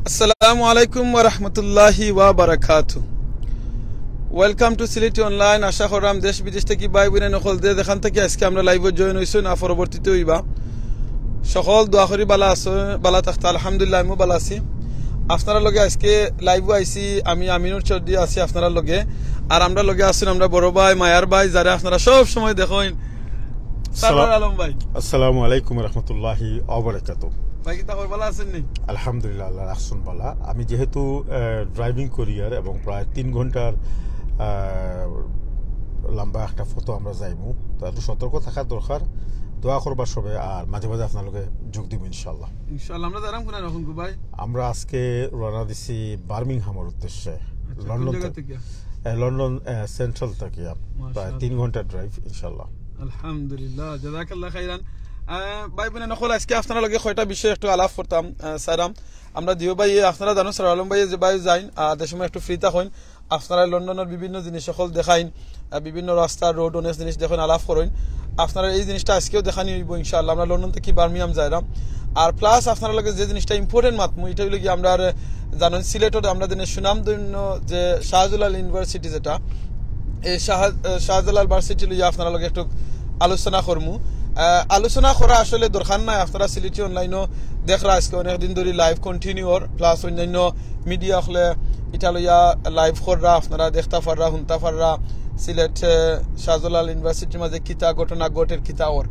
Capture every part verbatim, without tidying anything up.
আসসালামু আলাইকুম ওয়া রাহমাতুল্লাহি ওয়া বারাকাতু। Welcome to সিলেটি অনলাইন। আশা করলাম দেশ বিদেশ থাকি ভাই বোন অকল যে যেখান থাকি আজকে আমরার লাইভো জয়েন অইছইন, না পরবর্তীতে অইবা, সকল দোয়া করি বালা আছো, বালা থাকতা। আলহামদুলিল্লাহ, আমিও বালা আছি। আপনারার লগে আজকে লাইভো আইছি আমি, আমিনুর চৌধুরী আছি আপনারার লগে। আর আমরার লগে আছইন আমরার বড় ভাই, মায়ার ভাই, যারে আপনারা সব সময় দেখইন, সারওয়ার আলম ভাই। আসসালামু আলাইকুম ওয়া রাহমাতুল্লাহি ওয়া বারাকাতুহু। ভাই, কিতা খবর, বালা আছইন নি? আলহামদুলিল্লাহ, আল্লাহ রাখছইন বালা। আমি যেহেতু, আহ, ড্রাইভিং করি আর এবং প্রায় তিন ঘন্টার, আহ, লম্বা একটা পথ আমরা যাইমু, তো একটু সতর্ক থাকার দরকার। দোয়া করবা সবে, আর মাঝে মাঝে আপনার লগে যোগ দিমু ইনশাআল্লাহ। ইনশাআল্লাহ। আমরা যাইরাম কোনায় অখন গো ভাই? আমরা আজকে রওনা দিছি বার্মিংহামর উদ্দেশ্যে, আচ্ছা, কোন লন্ডন জাগা থাকি। থাকি? আহ, লন্ডন, আহ, সেন্ট্রাল থাকি। প্রায় মাশাআল্লাহ। তিন ঘন্টা ড্রাইভ ইনশাআল্লাহ। আলহামদুলিল্লাহ, জাযাকাল্লাহ খাইরান। আহ, ভাই বোন অকল, আজকে আপনারার লগে কয়টা বিষয় একটু আলাপ করতাম, আহ, চাইরাম। আমরা দিও ভাই, আপনারা জানো সারওয়ার আলম ভাই যে ভাই যাইন, আহ, যে সময় একটু ফ্রি থাকইন, আপনারা লন্ডনর বিভিন্ন জিনিস অকল দেখাইন, আহ, বিভিন্ন রাস্তা, রোড, অনেক জিনিস দেখইন, আলাপ করইন। আপনারার এই জিনিসটা আজকেও দেখানি অইবো ইনশাআল্লাহ। আমরা লন্ডন থাকি বার্মিংহাম যাইরাম। আর প্লাস আপনারার লগে যে জিনিসটা ইম্পর্টেন্ট মাতমু, ইটা অইলো গিয়া আমরার, আহ, জানইন সিলেটর আমরা যেন সুনামধন্য যে শাহজালাল ইউনিভার্সিটি যেটা, এই শাহ-, আহ, শাহজালাল ভার্সিটি লইয়া আপনারার লগে একটু আলোচনা করমু। আহ, আলোচনা করা আসলে দরকার নাই, আপনারা সিলেটি অনলাইনও দেখরা আজকে অনেক দিন ধরি লাইভ কন্টিনিউ অর, প্লাস অন্যান্য মিডিয়া অকলে ইটা লইয়া লাইভ কররা, আপনারা দেখতা পাররা, হুনতা পাররা, সিলেট, আহ, শাহজালাল ইউনিভার্সিটির মাঝে কিতা ঘটনা ঘটের, কিতা অর।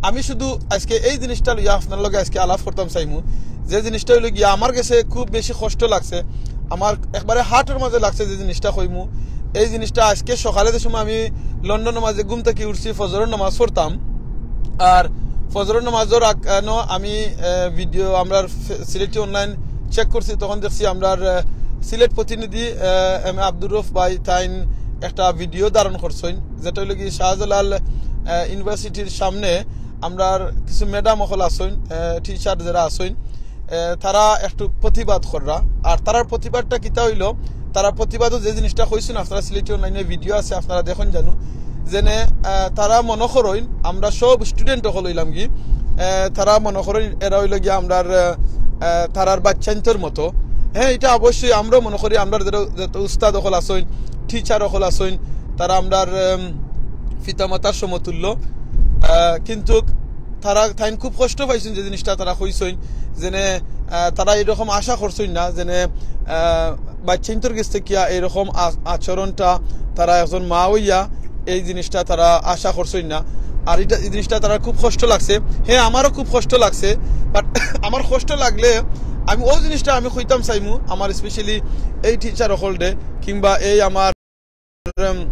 আমি শুধু আজকে এই জিনিসটা লইয়া আপনারার লগে আজকে আলাপ করতাম চাইমু, যে জিনিসটা অইলো গিয়া আমার গেছে খুব বেশি কষ্ট লাগছে, আমার একবারে হার্টর মাঝে লাগছে যে জিনিসটা কইমু। এই জিনিসটা আজকে সকালে যে সময় আমি লন্ডনর মাঝে ঘুম থাকি উঠছি, ফজরর নামাজ পড়তাম, আর ফজরর নামাজর আগ-, আনো আমি, আহ, ভিডিও আমরার ফে-, সিলেটি অনলাইন চেক করছি, তখন দেখছি আমরার, আহ, সিলেট প্রতিনিধি, আহ, এম এ আব্দুর রউফ ভাই তাইন একটা ভিডিও ধারণ করছইন, যেটা অইলো কি শাহজালাল, আহ, ইউনিভার্সিটির সামনে আমরার কিছু ম্যাডাম অকল আছইন, আহ, টিচার যেরা আছইন, আহ, তারা একটু প্রতিবাদ কররা। আর তারার প্রতিবাদটা কিতা অইলো, তারা প্রতিবাদও যে জিনিসটা কইছইন, আপনারা সিলেটি অনলাইনে ভিডিও আছে, আপনারা দেখইন জানু, যেনে, আহ, তারা মনো করইন আমরা সব স্টুডেন্ট অকল অইলাম কি, আহ, তারা মনো করইন এরা অইলো গিয়া আমরার, আহ, আহ, তারার বাচ্চাইন্তর মতো। হ্যাঁ, ইটা অবশ্যই আমরাও মনো করি, আমরার যেরা, যেরা উস্তাদ অকল আছইন, টিচার অকল আছইন, তারা আমরার, উম, পিতামাতার সমতুল্য। আহ, কিন্তু তারা, তাইন খুব কষ্ট পাইছইন যে জিনিসটা তারা কইছইন, যেনে, আহ, তারা এরকম আশা করছইন না, যেনে, আহ, বাচ্চাইন্তর গেছ থাকিয়া এরকম আ-, আচরণটা তারা একজন মা অইয়া এই জিনিসটা তারা আশা করছইন না। আর ইটা, এই জিনিসটা তারার খুব কষ্ট লাগছে। হ্যাঁ, আমারও খুব কষ্ট লাগছে, বাট আমার কষ্ট লাগলে আমি অউ জিনিসটা আমি কইতাম চাইমু, আমার স্পেশালি এই টিচার অকলরে, কিংবা এই আমার, উম,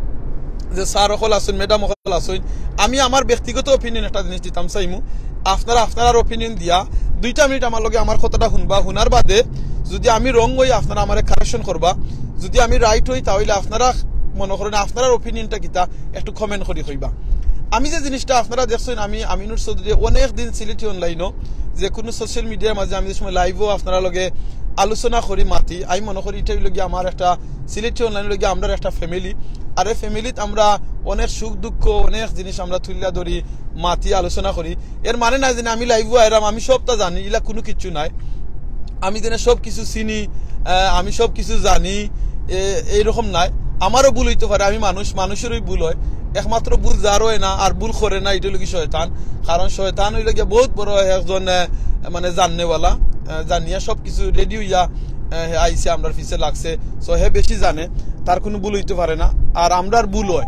যে স্যার অকল আছইন, ম্যাডাম অকল আছইন, আমি আমার ব্যক্তিগত ওপিনিয়ন একটা জিনিস দিতাম চাইমু। আপনারা আপনারার ওপিনিয়ন দিয়া দুইটা মিনিট আমার লগে আমার কথাটা হুনবা, হুনার বাদে যদি আমি রং অই আপনারা আমারে কারেকশন করবা, যদি আমি রাইট অই তাইলে আপনারা মনো করইন আপনারার ওপিনিয়নটা কিতা একটু কমেন্ট করি কইবা। আমি যে জিনিসটা আপনারা দেখছইন, আমি আমিনুর চৌধুরী অনেক দিন সিলেটি অনলাইনও যে কুনু সোশ্যাল মিডিয়ার মাঝে আমি যে সময় লাইভও আপনারার লগে আলোচনা করি, মাতি, আমি মনো করি ইটা অইলো গিয়া আমার একটা সিলেটি অনলাইন অইলো গিয়া আমরার একটা ফ্যামিলি। আর এই ফ্যামিলিত আমরা অনেক সুখ দুঃখ, অনেক জিনিস আমরা তুলিয়া ধরি, মাতি, আলোচনা করি। এর মানে না যেনে আমি লাইভও আইরাম, আমি সবটা জানি, ইলা কুনু কিচ্ছু নাই। আমি যেনে সব কিছু চিনি, আহ, আমি সব কিছু জানি, এ-, এইরকম নাই। আমারও ভুল অইতো পারে, আমি মানুষ, মানুষেরও ভুল অয়। একমাত্র ভুল যার অয় না আর ভুল করে না, ইটা অইলো কি শয়তান। কারণ শয়তান অইলো গিয়া বউত বড় একজন, আহ, মানে জাননেওয়ালা, আহ, জানিয়া সব কিছু রেডি অইয়া, আহ, হে আইছে, আমরার পিছে লাগছে। So হে বেশি জানে, তার কুনু ভুল অইতো পারে না, আর আমরার ভুল অয়।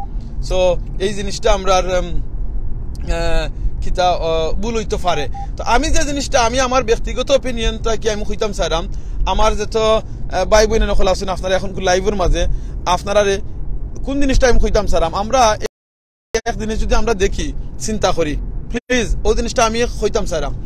So এই জিনিসটা আমরার, উম, আহ, কিতা, আহ, ভুল অইতো পারে। তো আমি যে জিনিসটা, আমি আমার ব্যক্তিগত ওপিনিয়নটা কি আমি কইতাম চাইরাম, আমার যত, আহ, ভাই বোন অকল আছইন আপনারা অখন লাইভর মাঝে, আপনারারে কুন জিনিসটা আমি কইতাম চাইরাম, আমরা এক জিনিস যদি আমরা দেখি, চিন্তা করি, প্লিজ, অউ জিনিসটা আমি কইতাম চাইরাম।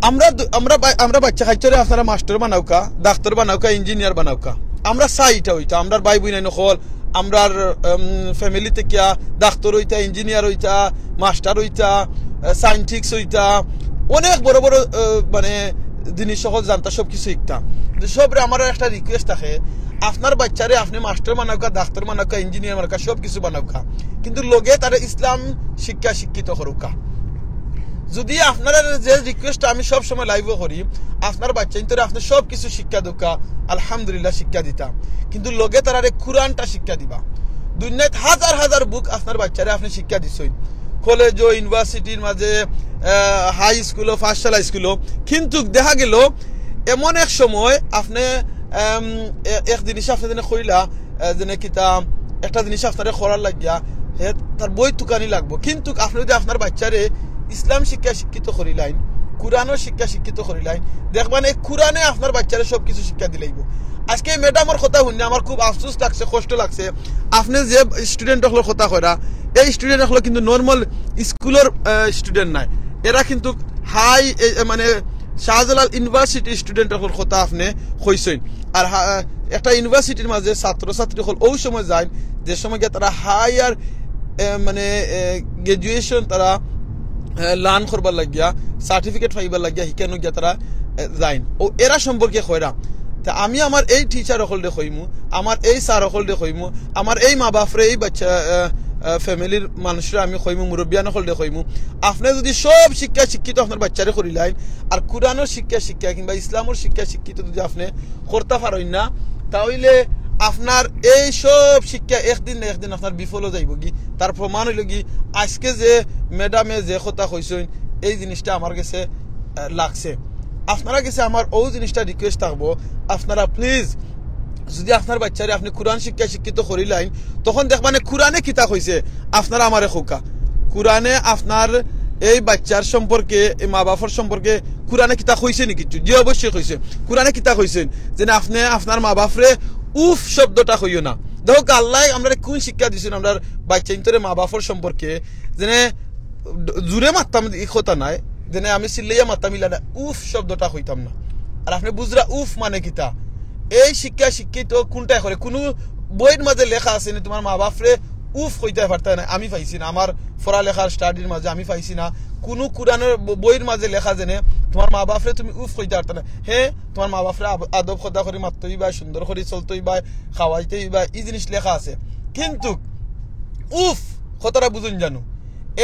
আমরা দু-, আমরা বা-, আমরা বাচ্চা কাচ্চারে আপনারা মাস্টার বানাউক্কা, ডাক্তার বানাউক্কা, ইঞ্জিনিয়ার বানাউক্কা, আমরা চাই ইটা অইতা, আমরার ভাই বোন অকল, আমরার, উম, ফ্যামিলি থাকিয়া ডাক্তার অইতা, ইঞ্জিনিয়ার অইতা, মাস্টার অইতা, আহ, সায়েন্টিস্ট অইতা, অনেক বড় বড়, আহ, মানে জিনিস অকল জানতা, সব কিছু শিখতা। কিন্তু সবরে আমার একটা রিকোয়েস্ট থাকে, আপনার বাচ্চারে আপনে মাস্টার বানাউক্কা, ডাক্তার বানাউক্কা, ইঞ্জিনিয়ার বানাউক্কা, সব কিছু বানাউক্কা, কিন্তু লগে তারে ইসলাম শিক্ষা শিক্ষিত করউক্কা। যদি আপনারারে যে রিকোয়েস্টটা আমি সব সময় লাইভও করি, আপনার বাচ্চাইন্তরে আপনে সব কিছু শিক্ষা দেউক্কা, আলহামদুলিল্লাহ শিক্ষা দিতা, কিন্তু লগে তারারে কোরআনটা শিক্ষা দিবা। দুনিয়াত হাজার হাজার বুক আপনার বাচ্চারে আপনে শিক্ষা দিছইন, কলেজও, ইউনিভার্সিটির মাঝে, আহ, হাই স্কুলও, পাঠশালা স্কুলও, কিন্তু দেখা গেল এমন এক সময় আপনে, আম, এ-, এক জিনিস আপনে যেন কইলা, আহ, যেন কিতা একটা জিনিস আপনারে করার লাগিয়া হে তার বই তুকানি লাগবো, কিন্তু আপনে যদি আপনার বাচ্চারে ইসলাম শিক্ষা শিক্ষিত করিলাইন, কোরআনর শিক্ষা শিক্ষিত করিলাইন, দেখবেন এই কোরআনে আপনার বাচ্চারে সব কিছু শিক্ষা দিলাইবো। আজকে এই ম্যাডামর কথা শুনে আমার খুব আফসোস লাগছে, কষ্ট লাগছে। আপনে যে স্টুডেন্ট অকলর কথা কইরা, এই স্টুডেন্ট অকল কিন্তু নরমাল স্কুলর স্টুডেন্ট নাই, এরা কিন্তু হাই, মানে শাহজালাল ইউনিভার্সিটি স্টুডেন্ট অকলর কথা আপনে কইছইন। আর হা-, একটা ইউনিভার্সিটির মাঝে ছাত্রছাত্রী অকল ওই সময় যাইন, যে সময় গিয়া তারা হায়ার, এ, মানে, এ, গ্র্যাজুয়েশন তারা, এ, লার্ন করবার লাগিয়া, সার্টিফিকেট পাইবার লাগিয়া, হিকানো গিয়া তারা, এ, যাইন। ও এরা সম্পর্কে কইরা। তে আমি আমার এই টিচার অকলরে কইমু, আমার এই স্যার অকলরে কইমু, আমার এই মা বাপরে, এই বাচ্চা, এ, এ, ফ্যামিলির মানুষরে আমি কইমু, মুরব্বিয়ান অকলরে কইমু, আপনে যদি সব শিক্ষা শিক্ষিত আপনার বাচ্চারে করিলাইন, আর কোরআনর শিক্ষা শিক্ষা কিংবা ইসলামর শিক্ষা শিক্ষিত যদি আপনে করতা পারইন না, তাইলে আপনার এই সব শিক্ষা একদিন না একদিন আপনার বিফল অই যাইবোগি। তার প্রমাণ অইলোগি, আজকে যে ম্যাডামে যে কথা কইছইন, এই জিনিসটা আমার গেছে, আহ, লাগছে। আপনারা গেছে আমার ওই জিনিসটা রিকোয়েস্ট থাকবো, আপনারা প্লিজ যদি আপনার বাচ্চারে আপনে কোরআন শিক্ষা শিক্ষিত করিলাইন, তখন দেখবানে কোরআনে কিতা কইছে, আপনারা আমারে কউক্কা। কোরআনে আপনার এই বাচ্চার সম্পর্কে, এই মা বাপর সম্পর্কে কোরআনে কিতা কইছে নি কিছু? জি, অবশ্যই কইছে। কোরআনে কিতা কইছইন? যেন আপনে আপনার মা বাপরে উফ শব্দটা কইও না। দেখউক্কা, আল্লায় আমরারে কোন শিক্ষা দিছইন আমরার বাচ্চাইন্তরে মা বাপর সম্পর্কে? যেন জুরে মাততাম, ই কথা নায়, যেন আমি চিল্লাইয়া মাততাম ইলা না, উফ শব্দটা কইতাম না। আর আপনে বুঝরা উফ মানে কিতা? এই শিক্ষা শিক্ষিত কোনটায় করে? কুনু বইর মাঝে লেখা আছে নি তোমার মা বাপরে উফ কইতায় পারতায় না? আমি পাইছি না, আমার পড়ালেখার স্টাডির মাঝে আমি পাইছি না কুনু কোরআনর ব-, বইর মাঝে লেখা যেন তোমার মা বাপরে তুমি উফ কইতায় পারতায় না। হে, তোমার মা বাপরে আব-, আদব খদা করি মাততে অইবায়, সুন্দর করি চলতে অইবায়, খাওয়াইতে অইবায়, ই জিনিস লেখা আছে। কিন্তু উফ কথাটা বুঝইন জানো,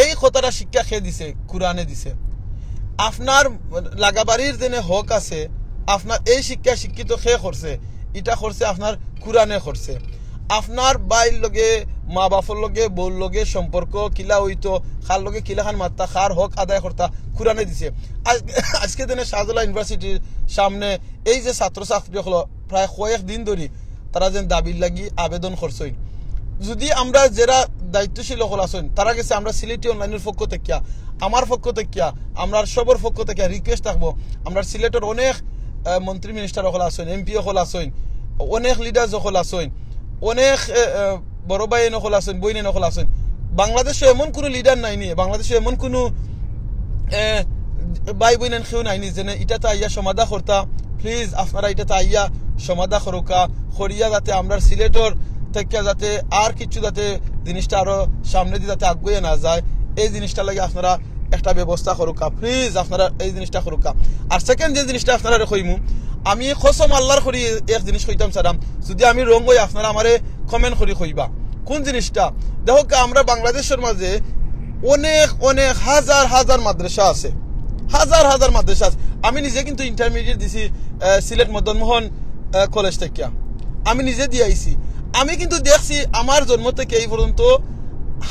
এই কথাটা শিক্ষা কে দিছে? কোরআনে দিছে। আপনার লাগাবাড়ির যেন হক আছে, আপনার এই শিক্ষা শিক্ষিত কে করছে? ইটা করছে আপনার কোরআনে করছে। আপনার ভাইর লগে, মা বাপর লগে, বউর লগে সম্পর্ক কিলা অইতো, কার লগে কিলাখান মাততা, কার হক আদায় করতা, কোরআনে দিছে। আজ-, আজকে দিনে শাহজালাল ইউনিভার্সিটির সামনে এই যে ছাত্রছাত্রী অকল প্রায় কয়েক দিন ধরি তারা যেন দাবির লাগি আবেদন করছইন। যদি আমরা যেরা দায়িত্বশীল অকল আছইন, তারা গেছে আমরা সিলেটি অনলাইনর পক্ষ থাকিয়া, আমার পক্ষ থাকিয়া, আমরার সবর পক্ষ থাকিয়া রিকোয়েস্ট থাকবো, আমরার সিলেটর অনেক, আহ, মন্ত্রী মিনিস্টার অকল আছইন, এমপি অকল আছইন, অনেক লিডার্স অকল আছইন, অনেক, আহ, আহ, বড় ভাইয়াইন অকল আছইন, বইনাইন অকল আছইন। বাংলাদেশো এমন কুনু লিডার নাইনি, বাংলাদেশো এমন কুনু, এ, ভাই বইনাইন কেউ নাইনি যেন ইটাতে আইয়া সমাধা করতা। প্লিজ আপনারা ইটাতে আইয়া সমাধা করউক্কা, করিয়া যাতে আমরার সিলেটর থাকিয়া যাতে আর কিছু যাতে জিনিসটা আরো সামনেদি যাতে আগুয়াইয়া না যায়, এই জিনিসটার লাগি আপনারা একটা ব্যবস্থা করউক্কা, প্লিজ আপনারা এই জিনিসটা করউক্কা। আর সেকেন্ড যে জিনিসটা আপনারারে কইমু, আমি কসম আল্লার করি এক জিনিস কইতাম চাইরাম, যদি আমি রং অই আপনারা আমারে কমেন্ট করি কইবা কোন জিনিসটা। দেখউক্কা, আমরা বাংলাদেশর মাঝে অনেক অনেক হাজার হাজার মাদ্রাসা আছে, হাজার হাজার মাদ্রাসা আছে। আমি নিজে কিন্তু ইন্টারমিডিয়েট দিছি, আহ, সিলেট মদন মোহন, আহ, কলেজ থাকিয়া আমি নিজে দিয়া আইছি। আমি কিন্তু দেখছি আমার জন্ম থেকে এই পর্যন্ত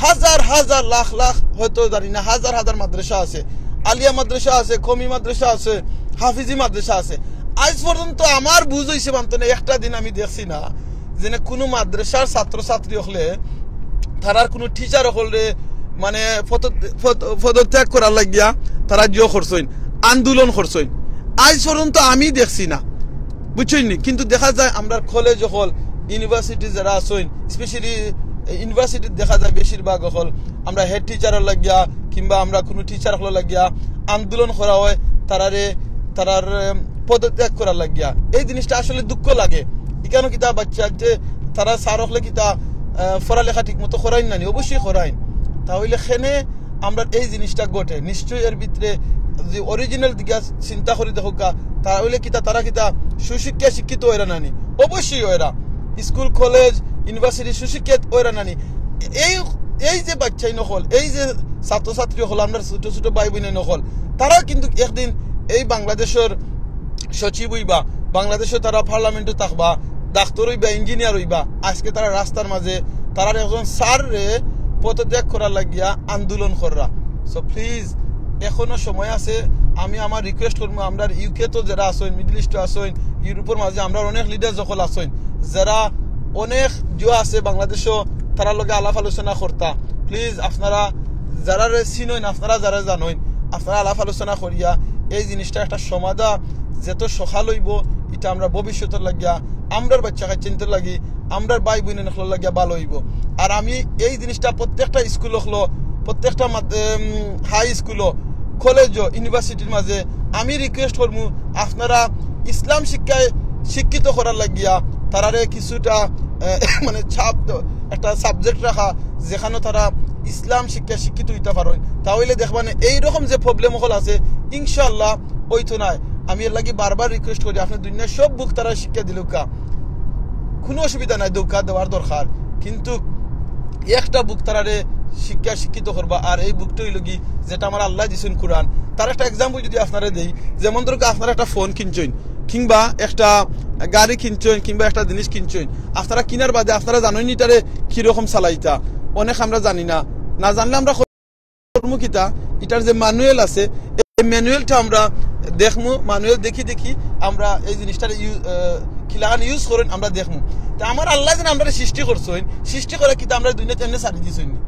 হাজার হাজার, লাখ লাখ, হয়তো জানি না, হাজার হাজার মাদ্রাসা আছে, আলিয়া মাদ্রাসা আছে, কওমি মাদ্রাসা আছে, হাফিজি মাদ্রাসা আছে। আইজ পর্যন্ত আমার বুঝ অইছে মানতো না, একটা দিন আমি দেখছি না যেন কুনু মাদ্রাসার ছাত্রছাত্রী অকলে তারার কুনু টিচার অকলরে মানে পদ-, পদ-, পদত্যাগ করার লাগিয়া তারা জিও করছইন, আন্দোলন করছইন। আইজ পর্যন্ত আমি দেখছি না, বুঝছইন নি? কিন্তু দেখা যায় আমরার কলেজ অকল, ইউনিভার্সিটি যেরা আছইন, স্পেশালি ইউনিভার্সিটিত দেখা যায় বেশিরভাগ অকল আমরা হেড টিচারর লাগিয়া কিংবা আমরা কুনু টিচার অকলর লাগিয়া আন্দোলন করা অয়, তারারে, তারার, এম, পদত্যাগ করার লাগিয়া। এই জিনিসটা আসলে দুঃখ লাগে। ইকানো কিতা বাচ্চা যে তারা স্যার অকলে কিতা, আহ, পড়ালেখা ঠিক মতো করাইন না নি? অবশ্যই করাইন। তাইলে কেনে আমরার এই জিনিসটা ঘটে? নিশ্চয়ই এর ভিতরে যদি অরিজিনাল দিকে চিন্তা করি দেখউক্কা, তাইলে কিতা তারা কিতা সুশিক্ষা শিক্ষিত অইরা না নি? অবশ্যই অইরা। স্কুল, কলেজ, ইউনিভার্সিটি সুশিক্ষিত অইরা না নি? এই এই যে বাচ্চাইন অকল, এই যে ছাত্রছাত্রী অকল, আমরার ছোট ছোট ভাই বইনাইন অকল, তারাও কিন্তু একদিন এই বাংলাদেশর সচিব অইবা, বাংলাদেশো তারা পার্লামেন্টো থাকবা, ডাক্তার অইবা, ইঞ্জিনিয়ার অইবা। আজকে তারা রাস্তার মাঝে তারার একজন স্যাররে পদত্যাগ করার লাগিয়া আন্দোলন কররা। So please, এখনো সময় আছে। আমি আমার রিকোয়েস্ট করমু, আমরার ইউকে তো যারা আছইন, মিডল ইস্টো আছইন, ইউরোপর মাঝে আমরার অনেক লিডার অকল আছইন, যারা অনেক জুয়া আছে বাংলাদেশো, তারার লগে আলাপ আলোচনা করতা। প্লিজ, আপনারা যারারে চিনইন, আপনারা যারা জানইন, আপনারা আলাপ আলোচনা করিয়া এই জিনিসটা একটা সমাধা, যত সকাল অইবো, ইটা আমরা ভবিষ্যতর লাগিয়া, আমরার বাচ্চা কাচ্চাইন্তর লাগি, আমরার ভাই বইনাইন অকলর লাগিয়া ভালো অইবো। আর আমি এই জিনিসটা প্রত্যেকটা স্কুল অকলো, প্রত্যেকটা মাদ-, উম, হাই স্কুলো, কলেজো, ইউনিভার্সিটির মাঝে আমি রিকোয়েস্ট করমু, আপনারা ইসলাম শিক্ষায় শিক্ষিত করার লাগিয়া তারারে কিছুটা, আহ, মানে, ছাপ দ-, একটা সাবজেক্ট রাখা, যেখানো তারা ইসলাম শিক্ষায় শিক্ষিত অইতা পারইন। তা অইলে দেখবা নে, এইরকম যে প্রবলেম অকল আছে, ইনশাআল্লাহ অইতো নায়। আমি এর লাগি বারবার রিকোয়েস্ট করি, আপনে দুনিয়ার সব বুক তারা শিক্ষা দিলউক্কা, কোনো অসুবিধা নাই, দৌকা দেওয়ার দরকার, কিন্তু একটা বুক তারারে শিক্ষা শিক্ষিত করবা। আর এই বুকটা অইলো কি, যেটা আমার আল্লাহ দিছইন, কোরআন। তার একটা এক্সাম্পল যদি আপনারে দেই, যেমন ধরুক, আপনারা একটা ফোন কিনছইন, কিংবা একটা গাড়ি কিনছইন, কিংবা একটা জিনিস কিনছইন, আপনারা কিনার বাদে আপনারা জানইন নি ইটারে কিরকম চালাইতা? অনেক আমরা জানি না। না জানলে আমরা করমু কিতা? ইটার যে ম্যানুয়াল আছে, এই ম্যানুয়ালটা আমরা দেখমু, ম্যানুয়াল দেখি দেখি আমরা এই জিনিসটার ইউ-, আহ, কিলাখান ইউজ করইন আমরা দেখমু। তে আমার আল্লাহ যেন আমরারে সৃষ্টি করছইন, সৃষ্টি করা কিতা আমরা দুনিয়াত এমনে ছাড়ি দিছইন নি?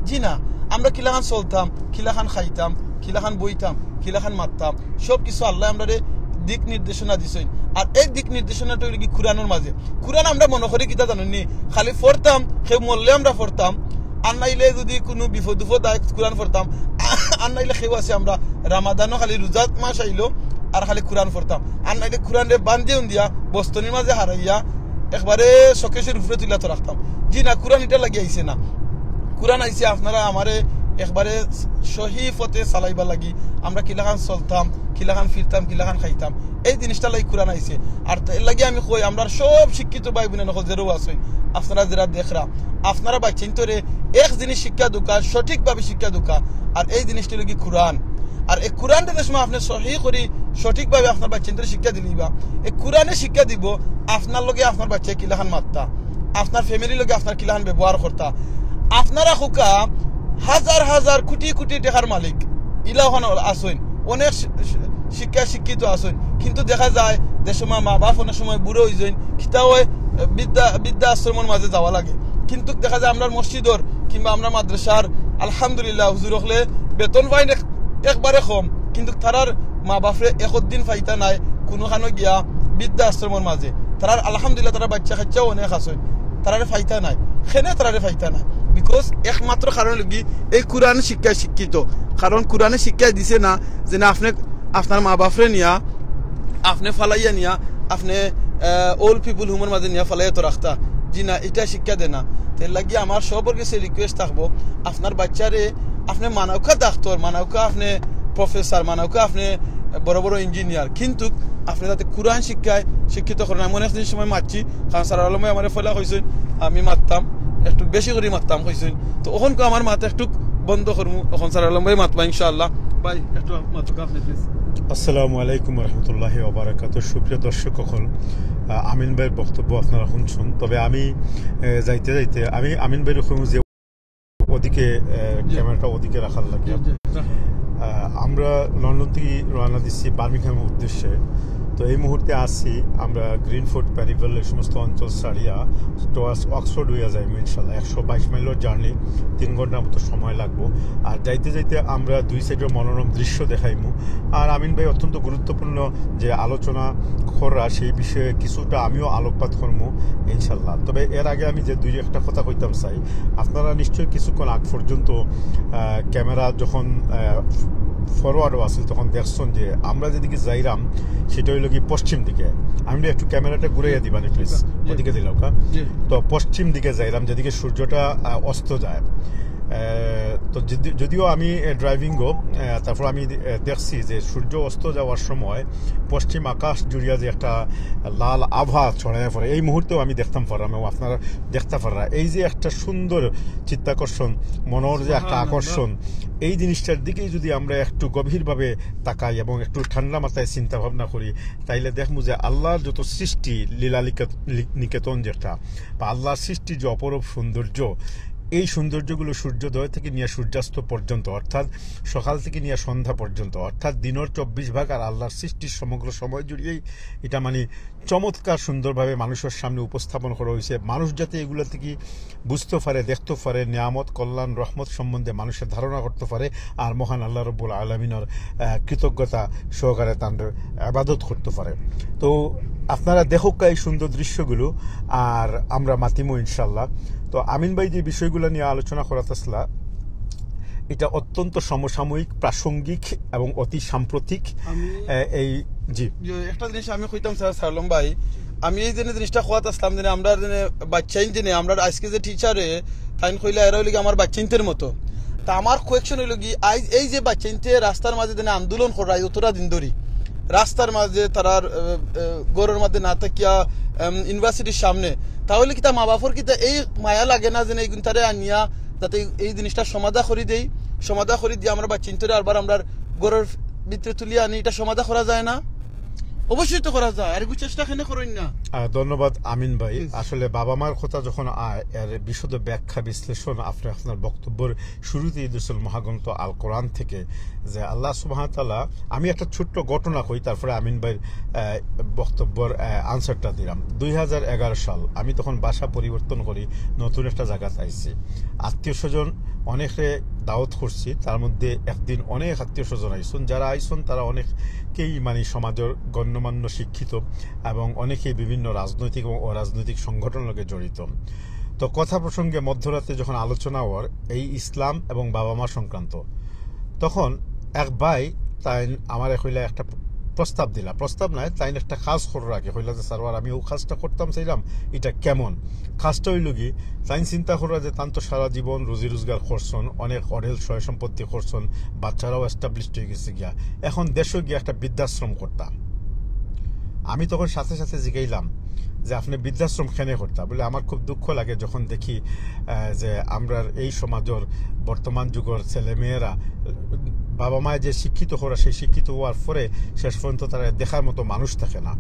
জি না, আমরা কিলাখান চলতাম, কিলাখান খাইতাম, কিলাখান বইতাম, কিলাখান মাততাম, সব কিছু আল্লাহ আমরারে দিক নির্দেশনা দিছইন। আর এই দিক নির্দেশনাটা অইলো কি কোরআনর মাঝে। কোরআন আমরা মনো করি কিতা জানইন নি? খালি পড়তাম, কেউ মরলে আমরা পড়তাম, আর নাইলে যদি কোনো বিপদ উপদ আয়, কোরআন পড়তাম। আর নাইলে কেউ আছে, আমরা রামাদানও খালি রোজার মাস আইলো আর খালি কোরআন পড়তাম। আর নাইলে কোরআনরে বান্ধিয়া উন্দিয়া বস্তনির মাঝে হারাইয়া একবারে শোকেসের উপরে তুলিয়া তো রাখতাম। জি না, কোরআন ইটার লাগি আইছে না। কোরআন আইছে আপনারা আমারে একবারে সহি পথে চালাইবার লাগি। আমরা কিলাখান চলতাম, কিলাখান ফিরতাম, কিলাখান খাইতাম, এই জিনিসটার লাগি কোরআন আইছে। আর এর লাগি আমি কই, আমরার সব শিক্ষিত ভাই বইনাইন অকল যেরাও আছইন, আপনারা যেরা দেখরা, আপনারা বাচ্চাইন্তরে এক জিনিস শিক্ষা দৌকা, সঠিকভাবে শিক্ষা দৌকা। আর এই জিনিসটা অইলো কি কোরআন। আর এই কোরআনটা যে সময় আপনে সহি করি সঠিকভাবে আপনার বাচ্চাইন্তরে শিক্ষা দিলিবা, এই কোরআনে শিক্ষা দিবো, আপনার লগে আপনার বাচ্চায় কিলাখান মাততা, আপনার ফ্যামিলির লগে আপনার কিলাখান ব্যবহার করতা। আপনারা কউক্কা হাজার হাজার কোটি কোটি টেকার মালিক, ইলা অখান আছইন, অনেক শি-, শি-, শিক্ষায় শিক্ষিত আছইন, কিন্তু দেখা যায় যে সময় মা বাপ অনেক সময় বুড়া অইযাইন, কিতা অয়, বৃদ্ধা, বৃদ্ধা আশ্রমর মাঝে যাওয়া লাগে। কিন্তু দেখা যায় আমরার মসজিদর কিংবা আমরার মাদ্রাসার আলহামদুলিল্লাহ হুজুর অকলে বেতন পাইন এক-, একবারে কম, কিন্তু তারার মা বাপরে একদিন পাইতা নায় কুনুখানো গিয়া বৃদ্ধা আশ্রমর মাঝে। তারার আলহামদুলিল্লাহ, তারার বাচ্চা কাচ্চাও অনেক আছইন, তারারে পাইতা নায়। কেনে তারারে পাইতা নায়? Because একমাত্র কারণ অইলো কি, এই কোরআন শিক্ষায় শিক্ষিত। কারণ কোরআনে শিক্ষায় দিছে না যে না, আপনে আপনার মা বাপরে নিয়া, আপনে ফালাইয়া নিয়া, আপনে, আহ, old people home-র মাঝে নিয়া ফালাইয়া তো রাখতা। জি না, ইটা শিক্ষা দেয় না। তে এর লাগি আমার সবর গেছে রিকোয়েস্ট থাকবো, আপনার বাচ্চারে আপনে মানাউক্কা ডাক্তার, মানাউক্কা আপনে প্রফেসর, মানাউক্কা আপনে বড় বড় ইঞ্জিনিয়ার, কিন্তু আপনে যাতে কোরআন শিক্ষায় শিক্ষিত করইন। আমি অনেক দিন সময় মাতছি, কারণ স্যার আলম ভাই আমারে ফলা কইছইন, আমি মাততাম, একটু বেশি করি মাততাম কইছইন। তো অখনকু আমার মাত একটু বন্ধ করমু, অখন স্যার আলম ভাই মাতবা ইনশাআল্লাহ। ভাই, একটু মাতুক্কা আপনে, প্লিজ। আসসালামু আলাইকুম ওয়া রাহমাতুল্লাহি ওয়া বারাকাতুহু। সুপ্রিয় দর্শক অকল, আহ, আমিন ভাইর বক্তব্য আপনারা শুনছইন। তবে আমি, আহ, যাইতে যাইতে আমি আমিন ভাইরে কইমু যে ওদিকে, আহ, জি। ক্যামেরাটা ওদিকে রাখার লাগি। জি, জি, রাখো। আহ, আমরা লন্ডন থাকি রওনা দিছি বার্মিংহামের উদ্দেশ্যে। তো এই মুহূর্তে আছি আমরা গ্রিনফোর্ড, প্যারিভেল, এই সমস্ত অঞ্চল ছাড়িয়া towards অক্সফোর্ড অইয়া যাইমু ইনশাল্লাহ। একশো বাইশ মাইলর জার্নি, তিন ঘন্টার মতো সময় লাগবো। আর যাইতে যাইতে আমরা দুই সাইডর মনোরম দৃশ্য দেখাইমু। আর আমিন ভাই অত্যন্ত গুরুত্বপূর্ণ যে আলোচনা কররা, সেই বিষয়ে কিছুটা আমিও আলোকপাত করমু ইনশাল্লাহ। তবে এর আগে আমি যে দুই একটা কথা কইতাম চাই, আপনারা নিশ্চয়ই কিছুক্ষণ আগ পর্যন্ত, আহ, ক্যামেরা যখন, আহ, ফরওয়ার্ডও আছিল, তখন দেখছইন যে আমরা যেদিকে যাইরাম, সেটা অইলো কি পশ্চিম দিকে। আমি একটু ক্যামেরাটা ঘুরাইয়া দিবা নি, প্লিজ। জি। ওদিকে দিলাউক্কা। জি। তো পশ্চিম দিকে যাইরাম, যেদিকে সূর্যটা, আহ, অস্ত যায়। এ, তো যদি-, যদিও আমি, এ, ড্রাইভিংও, এ, তারপর আমি, এ, দেখছি যে সূর্য অস্ত যাওয়ার সময় পশ্চিম আকাশ জুড়িয়া যে একটা লাল আভা ছড়াইয়া পড়ে, এই মুহূর্তেও আমি দেখতাম পারলাম এবং আপনারা দেখতা পাররা। এই যে একটা সুন্দর চিত্তাকর্ষণ, মনর যে একটা আকর্ষণ, এই জিনিসটার দিকেই যদি আমরা একটু গভীরভাবে তাকাই এবং একটু ঠান্ডা মাথায় চিন্তা ভাবনা করি, তাইলে দেখমু যে আল্লাহর যত সৃষ্টি, লীলা নিকেত-, লি-, নিকেতন যেটা, বা আল্লাহর সৃষ্টি যে অপরূপ সৌন্দর্য, এই সৌন্দর্যগুলো সূর্যোদয় থেকে নিয়ে সূর্যাস্ত পর্যন্ত, অর্থাৎ সকাল থেকে নিয়ে সন্ধ্যা পর্যন্ত, অর্থাৎ দিনের চব্বিশ ভাগ আর আল্লাহর সৃষ্টির সমগ্র সময় জুড়িয়েই এটা মানে চমৎকার সুন্দরভাবে মানুষের সামনে উপস্থাপন করা হয়েছে। মানুষ যাতে এগুলো থেকে বুঝতে পারে, দেখতে পারে, নিয়ামত, কল্যাণ, রহমত সম্বন্ধে মানুষের ধারণা করতে পারে, আর মহান আল্লাহ রব্বুল আলমিনের, আহ, কৃতজ্ঞতা সহকারে তার আবাদত করতে পারে। তো আপনারা দেখুক্কা এই সুন্দর দৃশ্যগুলো, আর আমরা মাতিমু ইনশাল্লাহ। তো আমিন ভাই যে বিষয়গুলো নিয়ে আলোচনা করাত আসলা, এটা অত্যন্ত সমসাময়িক, প্রাসঙ্গিক এবং অতি সাম্প্রতিক। আমি আহ, এই, জি। যে একটা জিনিস আমি কইতাম স্যার, সারলম ভাই, আমি এই যে জিনিসটা কওয়াত আসলাম, যে আমরা যে বাচ্চাইন, যে আমরা আজকে যে টিচারে তাইন কইলা, এরা হইল কি আমার বাচ্চাইনতের মতো। তা আমার কোয়েকশন হইল কি, আইজ এই যে বাচ্চাইনতে রাস্তার মাঝে যে আন্দোলন করা অতটা দিন ধরি, রাস্তার মাঝে তারার, আহ, আহ, ঘরের মাঝে না থাকিয়া, আম, ইউনিভার্সিটির সামনে, তাহলে কিতা মা বাপর কিতা এই মায়া লাগে না যে এইগুন তারে আনিয়া যাতে এই জিনিসটা সমাধা করি দেই, সমাধা করি দিয়ে আমরা বাচ্চাইনতরে আরবার আমরা ঘরের ভিতরে তুলিয়া আনি, এটা সমাধা করা যায় না? অবশ্যই তো করা যায়। আর একটু চেষ্টা কেনে করইন না? আহ, ধন্যবাদ আমিন ভাই। Yes. আসলে বাবা মার কথা যখন আয়, এর বিশদ ব্যাখ্যা বিশ্লেষণ আপনি আপনার বক্তব্যের শুরুতেই দিয়েছেন মহাগ্রন্থ আল কোরআন থেকে, যে আল্লাহ সুবহানাহু ওয়া তাআলা, আমি একটা ছোট্ট ঘটনা কই, তারপরে আমিন ভাইয়ের, আহ, বক্তব্যের, আহ, আনসারটা দিলাম। দুই হাজার এগারো সাল, আমি তখন বাসা পরিবর্তন করি, নতুন একটা জায়গাত আইছি। আত্মীয় স্বজন অনেকরে দাওয়াত করছি, তার মধ্যে একদিন অনেক আত্মীয় স্বজন আইছন। যারা আইছন তারা অনেকেই মানে সমাজের গণ্যমান্য শিক্ষিত এবং অনেকেই বিভিন্ন রাজনৈতিক এবং অরাজনৈতিক সংগঠন লগে জড়িত। তো কথা প্রসঙ্গে মধ্যরাতে যখন আলোচনা হওয়ার এই ইসলাম এবং বাবা মা সংক্রান্ত, তখন এক ভাই তাইন আমারে কইলা একটা প্রস্তাব দিলা, প্রস্তাব নাই, তাইন একটা কাজ কররা কি কইলা যে, "স্যার, আর আমি ও কাজটা করতাম চাইলাম, এটা কেমন?" কাজটা হইল কি, তাইন চিন্তা কররা যে তান তো সারা জীবন রুজি রোজগার করছন, অনেক অঢেল সয় সম্পত্তি করছন, বাচ্চারাও এস্টাবলিশড হয়ে গেছে গিয়া, এখন দেশে গিয়া একটা বৃদ্ধাশ্রম করতা। আমি তখন সাথে সাথে জিগাইলাম যে, "আপনি বৃদ্ধাশ্রম কেনে করতা?" বলে, "আমার খুব দুঃখ লাগে যখন দেখি, আহ, যে আমরার এই সমাজের বর্তমান যুগের ছেলেমেয়েরা, বাবা মায় যে শিক্ষিত করা, সেই শিক্ষিত হওয়ার পরে শেষ পর্যন্ত তারা দেখার মতো মানুষ থাকে না।"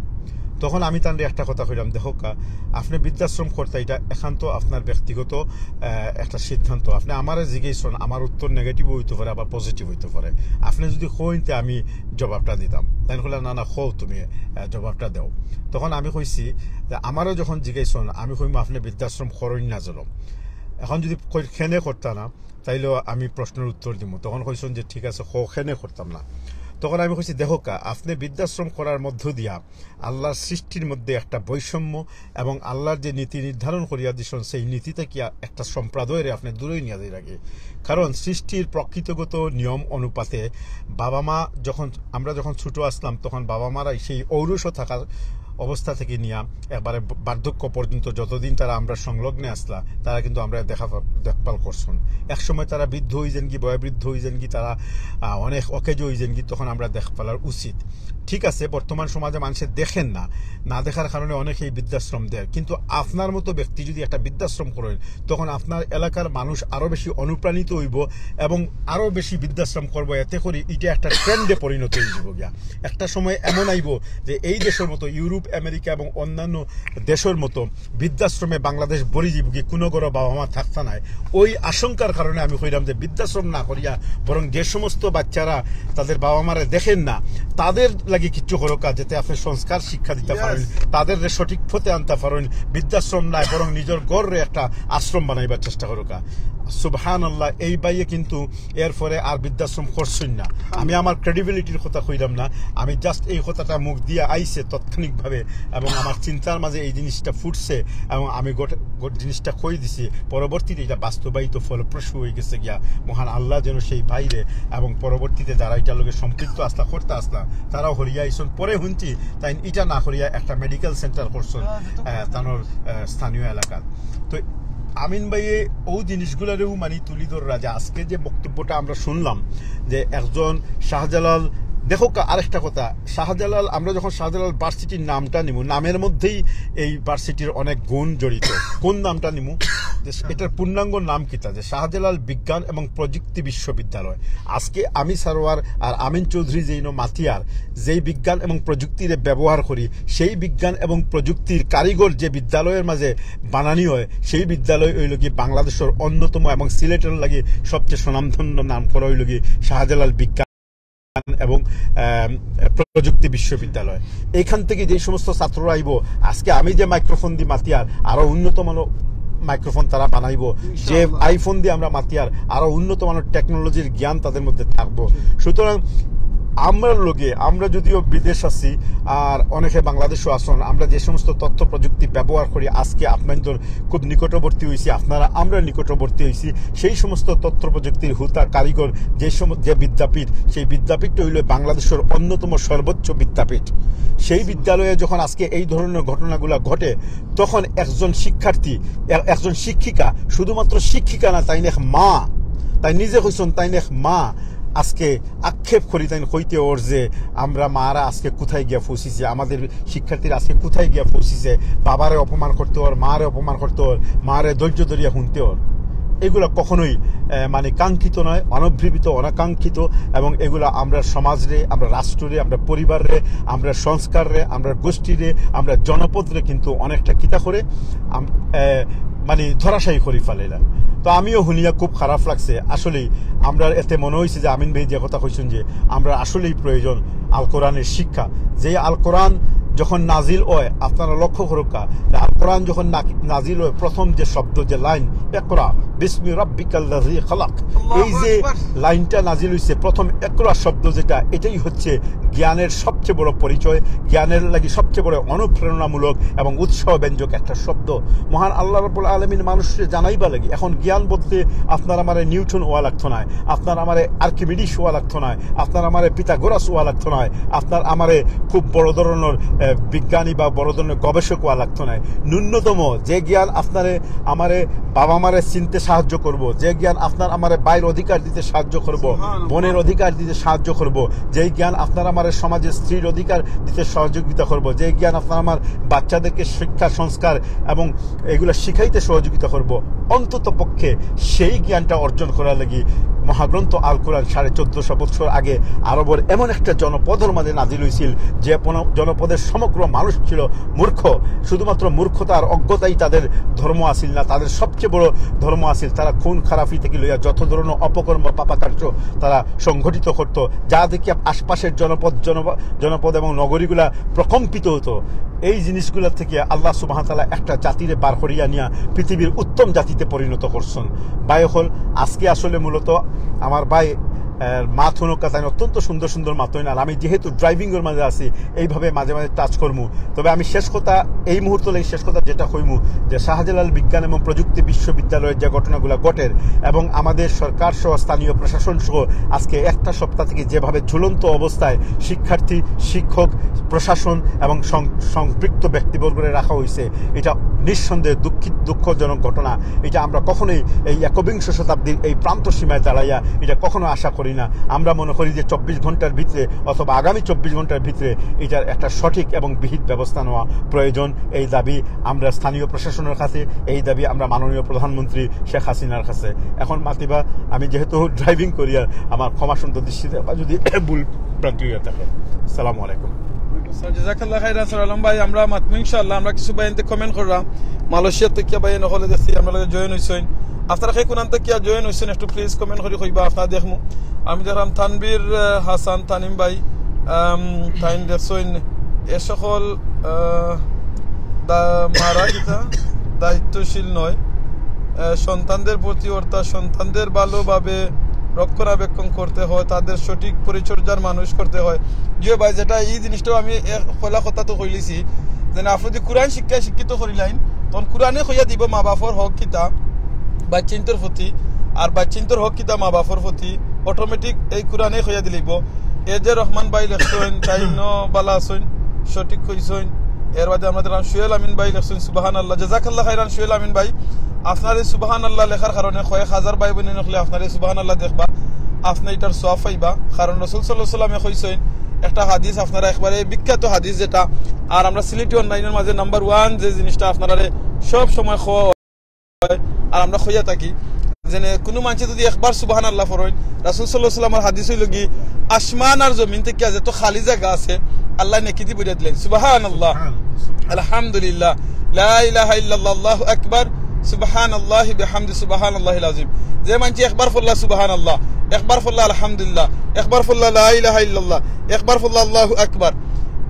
তখন আমি তানরে একটা কথা কইলাম, "দেখো কা, আপনি বৃদ্ধাশ্রম করতা, এটা একান্ত আপনার ব্যক্তিগত, আহ, একটা সিদ্ধান্ত। আপনি আমারে জিজ্ঞেস করুন, আমার উত্তর নেগেটিভ হইতে পারে, আবার পজিটিভ হইতে পারে। আপনি যদি কইন, তে আমি জবাবটা দিতাম।" তাইন কইলা, "না, না, কও তুমি, আহ, জবাবটা দাও।" তখন আমি কইছি যে, "আমারও যখন জিজ্ঞেস করুন, আমি কইমু, আপনি বৃদ্ধাশ্রম করইন না জলম। এখন যদি কই, কেনে করতা না, তাইলেও আমি প্রশ্নের উত্তর দিমু।" তখন কইছন যে, "ঠিক আছে, কও, কেনে করতাম না।" তখন আমি কইছি, "দেখো কা, আপনি বৃদ্ধাশ্রম করার মধ্য দিয়া আল্লাহর সৃষ্টির মধ্যে একটা বৈষম্য এবং আল্লাহর যে নীতি নির্ধারণ করিয়া দিছন, সেই নীতি থেকে একটা সম্প্রদায়রে আপনি দূরে নিয়ে যাই রাখি। কারণ সৃষ্টির প্রকৃতিগত নিয়ম অনুপাতে বাবা মা যখন, আমরা যখন ছোট আসলাম, তখন বাবা মারাই সেই ঔরস থাকার অবস্থা থেকে নিয়া একবারে বার্ধক্য পর্যন্ত যতদিন তারা আমরা সংলগ্নে আসলা, তারা কিন্তু আমরা দেখা, দেখভাল করছন। এক সময় তারা বৃদ্ধ হয়ে যান কি, বয়োবৃদ্ধ হয়ে যান কি, তারা, আহ, অনেক অকেজো হয়ে যান কি, তখন আমরা দেখভালার উচিত।" ঠিক আছে, বর্তমান সমাজে মানুষে দেখেন না, না দেখার কারণে অনেকেই বৃদ্ধাশ্রম দেয়, কিন্তু আপনার মতো ব্যক্তি যদি একটা বৃদ্ধাশ্রম করেন, তখন আপনার এলাকার মানুষ আরো বেশি অনুপ্রাণিত হইব এবং আরো বেশি বৃদ্ধাশ্রম করব। এতে করি এটা একটা ট্রেন্ডে পরিণত হয়ে যাব গিয়া। একটা সময় এমন আইব যে এই দেশের মতো ইউরোপ, আমেরিকা এবং অন্যান্য দেশের মতো বৃদ্ধাশ্রমে বাংলাদেশ ভরি দিব কি, কোনো ঘরো বাবা মা থাকতা নাই। ওই আশঙ্কার কারণে আমি কইলাম যে বৃদ্ধাশ্রম না করিয়া বরং যে সমস্ত বাচ্চারা তাদের বাবা মারে দেখেন না, তাদের লাগি কিচ্ছু করুক্কা, যাতে আপনি সংস্কার শিক্ষা দিতে পারেন, তাদের সঠিক পথে আনতে পারেন। বৃদ্ধাশ্রম নাই, বরং নিজের ঘররে একটা আশ্রম বানাইবার চেষ্টা করুক্কা। সুবহানাল্লাহ, এই ভাইয়ে কিন্তু এরপরে আর বৃদ্ধাশ্রম করছইন না। আমি আমার ক্রেডিবিলিটির কথা কইলাম না, আমি জাস্ট এই কথাটা মুখ দিয়া আইছে তাৎক্ষণিকভাবে, এবং আমার চিন্তার মাঝে এই জিনিসটা ফুটছে, এবং আমি গোট-, গোট জিনিসটা কই দিছি। পরবর্তীতে এটা বাস্তবায়িত, ফলপ্রসূ হয়ে গেছে গিয়া। মহান আল্লাহ যেন সেই ভাইরে এবং পরবর্তীতে যারা এটার লগে সম্পৃক্ত আসলা, করতে আসলা, তারাও হরিয়া আইসন। পরে হুনছি তাইন এটা না করিয়া একটা মেডিকেল সেন্টার করছন, আহ, তানোর, আহ, স্থানীয় এলাকার। তো আমিন ভাইয়ে ও জিনিসগুলারেও মানে তুলি ধররা যে আজকে যে বক্তব্যটা আমরা শুনলাম যে একজন শাহজালাল, দেখো কা-, আরেকটা কথা, শাহজালাল, আমরা যখন শাহজালাল ভার্সিটির নামটা নিমু, নামের মধ্যেই এই ভার্সিটির অনেক গুণ জড়িত। কোন নামটা নিমু? যে এটার পূর্ণাঙ্গ নাম কিতা? যে শাহজালাল বিজ্ঞান এবং প্রযুক্তি বিশ্ববিদ্যালয়। আজকে আমি সারোয়ার আর আমিন চৌধুরী যেইন মাতিয়ার, যেই বিজ্ঞান এবং প্রযুক্তিরে ব্যবহার করি, সেই বিজ্ঞান এবং প্রযুক্তির কারিগর যে বিদ্যালয়ের মাঝে বানানি হয়, সেই বিদ্যালয় অইল কি বাংলাদেশের অন্যতম এবং সিলেটের লাগি সবচেয়ে স্বনামধন্য নাম করা অইল কি শাহজালাল বিজ্ঞান এবং, আম, প্রযুক্তি বিশ্ববিদ্যালয়। এখান থেকে যে সমস্ত ছাত্ররা আইব, আজকে আমি যে মাইক্রোফোন দি মাতিয়ার, আরো উন্নত মানের মাইক্রোফোন তারা বানাইব, যে আইফোন দিয়ে আমরা মাতিয়ার, আরো উন্নত মানের টেকনোলজির জ্ঞান তাদের মধ্যে থাকবো। সুতরাং আমরার লগে, আমরা যদিও বিদেশ আছি আর অনেকে বাংলাদেশও আছেন, আমরা যে সমস্ত তথ্য প্রযুক্তি ব্যবহার করি, আজকে আপনাদের খুব নিকটবর্তী হইছি, আপনারা আমরা নিকটবর্তী হইছি। সেই সমস্ত তথ্য প্রযুক্তির হুতা কারিগর যে সম-, যে বিদ্যাপীঠ, সেই বিদ্যাপীঠটা হইল বাংলাদেশের অন্যতম সর্বোচ্চ বিদ্যাপীঠ। সেই বিদ্যালয়ে যখন আজকে এই ধরনের ঘটনাগুলা ঘটে, তখন একজন শিক্ষার্থী, এ-, একজন শিক্ষিকা, শুধুমাত্র শিক্ষিকা না, তাইন এক মা, তাই নিজে কইছেন তাইন এক মা, আজকে আক্ষেপ করি তাইন কইতে অর যে আমরা মারা আজকে কোথায় গিয়া পৌঁছিছে, আমাদের শিক্ষার্থীরা আজকে কোথায় গিয়া পৌঁছিছে, বাবারে অপমান করতে অর, মারে অপমান করতে অর, মারে ধৈর্য ধরিয়া শুনতে অর। এগুলা কখনোই, আহ, মানে কাঙ্ক্ষিত নয়, অনভিপ্রেত, অনাকাঙ্ক্ষিত। এবং এগুলা আমরা সমাজরে, আমরা রাষ্ট্ররে, আমরা পরিবাররে, আমরা সংস্কাররে, আমরা গোষ্ঠীরে, আমরা জনপদরে কিন্তু অনেকটা কিতা করে আম-, আহ, মানে ধরাশায়ী করি ফেলে না। তো আমিও শুনিয়া খুব খারাপ লাগছে। আসলেই আমরা এতে মনে হয়েছে যে আমিন ভাই যে কথা কইছেন যে আমরা আসলেই প্রয়োজন আল কোরআনের শিক্ষা। যে আল কোরআন যখন নাজিল হয়, আপনারা লক্ষ্য করুকা, আল কোরআন যখন না-, নাজিল হয়, প্রথম যে শব্দ, যে লাইন, "ইকরা বিসমি রাব্বিকাল্লাযী খালাক", এই যে লাইনটা নাজিল হইছে, প্রথম ইকরা শব্দ যেটা, এটাই হচ্ছে জ্ঞানের সবচেয়ে বড় পরিচয়, জ্ঞানের লাগি সবচেয়ে বড় অনুপ্রেরণামূলক এবং উৎসাহ ব্যঞ্জক একটা শব্দ। মহান আল্লাহ রাব্বুল আলামিন মানুষরে জানাইবা লাগি। এখন জ্ঞান বলতে আপনার আমারে নিউটন হওয়া লাগতো না, আপনার আমারে আর্কিমিডিস হওয়া লাগতো না, আপনার আমারে পিথাগোরাস হওয়া লাগতো না, আপনার আমারে খুব বড় ধরনের, আহ, বিজ্ঞানী বা বড় ধরনের গবেষক হওয়া লাগতো না। ন্যূনতম যে জ্ঞান আপনারে আমারে বাবা মারে চিনতে সাহায্য করব, যে জ্ঞান আপনার আমারে ভাইর অধিকার দিতে সাহায্য করব, বোনের অধিকার দিতে সাহায্য করব, যেই জ্ঞান আপনার আমারে সমাজে স্ত্রীর অধিকার দিতে সহযোগিতা করব, যেই জ্ঞান আপনার আমার বাচ্চাদেরকে শিক্ষা সংস্কার এবং এগুলা শিখাইতে সহযোগিতা করব, অন্তত পক্ষে সেই জ্ঞানটা অর্জন করার লাগি মহাগ্রন্থ আল কোরআন সাড়ে চোদ্দশো বছর আগে আরবর এমন একটা জনপদের মাঝে নাজিল হইছিল, যে পন-, জনপদের সমগ্র মানুষ ছিল মূর্খ। শুধুমাত্র মূর্খতা আর অজ্ঞতাই তাদের ধর্ম আছিল না, তাদের সবচেয়ে বড় ধর্ম আছিল। তারা খুন খারাপি থেকে লইয়া যত ধরনের অপকর্ম, পাপাকার্য তারা সংঘটিত করত, যা দেখে আশপাশের জনপদ, জনপ-, জনপদ এবং নগরীগুলা প্রকম্পিত হতো। এই জিনিসগুলা থেকে আল্লাহ সুবহানাহু ওয়া তাআলা একটা জাতিরে বার করিয়া নিয়া পৃথিবীর উত্তম জাতিতে পরিণত করছেন। ভাই অকল, আজকে আসলে মূলত আমার ভাই, আহ, মাত হুনকা তাইন অত্যন্ত সুন্দর সুন্দর মাত হইন। আর আমি যেহেতু ড্রাইভিং এর মাঝে আছি, এইভাবে মাঝে মাঝে টাচ করমু। তবে আমি শেষ কথা, এই মুহূর্তে এই শেষ কথা যেটা কইমু, যে শাহজালাল বিজ্ঞান এবং প্রযুক্তি বিশ্ববিদ্যালয়ের যে ঘটনাগুলো ঘটের এবং আমাদের সরকার সহ স্থানীয় প্রশাসন সহ আজকে একটা সপ্তাহ থেকে যেভাবে ঝুলন্ত অবস্থায় শিক্ষার্থী, শিক্ষক, প্রশাসন এবং সং-, সম্পৃক্ত ব্যক্তিবর্গরে রাখা হয়েছে, এটা নিঃসন্দেহে দুঃখিত, দুঃখজনক ঘটনা। এটা আমরা কখনোই এই একবিংশ শতাব্দীর এই প্রান্ত সীমায় দাঁড়াইয়া এটা কখনো আশা করি না। আমরা মনে করি যে চব্বিশ ঘন্টার ভিতরে অথবা আগামী চব্বিশ ঘন্টার ভিতরে এটার একটা সঠিক এবং বিহিত ব্যবস্থা নেওয়া প্রয়োজন। এই দাবি আমরা স্থানীয় প্রশাসনের কাছে, এই দাবি আমরা মাননীয় প্রধানমন্ত্রী শেখ হাসিনার কাছে। এখন মাতিবা, আমি যেহেতু ড্রাইভিং করি, আর আমার ক্ষমা সুন্দর দৃষ্টিতে বা যদি ভুল ভ্রান্তি হয়ে থাকে। আসসালামু আলাইকুম। স্যার, জাজাকাল্লাহ খাইরান, স্যার আলম ভাই। আমরা মাতমু ইনশাআল্লাহ। আমরা কিছু ভাই এনতে কমেন্ট করলাম, মালয়েশিয়া থেকে ভাই এন হলে দেখছি আমরা লগে জয়েন হইছেন। আপনারা কে কোনান থেকে জয়েন হইছেন, একটু প্লিজ কমেন্ট করে কইবা, আপনারা দেখমু। আমি দেখলাম তানভীর, আহ, হাসান তানিম ভাই, আম, তাইন দেখছেন, এ সকল, আহ, দা-, মারা কিতা দায়িত্বশীল নয়। আহ, সন্তানদের প্রতি অর্থাৎ সন্তানদের ভালোভাবে রক্ষণাবেক্ষণ করতে হয়, তাদের সঠিক পরিচর্যার মানুষ করতে হয়। জিও ভাই, যেটা এই জিনিসটাও আমি এক পয়লা কথা তো কইলিছি, যেন আপনি যদি কোরআন শিক্ষায় শিক্ষিত করিলাইন, তখন কোরআনে কইয়া দিব মা বাপর হক কিতা বাচ্চাইন্তর প্রতি, আর বাচ্চাইন্তর হক কিতা মা বাপর প্রতি, অটোমেটিক এই কোরআনে কইয়া দিলাইব। এ জে রহমান ভাই লেখছইন, তাইন বালা আছইন, সঠিক কইছইন। এর বাদে আমরা দেখলাম সুহেল আমিন ভাই লেখছইন, সুবহানাল্লাহ, জাজাকাল্লাহ খাইরান সুহেল আমিন ভাই। আপনার এই সুবহানাল্লাহ লেখার কারণে কয়েক হাজার ভাই বইন অকলে আপনার এই সুবহানাল্লাহ দেখবা, আপনে ইটার সওয়াব পাইবা। কারণ রাসূল সাল্লাল্লাহু আলাইহি ওয়াসাল্লামে কইছইন একটা হাদিস, আপনারা একবারে বিখ্যাত হাদিস যেটা, আর আমরা সিলেটি অনলাইনের মাঝে নাম্বার ওয়ান যে জিনিসটা আপনারারে সব সময় কওয়া হয়, আর আমরা কইয়া থাকি, যেনে কুনু মানষে যুদি একবার সুবহানাল্লাহ পড়ইন, রাসূল সাল্লাল্লাহু আলাইহি ওয়াসাল্লামর হাদিস অইলো কি, আসমান আর জমিন থাকি যত খালি জাগা আছে, আল্লায় নেকি দি ভরিয়া দিলাইন। সুবহানাল্লাহ, আলহামদুলিল্লাহ, লা ইলাহা ইল্লাল্লাহ, আল্লাহু আকবার, সুবহানাল্লাহি বিহামদি, সুবহানাল্লাহিল আযীম। যে মানষে একবার পড়লা সুবহানাল্লাহ, একবার পড়লা আলহামদুলিল্লাহ, একবার পড়লা লা ইলাহা ইল্লাল্লাহ, একবার পড়লা আল্লাহু আকবার,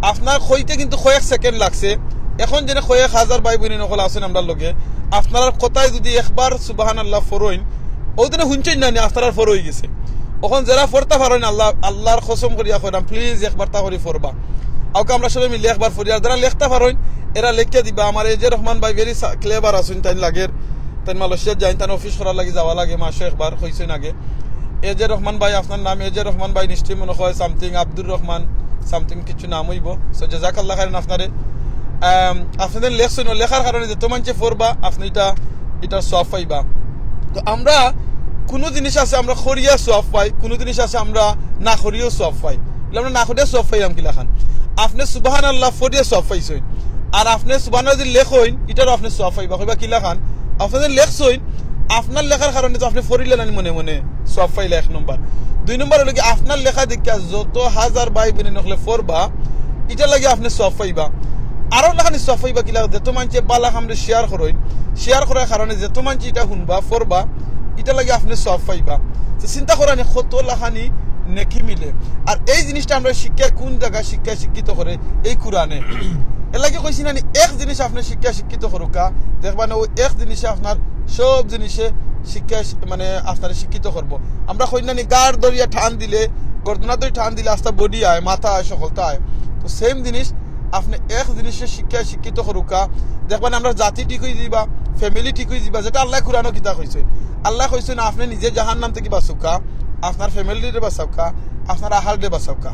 আপনার কইতে কিন্তু কয়েক সেকেন্ড লাগছে। এখন যেনে কয়েক হাজার ভাই বইন অকল আছইন আমরার লগে, আপনারার কথায় যুদি একবার সুবহানাল্লাহ পড়ইন, অউ দিনে হুনছইন না নি, আপনারার পড়া অইগেছে। অখন যেরা পড়তা পারইন, আল্লাহ, আল্লাহর কসম করিয়া কইরাম, প্লিজ একবার তা করি পড়বা। অউকা আমরা সবে মিলে একবার পড়ি। আর যেরা লেখতা পারইন, এরা লেখিয়া দিবা। আমার এ জে রহমান ভাই very clever আছইন, তাইন লাগের, তাইন মালয়েশিয়াত যাইন, তান অফিস করার লাগি যাওয়া লাগে, মাসো একবার, কইছইন আগে। এ জে রহমান ভাই, আপনার নাম এ জে রহমান ভাই, নিশ্চয়ই মনে হয় সামথিং আব্দুর রহমান, সামথিং কিছু নাম অইবো। So জাযাকাল্লাহ খাইরান আপনারে। আম, আপনে যেন লেখছইন, লেখার কারণে যত মানষে পড়বা, আপনে ইটা, ইটার সওয়াব পাইবা। তো আমরা কুনু জিনিস আছে আমরা করিয়া সওয়াব পাই, কুনু জিনিস আছে আমরা না করিয়াও সওয়াব পাই। বলে আমরা না করিয়া সওয়াব পাইলাম কিলাখান? আপনে সুবহানাল্লাহ পড়িয়া সওয়াব পাইছইন, আর আপনে সুবহানাল্লাহ যুদি লেখইন, ইটারও আপনে সওয়াব পাইবা। কইবা কিলাখান? আপনে যে লেখছইন, আপনার লেখার কারণে তো আপনে পড়িলা না নি মনে মনে, সওয়াব পাইলা এক নম্বর। দুই নম্বর অইলো কি, আপনার লেখা দেখিয়া যত হাজার ভাই বইন অকলে পড়বা, ইটার লাগি আপনে সওয়াব পাইবা। আরো লাখানি সওয়াব পাইবা কিলা, যত মানষে বালা কামরে শেয়ার করইন, শেয়ার করার কারণে যত মানষে ইটা হুনবা, পড়বা, ইটার লাগি আপনে সওয়াব পাইবা। তো চিন্তা করা নি, কত লাখানি নেকি মিলে। আর এই জিনিসটা আমরা শিক্ষায় কুন জাগায় শিক্ষায় শিক্ষিত করে? এই কোরআনে। এর লাগি কইছি না নি, এক জিনিস আপনে শিক্ষায় শিক্ষিত করুকা, দেখবা না অউ এক জিনিসে আপনার সব জিনিসে শিক্ষায় শি-, মানে আপনারে শিক্ষিত করবো। আমরা কই না নি, গাড় ধরিয়া টান দিলে, গর্দনা ধরি টান দিলে আস্তা বডি আয়, মাথা আয়, সকলতা আয়। তো সেম জিনিস, আপনে এক জিনিসে শিক্ষায় শিক্ষিত করুকা, দেখবা না আমরার জাতি ঠিক অইযিবা, ফ্যামিলি ঠিক অইযিবা, যেটা আল্লায় কোরআনো কিতা কইছইন। আল্লায় কইছইন, আপনে নিজে জাহান্নাম থাকি বাঁচুকা, আপনার ফ্যামিলিরে বাঁচাউকা, আপনার আহালরে বাঁচাউকা।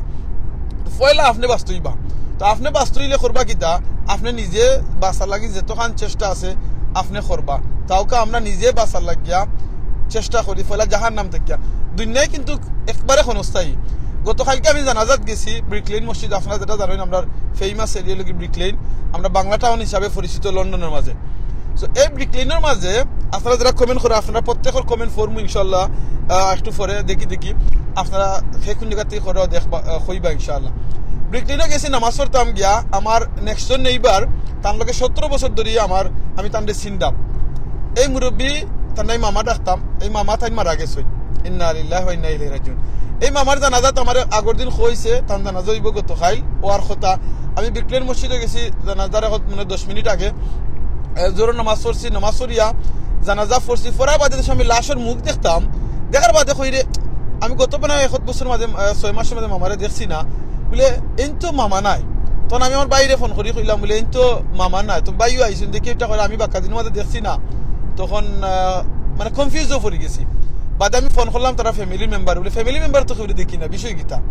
তো পয়লা আপনে বাঁচতে অইবা। তো আপনে বাঁচতে অইলে করবা কিতা? আপনে নিজে বাঁচার লাগি যতখান চেষ্টা আছে আপনে করবা। তে অউকা আমরা নিজে বাঁচার লাগিয়া চেষ্টা করি, পয়লা জাহান্নাম থাকিয়া। দুনিয়ায় কিন্তু একবারে ক্ষণস্থায়ী। গতকালকে আমি জানাজাত গেছি ব্রিকলেন মসজিদ, আপনারা যেটা জানইন, আমরার ফেমাস এরিয়া অইলো গি ব্রিকলেন, আমরা বাংলা টাউন হিসাবে পরিচিত লন্ডনের মাঝে। So এই ব্রিকলেনর মাঝে আপনারা যেরা কমেন্ট করো, আপনারা প্রত্যেকর কমেন্ট পড়মু ইনশাআল্লাহ, আহ, একটু পরে দেখি দেখি আপনারা কে কুন জাগা থাকি করো দেখবা, আহ, কইবা ইনশাআল্লাহ। ব্রিকলেনো গেছি নামাজ পড়তাম গিয়া, আমার নেক্সট ডোর নেইবার, তান লগে সতেরো বছর ধরি আমার, আমি তানরে চিনতাম। এই মুরব্বি, তান নাম মামা ডাকতাম, এই মামা তাইন মারা গেছইন। ইন্না লিল্লাহি ওয়া ইন্না ইলাইহি রাজিউন। এই মামার জানাজাত আমারে আগর দিন কইছে, তান জানাজা অইবো গতকাইল, অওয়ার কথা। আমি ব্রিকলেন মসজিদো গেছি, জানাজার এখন মানে দশ মিনিট আগে, এ, জোহরর নামাজ পড়ছি, নামাজ পড়িয়া জানাজা পড়ছি, পড়ার বাদে আমি লাশর মুখ দেখতাম, দেখার বাদে কইরে, আমি গত প্রায় এক বছর মাঝে, এ, ছয় মাসর মাঝে মামারে দেখছি না, বুলে, "এইন তো মামা নায়।" তখন আমি আমার ভাইরে ফোন করি কইলাম, বুলে, "এইন তো মামা নায়।" তো ভাইও আইছইন, দেখি ইটা কইরা আমি বাক্কা দিনর মাঝে দেখছি না, তখন, আহ, মানে কনফিউজও পড়ি গেছি। বাদে আমি ফোন করলাম তারা ফ্যামিলি মেম্বার, বুলে, "ফ্যামিলি মেম্বার তো কেউরে দেখি না, বিষয় কিতা?"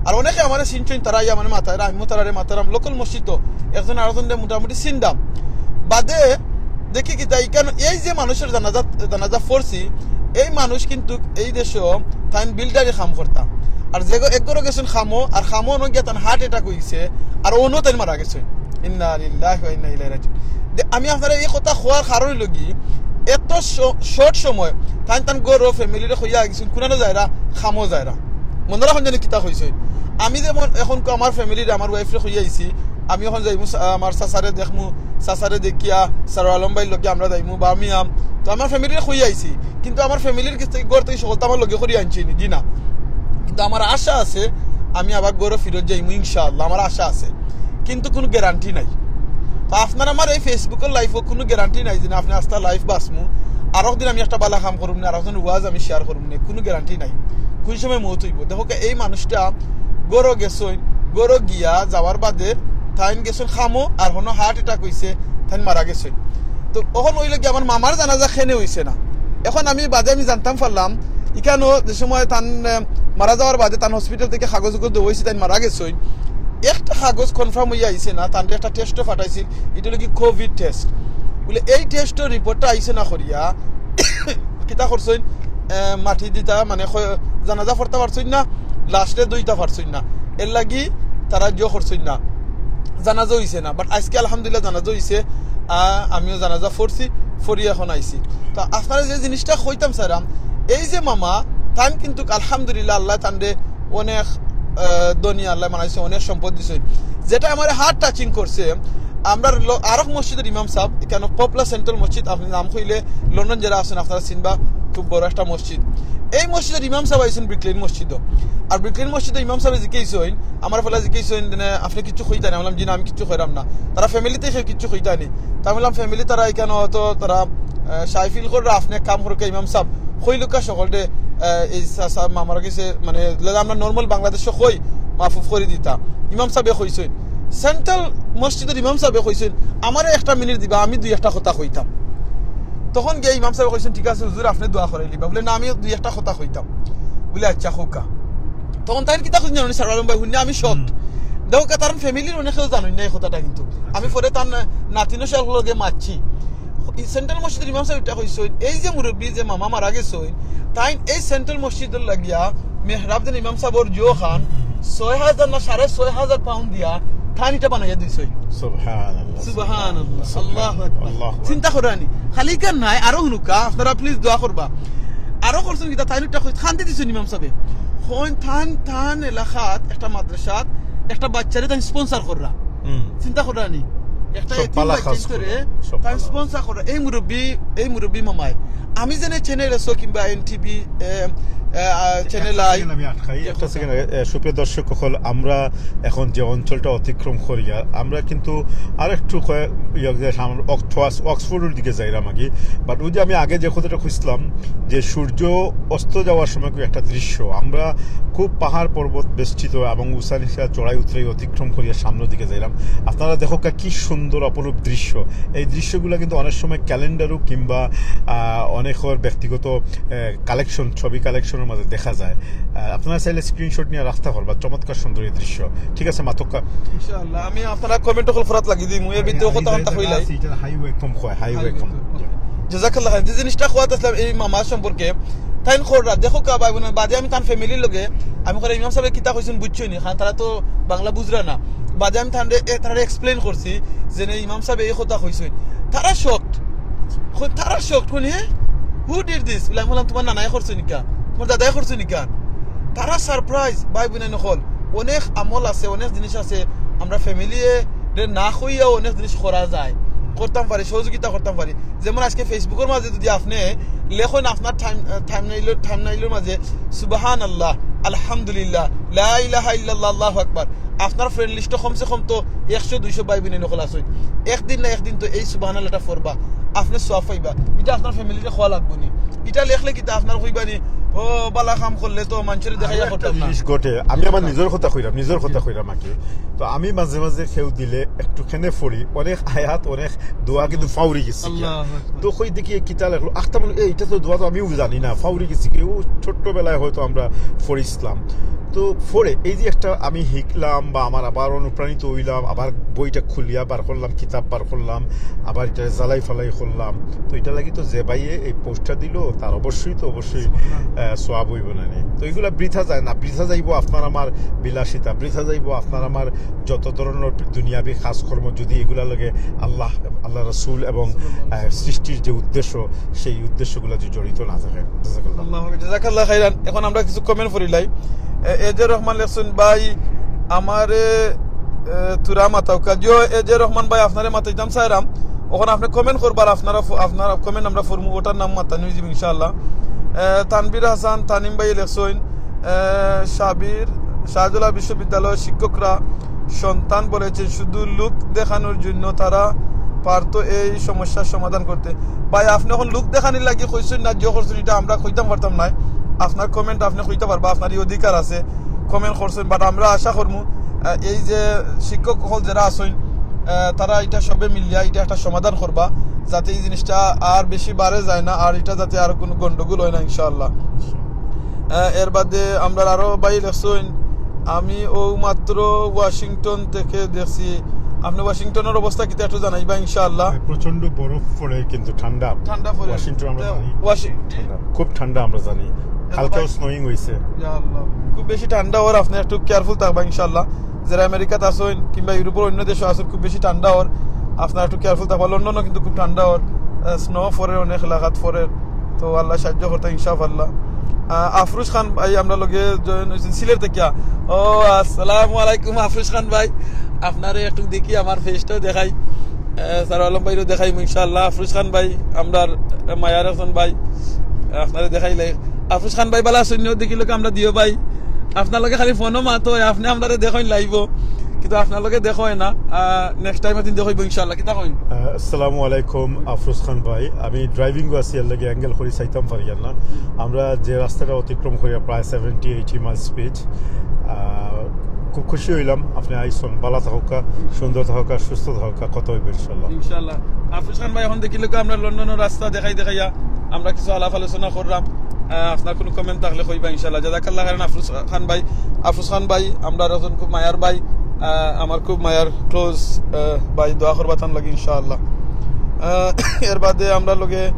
আর অনেকে আমারে চিনছইন, তারা আইয়া মানে মাতাইরা, আমিও তারারে মাতাইরাম, লোকাল মসজিদ তো, একজন আরোজনরে মোটামুটি চিনতাম। বাদে দেখি কিতা, ইখান এই যে মানুষর জানাজা, জানাজা পড়ছি, এই মানুষ কিন্তু এই দেশো তাইন বিল্ডারি কাম করতা। আর যে এক ঘরো গেছইন কামো, আর কামো অনো গিয়া তান হার্ট অ্যাটাক অইছে, আর অনো তাইন মারা গেছইন। ইন্না লিল্লাহি ওয়া ইন্না ইলাইহি রাজিউন। দে, আমি আপনারে এই কথা কওয়ার কারণ অইলো গি, এত শ-, শর্ট সময় তাইন তান ঘরো ফ্যামিলিরে কইয়া গেছইন, কুনানো যাইরা, কামো যাইরা। মনে রাখইন জানি কিতা কইছইন। আমি যেমন এখন আমার ফ্যামিলিরে, আমার ওয়াইফরে কইয়া আইছি, আমি এখন যাইমু সা-, আমার চাচারে দেখমু, চাচারে দেখিয়া সারোয়ার আলম ভাইর লগে আমরা যাইমু বার্মিংহাম। তো আমার ফ্যামিলিরে কইয়া আইছি, কিন্তু আমার ফ্যামিলির গেছ থাকি, ঘর থাকি সকলতা আমার লগে করি আনছি নি, জি না। কিন্তু আমার আশা আছে, আমি আবার ঘরো ফিরত যাইমু ইনশাআল্লাহ, আমার আশা আছে, কিন্তু কুনু গ্যারান্টি নাই। তো আপনার আমার এই Facebook-র লাইফো কুনু গ্যারান্টি নাই যে না, আপনে আস্তা লাইফ বাঁচমু, আরক দিন আমি একটা বালা কাম করমু নে, আরক দিন ওয়াজ আমি শেয়ার করমু নে, কুনু গ্যারান্টি নাই কুন সময় মউত অইবো। দেখউক্কা, এই মানুষটা ঘরো গেছইন, ঘরো গিয়া যাওয়ার বাদে তাইন গেছইন কামো, আর অনো হার্ট অ্যাটাক অইছে, তাইন মারা গেছইন। তো অখন অইলো গি আমার মামার জানাজা কেনে অইছে না। এখন আমি বাদে আমি জানতাম পারলাম, ইখানো যে সময় তান, আহ, মারা যাওয়ার বাদে তান হসপিটাল থাকি কাগজ উগজ দেওয়া অইছে, তাইন মারা গেছইন। একটা কাগজ কনফার্ম অইয়া আইছে না, তানরে একটা টেস্টও পাঠাইছিল, ইটা অইলো গি কোভিড টেস্ট। বুলে এই টেস্টর রিপোর্টটা আইছে না করিয়া কিতা করছইন, এ, মাটি দিতা মানে খ-, জানাজা পড়তা পারছইন না, লাশরে ধইতা পারছইন না, এর লাগি তারা জিও করছইন না, জানাজা অইছে না। বাট আইজকে আলহামদুলিল্লাহ জানাজা অইছে, আ, আমিও জানাজা পড়ছি, পড়ি এখন আইছি। তো আপনারা যে জিনিসটা কইতাম চাইরাম, এই যে মামা, তান কিন্তু আলহামদুলিল্লাহ আল্লায় তানরে অনেক, আ, ধনী আল্লায় বানাইছে, অনেক সম্পদ দিছে। যেটা আমার হার্ট টাচিং করছে, আমরা ল-, আরক মসজিদর ইমাম সাব, কেন পপুলার সেন্ট্রাল মসজিদ, আপনে নাম কইলে লন্ডন যারা আছইন আপনারা চিনবা, খুব বড় একটা মসজিদ। এই মসজিদর ইমাম সাব আইছইন ব্রিকলেন মসজিদো। আর ব্রিকলেন মসজিদর ইমাম সাবে জিকাইছইন, আমার ফেলা জিকাইছইন, মানে, "আপনে কিচ্ছু কইতা নি?" আমি বললাম, "জি না, আমি কিচ্ছু কইরাম না।" তারা ফ্যামিলিতে কেউ কিচ্ছু কইতা নি। তা আমি বললাম, "ফ্যামিলি তারা এখানে হয়তো তারা, আ, shy feel কররা, আপনে এক কাম করউক্কা ইমাম সাব, কইলউক্কা সকলরে, আ, এই সা-, সা-, মামার কাছে, মানে, যেলা আমরা নরমাল বাংলাদেশো কই, মাফ উফ করি দিতা।" ইমাম সাবে কইছইন, সেন্ট্রাল মসজিদর ইমাম সাবে কইছইন, "আমারে একটা মিনিট দিবা, আমি দুই একটা কথা কইতাম।" তখন গিয়া ইমাম সাবে কইছইন, "ঠিক আছে হুজুর, আপনে দোয়া করাইলিবা।" বুলে, "না, আমি দুই একটা কথা কইতাম।" বুলে, "আচ্ছা, কউক্কা।" তখন তাইন কিতা কইছইন জানো নি, সারওয়ার আলম ভাই, হুনিয়া আমি শকড। দেখউক্কা, তান ফ্যামিলির অনেকেও জানইন না এই কথাটা, কিন্তু আমি পরে তান নাতিন অকলর লগে মাতছি। এই সেন্ট্রাল মসজিদর ইমাম সাবে ইটা কইছইন, এই যে মুরব্বি, যে মামা মারা গেছইন, তাইন এই সেন্ট্রাল মসজিদর লাগিয়া মেহরাব যেন ইমাম সাবর জিও খান ছয় হাজার না সাড়ে ছয় হাজার পাউন্ড দিয়া তাইন ইটা বানাইয়া দিছইন। সুবহানাল্লাহ। সুবহানাল্লাহ। আল্লাহু আকবার। আল্লাহু আকবার। চিন্তা কররা নি। খালি ইখান নায়, আরো হুনুক্কা, আপনারা please দোয়া করবা। আরো করছইন কিতা, তাইন ইটা কই-, খান্দি দিছইন ইমাম সাবে। কইন তান, তান এলাকাত একটা মাদ্রাসাত একটা বাচ্চারে তাইন স্পন্সর কররা। হুম। চিন্তা কররা নি। একটা সব এতিম পালা বাচ্চা খাস করে, করে, সব তাইন পালা। স্পন্সর কররা। এই মুরব্বি, এই মুরব্বি মামায়। আমি জানি চ্যানেল আছো কিংবা এনটিভি, এ, এ, আ, চ্যানেল একটা আই। সেকেন্ড আমি আটকাই, একটা সেকেন্ড, এ, সুপ্রিয় দর্শক অকল, আমরা এখন যে অঞ্চলটা অতিক্রম করিয়ার, আমরা কিন্তু আরেকটু কয়ে-, ইয়ে, যে সামনে অক্স-, অক্সফোর্ডর দিকে যাইরাম আগে। বাট ওই যে আমি আগে যে কথাটা কইছিলাম যে সূর্য অস্ত যাওয়ার সময় কি একটা দৃশ্য, আমরা খুব পাহাড় পর্বত বেষ্টিত এবং উঁচা নিচা চড়াই উতরাই অতিক্রম করিয়া সামনের দিকে যাইরাম। আপনারা দেখউক্কা কি সুন্দর অপরূপ দৃশ্য। এই দৃশ্যগুলা কিন্তু অনেক সময় ক্যালেন্ডারও কিংবা, আহ, অনেকের ব্যক্তিগত, আহ, কালেকশন, ছবি কালেকশনর মাঝে দেখা যায়। আহ, আপনারা চাইলে স্ক্রিনশট নিয়া রাখতা পারবা, চমৎকার সুন্দর এই দৃশ্য। ঠিক আছে, মাতউক্কা। ইনশাআল্লাহ, আমি আপনারা কমেন্ট অকল ফরাত লাগি দিমু, এর ভিতরে কথা বার্তা কইলাই। এটা হাইওয়ে কম কয়, হাইওয়ে কম। জাযাকাল্লাহ খাইরান। যে জিনিসটা কওয়াত আছলাম এই মামা সম্পর্কে, তাইন কররা, দেখউক্কা ভাই বোন, বাদে আমি তান ফ্যামিলির লগে, আমি কইরা ইমাম সাবে কিতা কইছইন বুঝছইন নি, কারণ তারা তো বাংলা বুঝরা না। বাদে আমি তানরে, এ, তানরে এক্সপ্লেইন করছি যে নে ইমাম সাবে এই কথা কইছইন। তারা শকড। কই, তারা শকড, কইন, "হে? Who did this?" বুলে, আমি বললাম, "তুমার নানায় করছইন ইখান, তুমার দাদায় করছইন ইখান।" তারা সারপ্রাইজ, ভাই বোন অকল। অনেক আমল আছে, অনেক জিনিস আছে, আমরা ফ্যামিলিরে না কইয়াও অনেক জিনিস করা যায়, করতাম পারি, সহযোগিতা করতাম পারি। যেমন আইজকে ফেসবুকর মাঝে যদি আপনে লেখইন আপনার থাম-, থামনেইলর, থামনেইলর মাঝে সুবহানাল্লাহ, আলহামদুলিল্লাহ, লা ইলাহা ইল্লাল্লাহ, আল্লাহু আকবার, আপনার ফ্রেন্ড লিস্টো কমসে কম তো একশো দুইশো ভাই বোন অকল আছইন। একদিন না একদিন তো এই সুবহানাল্লাহটা পড়বা, আপনে সওয়াব পাইবা। ইটা আপনার ফ্যামিলিরে কওয়া লাগবো নি। ইটা লেখলে কিতা আপনার কইবা নি, "ও, বালা কাম করলে তো মানষরে দেখাইয়া করতাম না।" জিনিস ঘটে, আমি আমার নিজর কথা কইরাম, নিজর কথা কইরাম আগে। তো আমি মাঝে মাঝে কেউ দিলে একটু কেনে পড়ি, অনেক আয়াত, অনেক দোয়া কিন্তু ফাউরি গেছি গিয়া। আল্লাহু আকবার। তো কই দেখি কিতা লেখলো, আখতা বলে, "এই, ইটা তো দোয়া তো আমিও জানি না, ফাউরি গেছি কি।" ও ছোট্টবেলায় হয়তো আমরা পড়ছিলাম। তো পড়ে এই যে একটা আমি হিকলাম বা আমার আবার অনুপ্রাণিত অইলাম, আবার বইটা খুলিয়া বার করলাম, কিতাব বার করলাম, আবার ইটা জ্বালাই ফালাই করলাম। তো ইটা লাগি তো যে ভাইয়ে এই পোস্টটা দিল, তার অবশ্যই তো অবশ্যই, আহ, সওয়াব অইবো না নি? তো ইগুলা বৃথা যায় না, বৃথা যাইবো আপনার আমার বিলাসিতা, বৃথা যাইবো আপনার আমার যত ধরনের দুনিয়াবি কাজকর্ম, যদি ইগুলা লাগে আল্লাহ, আল্লাহ রসুল এবং, আহ, সৃষ্টির যে উদ্দেশ্য, সেই উদ্দেশ্যগুলা যদি জড়িত না থাকে। জাযাকাল্লাহ। আল্লাহু আকবার। জাযাকাল্লাহ খাইরান। এখন আমরা কিছু কমেন্ট পড়িলাই। এ, এ জে রহমান লেখছইন, "ভাই, আমারে, এ, থুড়া মাতাউক্কা।" জিও, এ জে রহমান ভাই, আপনারে মাতাইতাম চাইরাম। অখন আপনে কমেন্ট করবার, আপনারা ফ-, আপনার কমেন্ট আমরা পড়মু, ওটার নাম মাতানি অইযিবো ইনশাআল্লাহ। এ, তানভীর হাসান, তানিম ভাই লেখছইন, এ, সাবির, শাহজালাল বিশ্ববিদ্যালয়ের শিক্ষকরা সন্তান বলেছেন, শুধু লুক দেখানোর জন্য তারা পারতো এই সমস্যার সমাধান করতে। ভাই, আপনে অখন লুক দেখানির লাগি কইছইন না, জিও করছইন, ইটা আমরা কইতাম পারতাম নায়। আপনার কমেন্ট আপনে কইতা পারবা, আপনার এই অধিকার আছে, কমেন্ট করছইন, বাট আমরা আশা করমু, আহ, এই যে শিক্ষক অকল যেরা আছইন, আহ, তারা ইটা সবে মিলিয়া ইটা একটা সমাধান করবা, যাতে এই জিনিসটা আর বেশি বাড়ে যায় না, আর ইটা যাতে আর কোনো গন্ডগোল অয় না, ইনশাআল্লাহ। আহ, এর বাদে আমরা আরো ভাই লেখছইন, "আমি ও মাত্র ওয়াশিংটন থেকে দেখছি, আপনে ওয়াশিংটনর অবস্থা কিতা একটু জানাইবা ইনশাআল্লাহ। প্রচন্ড বরফ পড়ে, কিন্তু ঠান্ডা। ঠান্ডা পড়ে। ওয়াশিংটন আমরা তো জানি। ওয়াশি- ঠান্ডা, খুব ঠান্ডা আমরা জানি। কালকেও ভাই- স্নোয়িং হইছে। ইয়া আল্লাহ, খুব বেশি ঠান্ডা অর, আপনে একটু কেয়ারফুল থাকবা ইনশাআল্লাহ। যারা আমেরিকাত আছইন কিংবা ইউরোপর অন্য দেশো আছইন, খুব বেশি ঠান্ডা অর, আপনারা একটু কেয়ারফুল থাকবা। লন্ডনও কিন্তু খুব ঠান্ডা অর, স্নো পড়ে, অনেক এলাকাত পড়ে। তো আল্লাহ সাহায্য করতা ইনশাআল্লাহ। আহ, আফরোজ খান ভাই আমরার লগে জয়েন হইছইন সিলেট থাকিয়া। ও, আসসালামু আলাইকুম আফরোজ খান ভাই, আপনারে একটু দেখি, আমার ফেসটাও দেখাই, আহ, সারু আলম ভাইরেও দেখাইমু ইনশাআল্লাহ। আফরোজ খান ভাই, আমরার মায়ার একজন ভাই, আপনারে দেখাইলাই। আফরোজ খান ভাই, ভালা আছইন নি? দেখিলাউক্কা আমরার দুইও ভাই, আপনার লগে খালি ফোনো মাত অয়, আপনে আমরারে দেখইন লাইভো, কিন্তু আপনার লগে দেখা অয় না। নেক্সট টাইম একদিন দেখা অইবো ইনশাআল্লাহ। কিতা কইন? আহ, আসসালামু আলাইকুম আফরোজ খান ভাই, আমি ড্রাইভিং আছি, এর লাগি অ্যাঙ্গেল করি চাইতাম পারি আর না। আমরা যে রাস্তাটা অতিক্রম করি প্রায় সেভেন্টি এইটি মাইল স্পিড। খুব খুশি হইলাম আপনে আইছইন। ভালা থাকউক্কা, সুন্দর থাকউক্কা, সুস্থ থাকউক্কা, কথা হইবে ইনশাআল্লাহ। ইনশাআল্লাহ। আফরোজ খান ভাই, এখন দেখিলাউক্কা আমরা লন্ডনর রাস্তা দেখাই দেখাইয়া আমরা কিছু আলাপ আলোচনা করলাম। আহ, আপনার কোনো কমেন্ট থাকলে কইবা ইনশাআল্লাহ। জাযাকাল্লাহ খাইরান আফরোজ খান ভাই। আফরোজ খান ভাই, আমরার একজন খুব মায়ার ভাই, আহ, আমার খুব মায়ার ক্লোজ ভাই, দোয়া করবা তান লাগি ইনশাআল্লাহ। আহ, এর বাদে আমরার লগে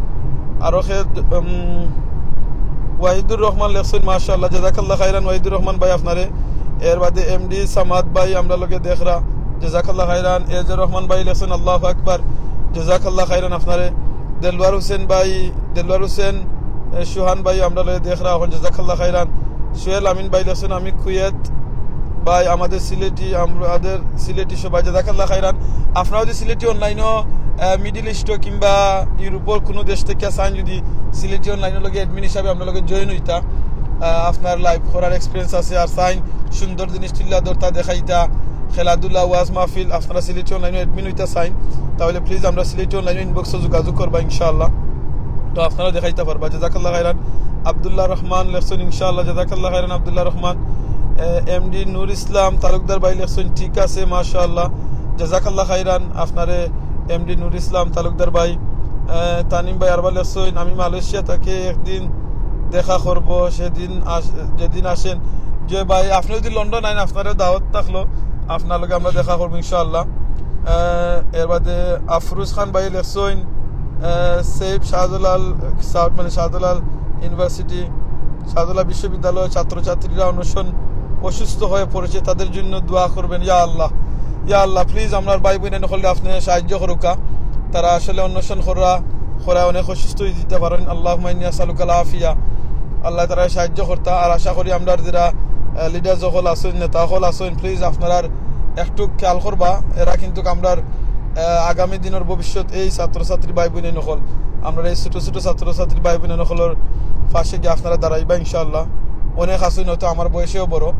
আরো খে-, উম, ওয়াহিদুর রহমান লেখছইন, মাশাআল্লাহ, জাযাকাল্লাহ খাইরান ওয়াহিদুর রহমান ভাই আপনারে। এর বাদে এমডি সামাদ ভাই আমরার লগে দেখরা, জাযাকাল্লাহ খাইরান। এ জে রহমান ভাই লেখছইন, আল্লাহু আকবার, জাযাকাল্লাহ খাইরান আপনারে। দেলওয়ার হোসেন ভাই, দেলওয়ার হোসেন, এ, সুহান ভাই আমরার লগে দেখরা, অখন জাযাকাল্লাহ খাইরান। সোহেল আমিন ভাই লেখছইন, আমি কুয়েত ভাই, আমাদের সিলেটি, আমাদের সিলেটি সবাই, জাযাকাল্লাহ খাইরান। আপনারা যদি সিলেটি অনলাইনও, আহ, মিডল ইস্টও কিংবা ইউরোপর কোনো দেশ থাকিয়া চাইন, যদি সিলেটি অনলাইনর লগে অ্যাডমিন হিসাবে আমরার লগে জয়েন হইতা, আহ, আপনার লাইভ করার এক্সপিরিয়েন্স আছে, আর চাইন সুন্দর জিনিস তুলিয়া ধরতা, দেখাইতা, খেলাধুলা, ওয়াজ মাহফিল, আপনারা সিলেটি অনলাইনও অ্যাডমিন হইতা চাইন, তাহলে প্লিজ আমরার সিলেটি অনলাইনও ইনবক্সও যোগাযোগ করবা ইনশাআল্লাহ। তো আপনারা দেখাইতা পারবা। জাযাকাল্লাহ খাইরান আব্দুল্লাহ রহমান লেখছইন, ইনশাআল্লাহ। জাযাকাল্লাহ খাইরান আব্দুল্লাহ রহমান। এমডি নূর ইসলাম তালুকদার ভাই লেখছইন, ঠিক আছে, মাশাআল্লাহ। জাযাকাল্লাহ খাইরান আপনারে এমডি নূর ইসলাম তালুকদার ভাই। এ, তানিম ভাই আরবার লেখছইন, আমি মালয়েশিয়া থাকি, একদিন দেখা করব, সেদিন আস-, যেদিন আসেন। যে ভাই, আপনে যদি লন্ডন আইন, আপনারেও দাওয়াত থাকলো, আপনার লগে আমরা দেখা করবো ইনশাআল্লাহ। এ, এর বাদে আফরোজ খান ভাই লেখছইন, এ, সেভ শাহজালাল, সা-, মানে শাহজালাল ইউনিভার্সিটি, শাহজালাল বিশ্ববিদ্যালয়, ছাত্রছাত্রীরা অনশন, অসুস্থ হয়ে পড়েছে, তাদের জন্য দোয়া করবেন। ইয়া আল্লাহ, ইয়া আল্লাহ, প্লিজ আমরার ভাই বইন হকলরে আপনে সাহায্য করউক্কা। তারা আসলে অনশন করা, করা অনেক অসুস্থ হইযিতা পারইন। আল্লাহুম্মা ইন্নী আসআলুকাল আফিয়া। আল্লাহ তারারে সাহায্য করতা। আর আশা করি আমরার যারা, আহ, লিডার হকল আছইন, নেতা হকল আছইন, প্লিজ আপনারা একটু খেয়াল করবা। এরা কিন্তু আমরার, আহ, আগামী দিনর ভবিষ্যৎ এই ছাত্রছাত্রী ভাই বইন হকল। আমরার এই ছোট ছোট ছাত্রছাত্রী ভাই বইন হকলর পাশে গিয়া আপনারা দাঁড়াইবা ইনশাআল্লাহ। অনেক আছইন হয়তো আমার বয়সেও বড়,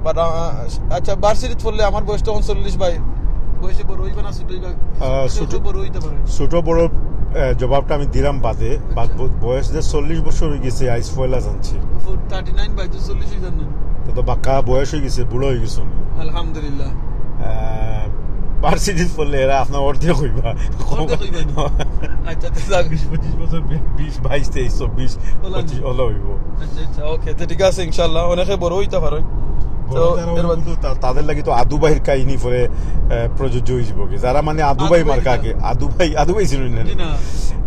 বাট, আহ, আচ্ছা, ভার্সিটিত পড়লে আমার বয়স তখন চল্লিশ ভাই, বয়সে বড় হইবা না ছোট হইবা? আহ, ছোট ছোট বড় হইতা পারে। ছোট বড়, আহ, জবাবটা আমি দিলাম বাদে। বাদ আচ্ছা। ব-, বয়স যে চল্লিশ বছর হয়ে গেছে, আইজ পয়লা জানছি। থার্টি নাইন ভাই, তো চল্লিশ হয়ে যান না? তো, তো বাক্কা বয়স হয়ে গেছে, বুড়া হয়ে গেছে। আলহামদুলিল্লাহ। আহ, ভার্সিটিত পড়লে এরা আপনার অর্ধেক হইবা। অর্ধেক হইবা নি? আচ্ছা, তো যাক। বিশ, পঁচিশ বছর, বি-, বিশ, বাইশ, তেইশ, চব্বিশ, ওলা নি? পঁচিশ, ওলা হইব। আচ্ছা, আচ্ছা, ওকে, তো ঠিক আছে, ইনশাআল্লাহ, অনেকে বড় হইতা পারে। তো বড় যারা এর হইব বাদ তো তা-, তাদের লাগি তো আদু ভাইর কাহিনী পরে, আহ, প্রযোজ্য হয়ে যাবো কি। যারা মানে আদু আদু ভাই ভাই মার্কা কিতা? আগে, আদু ভাই, আদু ভাই ছিল না? জি না।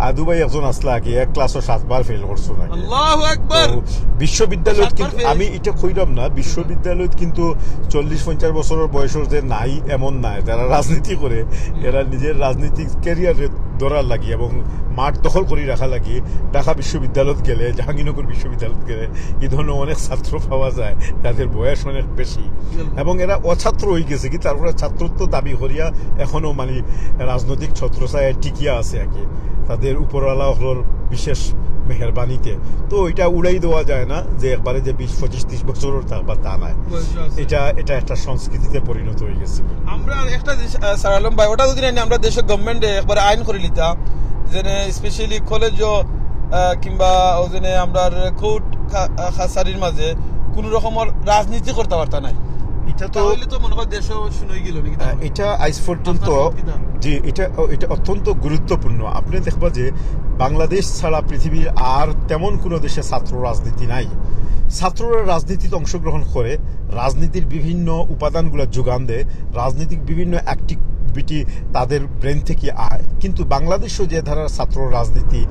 আদু ভাই একজন আসলা আগে, এক ক্লাসও সাতবার ফেল করছো না। আল্লাহু আকবার। তো বিশ্ববিদ্যালয়ত সাতবার কিন্তু, ফেল। আমি এটা কইলাম না, বিশ্ববিদ্যালয়ত কিন্তু চল্লিশ পঞ্চাশ বছরের বয়সের যে নাই, এমন নাই। যারা রাজনীতি করে, এরা নিজের রাজনৈতিক ক্যারিয়ারে ধরার লাগি এবং মাঠ দখল করি রাখা লাগি ঢাকা বিশ্ববিদ্যালয়ত গেলে, জাহাঙ্গীরনগর বিশ্ববিদ্যালয়ত গেলে, এই ধরনের অনেক ছাত্র পাওয়া যায়, যাদের বয়স অনেক বেশি। এবং এরা অছাত্র হয়ে গেছে কি, তারপরে ছাত্রত্ব দাবি করিয়া এখনো মানে রাজনৈতিক ছত্রছায়ায় টিকিয়া আছে আর কি। তাদের উপরওয়ালা হলোর বিশেষ মেহেরবানিতে। তো এটা উড়াই দেওয়া যায় না যে একবারে যে বিশ, পঁচিশ, ত্রিশ বছরের থাকবা, তা নয়। বয়স আছে। এটা, এটা একটা সংস্কৃতিতে পরিণত হয়ে গেছে। আমরা একটা জিনিস, আহ, স্যার আলম ভাই, ওটা যদি না আমরা দেশে গভর্নমেন্টে একবারে আইন করে নিতা, যেনে স্পেশালি কলেজও, আহ, কিংবা ও যেনে আমরা কোর্ট কা-, আহ, কাছারির মাঝে কোনো রকমর রাজনীতি করতে পারতা নাই। এটা তো তাহলে তো মনে হয় দেশও শুনে গেল নাকি আহ, তাহলে? এটা আইজ পর্যন্ত আপনার মত কি দাম? জি, এটা, ও, এটা অত্যন্ত গুরুত্বপূর্ণ। আপনি দেখবা যে বাংলাদেশ ছাড়া পৃথিবীর আর তেমন কোনো দেশে ছাত্র রাজনীতি নাই। ছাত্ররা রাজনীতিতে অংশগ্রহণ করে, রাজনীতির বিভিন্ন উপাদানগুলো যোগান দেয়, রাজনৈতিক বিভিন্ন অ্যাক্টিভ বিটি তাদের ব্রেন থেকে আয়। কিন্তু বাংলাদেশও যে ধারার ছাত্র রাজনীতি,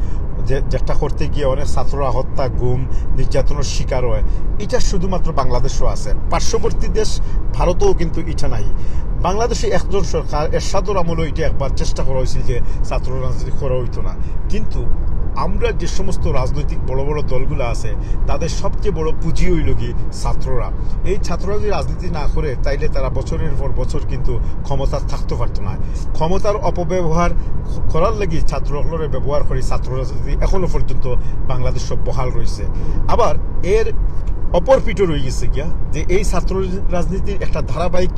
যে যেটা করতে গিয়ে অনেক ছাত্ররা হত্যা, গুম, নির্যাতনের শিকার হয়, এটা শুধুমাত্র বাংলাদেশও আছে। পার্শ্ববর্তী দেশ ভারতেও কিন্তু এটা নাই। বাংলাদেশে একজন সরকার এরশাদর আমলেও এটা একবার চেষ্টা করা হয়েছিল যে ছাত্র রাজনীতি করা হইতো না, কিন্তু আমরা যে সমস্ত রাজনৈতিক বড় বড় দলগুলো আছে, তাদের সবচেয়ে বড় পুঁজি হইল কি ছাত্ররা। এই ছাত্ররা যদি রাজনীতি না করে, তাইলে তারা বছরের পর বছর কিন্তু ক্ষমতা থাকতে পারতো না। ক্ষমতার অপব্যবহার করার লাগি ছাত্র হকলরে ব্যবহার করে ছাত্র রাজনীতি এখনো পর্যন্ত বাংলাদেশ বহাল রয়েছে। আবার এর অপর পিঠে রয়ে গেছে গিয়া যে এই ছাত্র রাজনীতির একটা ধারাবাহিক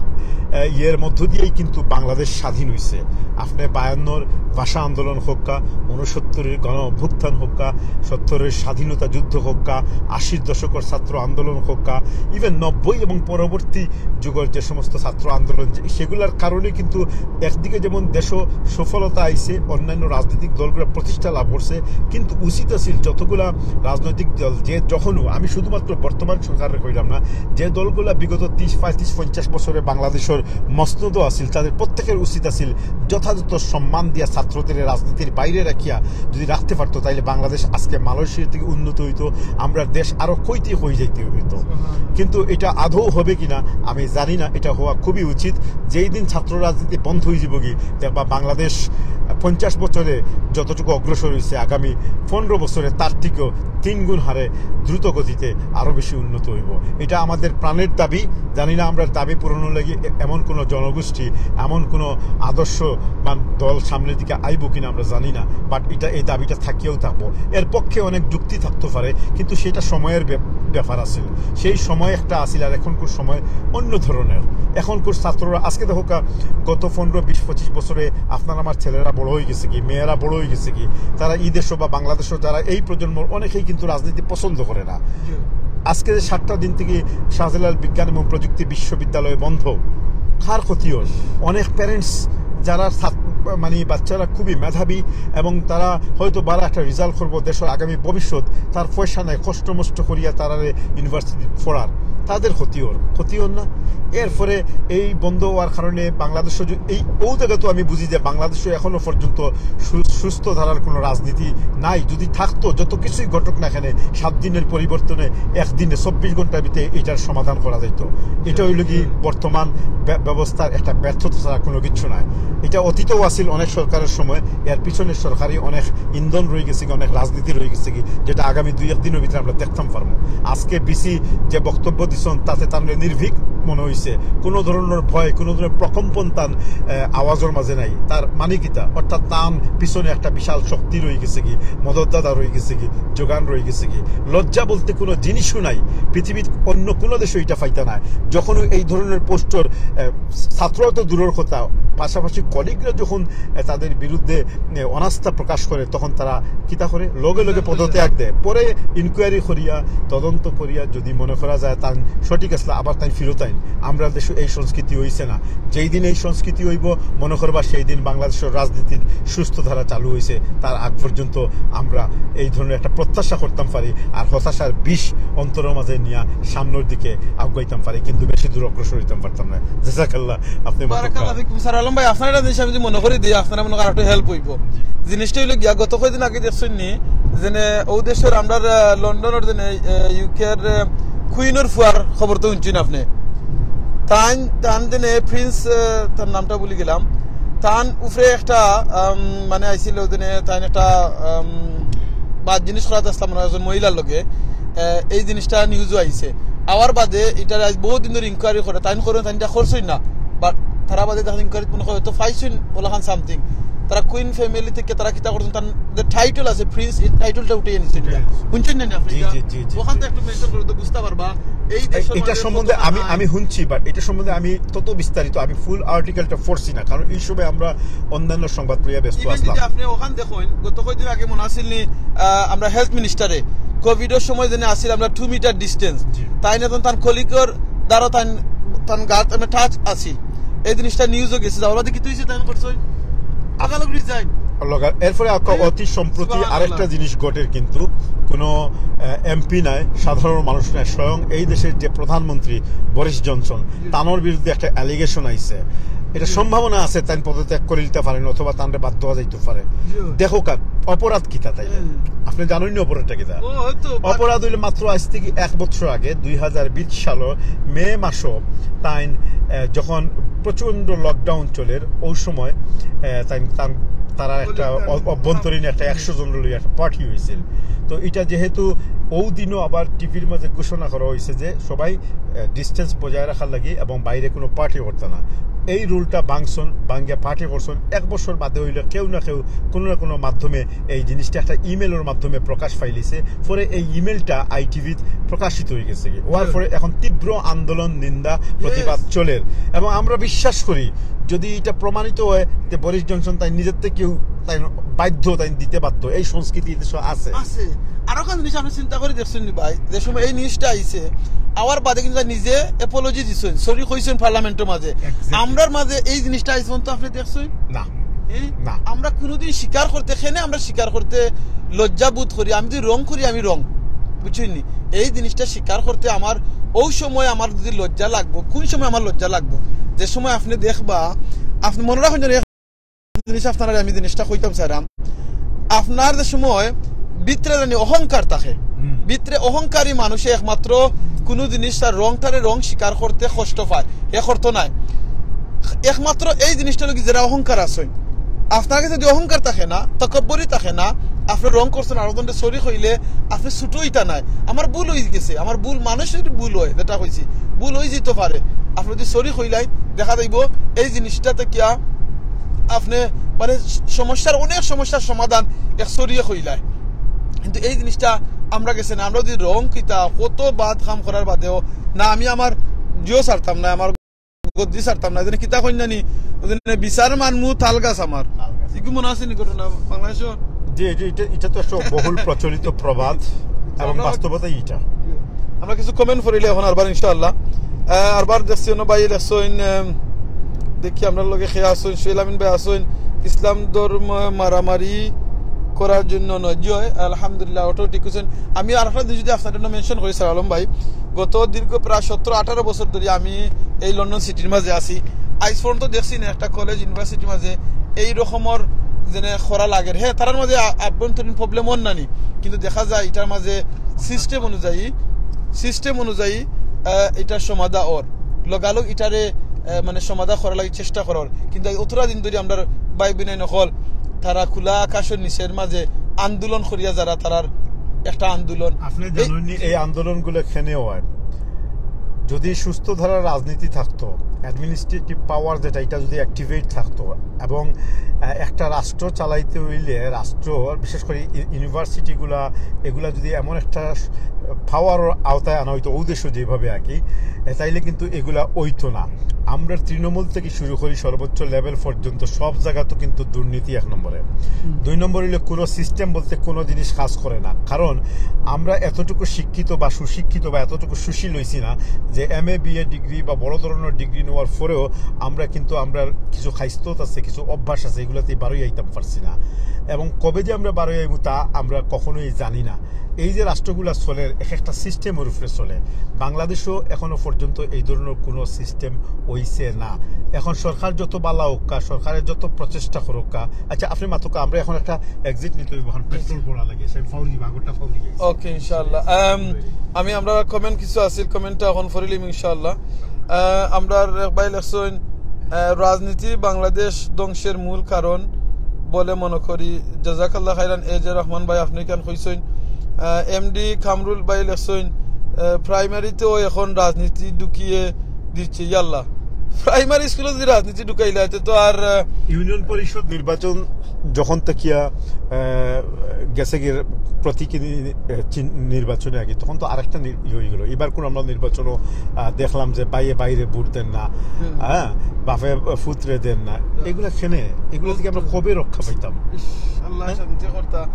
আহ, ইয়ের মধ্য দিয়েই কিন্তু বাংলাদেশ স্বাধীন হয়েছে। আপনি বায়ান্নর ভাষা আন্দোলন হোক্কা, উনসত্তরের গণ অভ্যুত্থান হোক্কা, সত্তরের স্বাধীনতা যুদ্ধ হোক্কা, আশির দশকের ছাত্র আন্দোলন হোক্কা, ইভেন নব্বই এবং পরবর্তী যুগের যে সমস্ত ছাত্র আন্দোলন, যে- সেগুলোর কারণে কিন্তু একদিকে যেমন দেশও সফলতা আইছে, অন্যান্য রাজনৈতিক দলগুলো প্রতিষ্ঠা লাভ করছে, কিন্তু উচিত আছিল যতগুলা রাজনৈতিক দল যে যখনও, আমি শুধুমাত্র বর্তমান সরকারের কইলাম না, যে দলগুলা বিগত ত্রিশ, পঁয়ত্রিশ, পঞ্চাশ বছরে বাংলাদেশের মসনদও আছিল, তাদের প্রত্যেকের উচিত আছিল যথাযথ সম্মান দিয়া ছাত্রদের রাজনীতির বাইরে রাখিয়া যদি রাখতে পারতো, তাইলে বাংলাদেশ আজকে মালয়েশিয়া থেকে উন্নত হইতো, আমরা দেশ আরো কইতে কই যাইতে হইতো। কিন্তু এটা আদৌ হবে কিনা আমি জানি না, এটা হওয়া খুবই উচিত। যেই দিন ছাত্র রাজনীতি বন্ধ হয়ে যাবো কি, দেখবা বাংলাদেশ পঞ্চাশ বছরে যতটুকু অগ্রসর হয়েছে, আগামী পনেরো বছরে তার থেকেও তিন গুণ হারে দ্রুত গতিতে আরো বেশি উন্নত হইব। এটা আমাদের প্রাণের দাবি। জানি না আমরা দাবি পূরণের লাগি এ- এমন কোনো জনগোষ্ঠী, এমন কোনো আদর্শবান দল সামনের দিকে আইব কিনা আমরা জানি না, বাট এটা, এই দাবিটা থাকিয়াও থাকবো। এর পক্ষে অনেক যুক্তি থাকতে পারে, কিন্তু সেটা সময়ের ব্যাপ- ব্যাপার আছিল। সেই সময় একটা আছিল, আর এখনকার সময় অন্য ধরনের। এখনকার ছাত্ররা আজকে দেখো কা-, গত পনেরো, বিশ, পঁচিশ বছরে আপনার আমার ছেলেরা বড় হয়ে গেছে কি, মেয়েরা বড় হয়ে গেছে কি, তারা এই দেশও বা বাংলাদেশও যারা এই প্রজন্মর অনেকেই কিন্তু রাজনীতি পছন্দ করে না। আজকে যে সাতটা দিন থেকে শাহজালাল বিজ্ঞান এবং প্রযুক্তি বিশ্ববিদ্যালয় বন্ধ, কার ক্ষতি হয়? অনেক প্যারেন্টস যারা ছাত- মানে বাচ্চারা খুবই মেধাবী এবং তারা হয়তো ভালো একটা রেজাল্ট করবো, দেশের আগামী ভবিষ্যৎ, তার পয়সা নাই, কষ্ট মষ্ট করিয়া তারারে ইউনিভার্সিটি পড়ার, তাদের ক্ষতি ওর, ক্ষতি ওর না? এরপরে এই বন্ধ হওয়ার কারণে বাংলাদেশও যে এই ও জায়গা তো আমি বুঝি যে বাংলাদেশে এখনো পর্যন্ত সু- সুস্থ ধারার কোনো রাজনীতি নাই। যদি থাকতো, যত কিছুই ঘটুক না কেন, সাত দিনের পরিবর্তনে একদিনে চব্বিশ ঘন্টার ভিতরে এটার সমাধান করা যাইতো। এটা হইল কি বর্তমান ব্য- ব্যবস্থার একটা ব্যর্থতা ছাড়া কোনো কিছু নয়। এটা অতীতেও আছিল অনেক সরকারের সময়, এর পিছনে সরকারি অনেক ইন্ধন রয়ে গেছে কি, অনেক রাজনীতি রয়ে গেছে কি, যেটা আগামী দুই এক দিনের ভিতরে আমরা দেখতাম পারবো। আজকে ভিসি যে বক্তব্য দিছন, তাতে তার নির্ভীক মনে হইছে, কোনো ধরনের ভয়, কোনো ধরনের প্রকম্পন তার আহ, আওয়াজের মাঝে নাই। তার মানে কিতা? অর্থাৎ তার পিছনে একটা বিশাল শক্তি রয়ে গেছে কি, মদতদাতা রয়ে গেছে কি, যোগান রয়ে গেছে কি। লজ্জা বলতে কোনো জিনিসও নাই। পৃথিবীর অন্য কোনো দেশে এটা পাইতা না। যখন এই ধরনের পোস্টর, আহ, ছাত্র তো দূরের কথা, পাশাপাশি কলিগরা যখন আহ, তাদের বিরুদ্ধে আহ, অনাস্থা প্রকাশ করে, তখন তারা কিতা করে? লগে লগে পদত্যাগ দেয়। পরে ইনকোয়ারি করিয়া, তদন্ত করিয়া যদি মনে করা যায় তান সঠিক আসলে, আবার তাই ফিরত আইন। আমরা দেশে এই সংস্কৃতি হইছে না। যেই দিন এই সংস্কৃতি হইব, মনে করবা সেই দিন বাংলাদেশের রাজনীতির সুস্থ ধারা চালু হইছে। তার আগ পর্যন্ত আমরা এই ধরনের একটা প্রত্যাশা করতাম পারি, আর হতাশার বিষ অন্তরের মাঝে নিয়া সামনের দিকে আগুয়াইতাম পারি, কিন্তু বেশি দূর অগ্রসর হইতাম পারতাম না। জাজাকাল্লাহ। আপনি মতো বারাকাল্লাহ ফিকুম। স্যার আলম ভাই, আপনার একটা জিনিস আমি যদি মনে করি দিই, আপনারা মনে করেন একটু হেল্প হইব। জিনিসটা হইলো গিয়া, গত কয়দিন আগে দেখছেন নি, যেনে ও দেশের আমরা, আহ, লন্ডনের যেনে, আহ, ইউকের, আহ, কুইনের ফুয়ার খবর তো শুনছেন আপনি। তান, তান যেনে প্রিন্স, আহ, তার নামটা ভুলে গেলাম, তান উপরে একটা, আম, মানে আইছিল যেনে তাই একটা, আম, বাদ জিনিস করাতে আসলাম না, একজন মহিলার লগে, আহ, এই জিনিসটা নিউজও আইছে। আওয়ার বাদে এটা আজ বহুত দিন ধরে ইনকোয়ারি করে, তাই করে, তাই এটা করছই না, বাট তারা বাদে দেখেন ইনকোয়ারি মনে হয় তো পাইছইন ওলাখান সামথিং। তারা কুইন ফ্যামিলি থেকে তারা কিতা করছেন, তার যে টাইটেল আছে প্রিন্স, এই টাইটেলটা উঠিয়ে নিচ্ছে। হুনছেন না আপনি জি, এটা? জি, জি, জি, ওখান জি। তো একটু মেনশন করে তো বুঝতে পারবা। এই দেশের এটা সম্বন্ধে আমি, আমি হুনছি, বাট এটা সম্বন্ধে আমি তত বিস্তারিত, আমি ফুল আর্টিকেলটা পড়ছি না, কারণ এই সময় আমরা অন্যান্য সংবাদ পড়িয়া ব্যস্ত ইভেন আসলাম। যদি আপনি ওখান দেখেন, গত কয়েকদিন আগে মনে আছিল নি, আহ, আমরা হেলথ মিনিস্টারে কোভিডের সময় যেন আছিল আমরা টু মিটার ডিস্টেন্স, জি। তাই না তখন তার কলিগর দ্বারা তাই তার গাত আমরা টাচ আছিল। এই জিনিসটা নিউজও গেছে, যাওয়ার বাদে কি তুই তাই করছই? আগালগ রিজাইন। লগা-, এরপরে একটা এই অতি সম্প্রতি সুবহানাল্লাহ। আরেকটা জিনিস ঘটের, কিন্তু কোনো, আহ, এমপি নাই, সাধারণ মানুষ নাই, স্বয়ং এই দেশের যে প্রধানমন্ত্রী বরিস জনসন, জি। তানোর বিরুদ্ধে একটা অ্যালিগেশন আইছে। এটা সম্ভাবনা আছে তাইন পদত্যাগ করি দিতা পারেন অথবা তানরে বাদ দেওয়া যাইতে পারে। দেখো কাক, অপরাধ কিতা তাইলে? আপনি জানেন না অপরাধটা কিতা? অপরাধ হইলে মাত্র আজ থেকে এক বছর আগে দুই হাজার বিশ সালের মে মাসও তাইন, আহ, যখন প্রচণ্ড লকডাউন চলের, ওই সময়, আহ, তাইন, তান-, তারা একটা অভ-, অভ্যন্তরীণ একটা একশো জন লইয়া একটা পার্টি হয়েছিল। তো এটা যেহেতু ওই দিনও আবার টিভির মাঝে ঘোষণা করা হয়েছে যে সবাই, আহ, ডিস্টেন্স বজায় রাখার লাগি এবং বাইরে কোনো পার্টি করতে না, এই রুলটা ভাঙছন, ভাঙিয়া পার্টি করছন। এক বছর বাদে হইলে কেউ না কেউ কোনো না কোনো মাধ্যমে এই জিনিসটা একটা ইমেইলের মাধ্যমে প্রকাশ পাইলিছে। পরে এই ইমেইলটা আইটিভিত প্রকাশিত হয়ে গেছে কি। হওয়ার পরে এখন তীব্র আন্দোলন, নিন্দা, প্রতিবাদ চলের। এবং আমরা বিশ্বাস করি যদি এটা প্রমাণিত হয় যে বরিস জনসন তাই নিজের থেকে কেউ তাই বাধ্য, তাই দিতে বাধ্য, এই সংস্কৃতি এই দেশে আছে। আছে। আরো কান জিনিস আপনি চিন্তা করে দেখছেন নি ভাই, যে সময় এই নিউজটা আইছে, আওয়ার বাদে কিন্তু তাই নিজে অ্যাপোলজি দিছেন, সরি কইছেন পার্লামেন্টের মাঝে। আমরার মাঝে এই জিনিসটা আইছে তো আপনি দেখছেন? না। এই না। আমরা কোনোদিন স্বীকার করতে, কেনে আমরা স্বীকার করতে লজ্জা বোধ করি। আমি যদি রং করি, আমি রং, বুঝছেন নি? এই জিনিসটা স্বীকার করতে আমার ওই সময় আমার যদি লজ্জা লাগবো, কোন সময় আমার লজ্জা লাগবো? যে সময় আপনি দেখবা, আপনি মনে রাখুন যেন এক জিনিস আপনারা, আমি জিনিসটা কইতাম চাইরাম, আপনার যে সময় ভিতরে জানি অহংকার থাকে, ভিতরে অহংকারী মানুষে একমাত্র কোনো জিনিস তার রংটারে রং স্বীকার করতে কষ্ট পায়, এ করতো নাই। একমাত্র এই জিনিসটা লোক যারা অহংকার আছে, আপনার কাছে যদি অহংকার থাকে না, তকব্বরি থাকে না, আপনি রং করছেন, আরো জনকে সরি কইলে আপনি ছোট হইতা নাই। আমার ভুল হয়ে গেছে, আমার ভুল, মানুষের ভুল হয়, যেটা কইছি, ভুল হয়ে যেতে পারে। আপনি যদি সরি কইলাই, দেখা যাইব এই জিনিসটাতে কিয়া আপনি মানে সমস্যার, অনেক সমস্যার সমাধান এক সরিয়ে কইলাই। কিন্তু এই জিনিসটা আমরা গেছে না। আমরা যদি রং কিতা কত বাদ কাম করার বাদেও না, আমি আমার জিও ছাড়তাম না, আমার গদ্দি ছাড়তাম না, যেন কিতা কইন জানি, ওই জন্য বিচার মানমু তাল গাছ আমার। তাল গাছ। ইগু মনে আছে নি ঘটনা বাংলাদেশও? জি, জি, এটা, এটা তো একটা বহুল প্রচলিত প্রবাদ এবং আমরা বাস্তবতাই এটা। আমরা কিছু কমেন্ট পড়িলে এখন আরবার ইনশাআল্লাহ। আহ, আরবার দেখছি অন্য ভাই লেখছইন, আহ, দেখি আমরা লগে খেয়ে আসইন, সোহেল আমিন ভাই আসইন, ইসলাম ধর্ম মারামারি করার জন্য নয়। জি হয়, আলহামদুলিল্লাহ, ওটাও ঠিক করছেন। আমি আর একটা জিনিস যদি আপনাদের মেনশন করি, স্যার আলম ভাই, গত দীর্ঘ প্রায় সতেরো আঠারো বছর ধরে আমি এই লন্ডন সিটির মাঝে আছি। আইজ পর্যন্ত দেখছি না একটা কলেজ ইউনিভার্সিটির মাঝে এই রকমর যেন খরা লাগের। হ্যাঁ, তারার মাঝে আ-, আভ্যন্তরীণ প্রবলেম অন নানি, কিন্তু দেখা যায় এটার মাঝে সিস্টেম অনুযায়ী, সিস্টেম অনুযায়ী, আহ, এটার সমাধা ওর লগালগ এটারে, আহ, মানে সমাধা করার লাগি চেষ্টা করার। কিন্তু এই অতরা দিন ধরে আমরা ভাই বিনাই নকল তারা খোলা আকাশের নিচের মাঝে আন্দোলন করিয়া যারা তারার একটা আন্দোলন। আপনি এই জানেননি এই আন্দোলনগুলো কেনে হয়? যদি সুস্থ ধারার রাজনীতি থাকতো, অ্যাডমিনিস্ট্রেটিভ পাওয়ার যেটা, এটা যদি অ্যাক্টিভেট থাকতো এবং, আহ, একটা রাষ্ট্র চালাইতে হইলে রাষ্ট্র, বিশেষ করে ই-, ইউনিভার্সিটিগুলা, এগুলা যদি এমন একটা পাওয়ার আওতায় আনা হইতো, ঔদেশ্য যেভাবে আর কি, এ, তাইলে কিন্তু এগুলা হইতো না। আমরা তৃণমূল থেকে শুরু করি সর্বোচ্চ লেভেল পর্যন্ত সব জায়গা তো কিন্তু দুর্নীতি এক নম্বরে। দুই নম্বর হইলে কোনো সিস্টেম বলতে কোনো জিনিস কাজ করে না, কারণ আমরা এতটুকু শিক্ষিত বা সুশিক্ষিত বা এতটুকু সুশীল হইছি না যে এমএ বিএ ডিগ্রি বা বড় ধরনের ডিগ্রি নেওয়ার পরেও আমরা কিন্তু, আমরা কিছু খাইস্তত আছে, কিছু অভ্যাস আছে, এগুলাতে বারোই আইতাম পারছি না। এবং কবে যে আমরা বারোই আইব তা আমরা কখনোই জানি না। এই যে রাষ্ট্রগুলা চলের এক একটা সিস্টেমের উপরে চলে, বাংলাদেশও এখনো পর্যন্ত এই ধরনের কোনো সিস্টেম হইছে না। এখন সরকার যত বালা হোক কা, সরকারের যত প্রচেষ্টা করুক কা, আচ্ছা, আপনি মাতুকা, আমরা এখন একটা এক্সিট নিতে হইব, এখন পেট্রোল পড়া লাগে, সেই ফাউরি বাগরটা ফাউরি গেছে। ওকে, ইনশাআল্লাহ। আম, আমি, আমরা কমেন্ট কিছু আছিল, কমেন্টটা এখন পড়িলিম ইনশাআল্লাহ। আহ, আমরা এক ভাই লেখছইন, আহ, রাজনীতি বাংলাদেশ ধ্বংসের মূল কারণ বলে মনে করি। জাজাকাল্লাহ খাইরান, এ জে রহমান ভাই, আপনি কেন কইছইন? আহ, এমডি কামরুল ভাই লেখছইন, আহ, প্রাইমারিতেও এখন রাজনীতি ঢুকিয়ে দিচ্ছে, ইয়াল্লা। প্রাইমারি স্কুলে যদি রাজনীতি ঢুকাইলে, এতে তো আর, আহ, ইউনিয়ন পরিষদ নির্বাচন যখন তাকিয়া, আহ, গেছে গিয়ে প্রতীকী নি-, আহ, চিন-, নির্বাচনে আগে, তখন তো আরেকটা নি-, ইয়ে হয়ে গেল। এবার কোন আমরা নির্বাচনও, আহ, দেখলাম যে বাইরে বাইরে ভোট দেন না, হুম। হ্যাঁ, বাপে ফুতরে দেন না, হুম। এগুলা কেনে, এগুলা থেকে আমরা কবে রক্ষা পাইতাম? ইস, আল্লাহ হ্যাঁ? শান্তি করতা।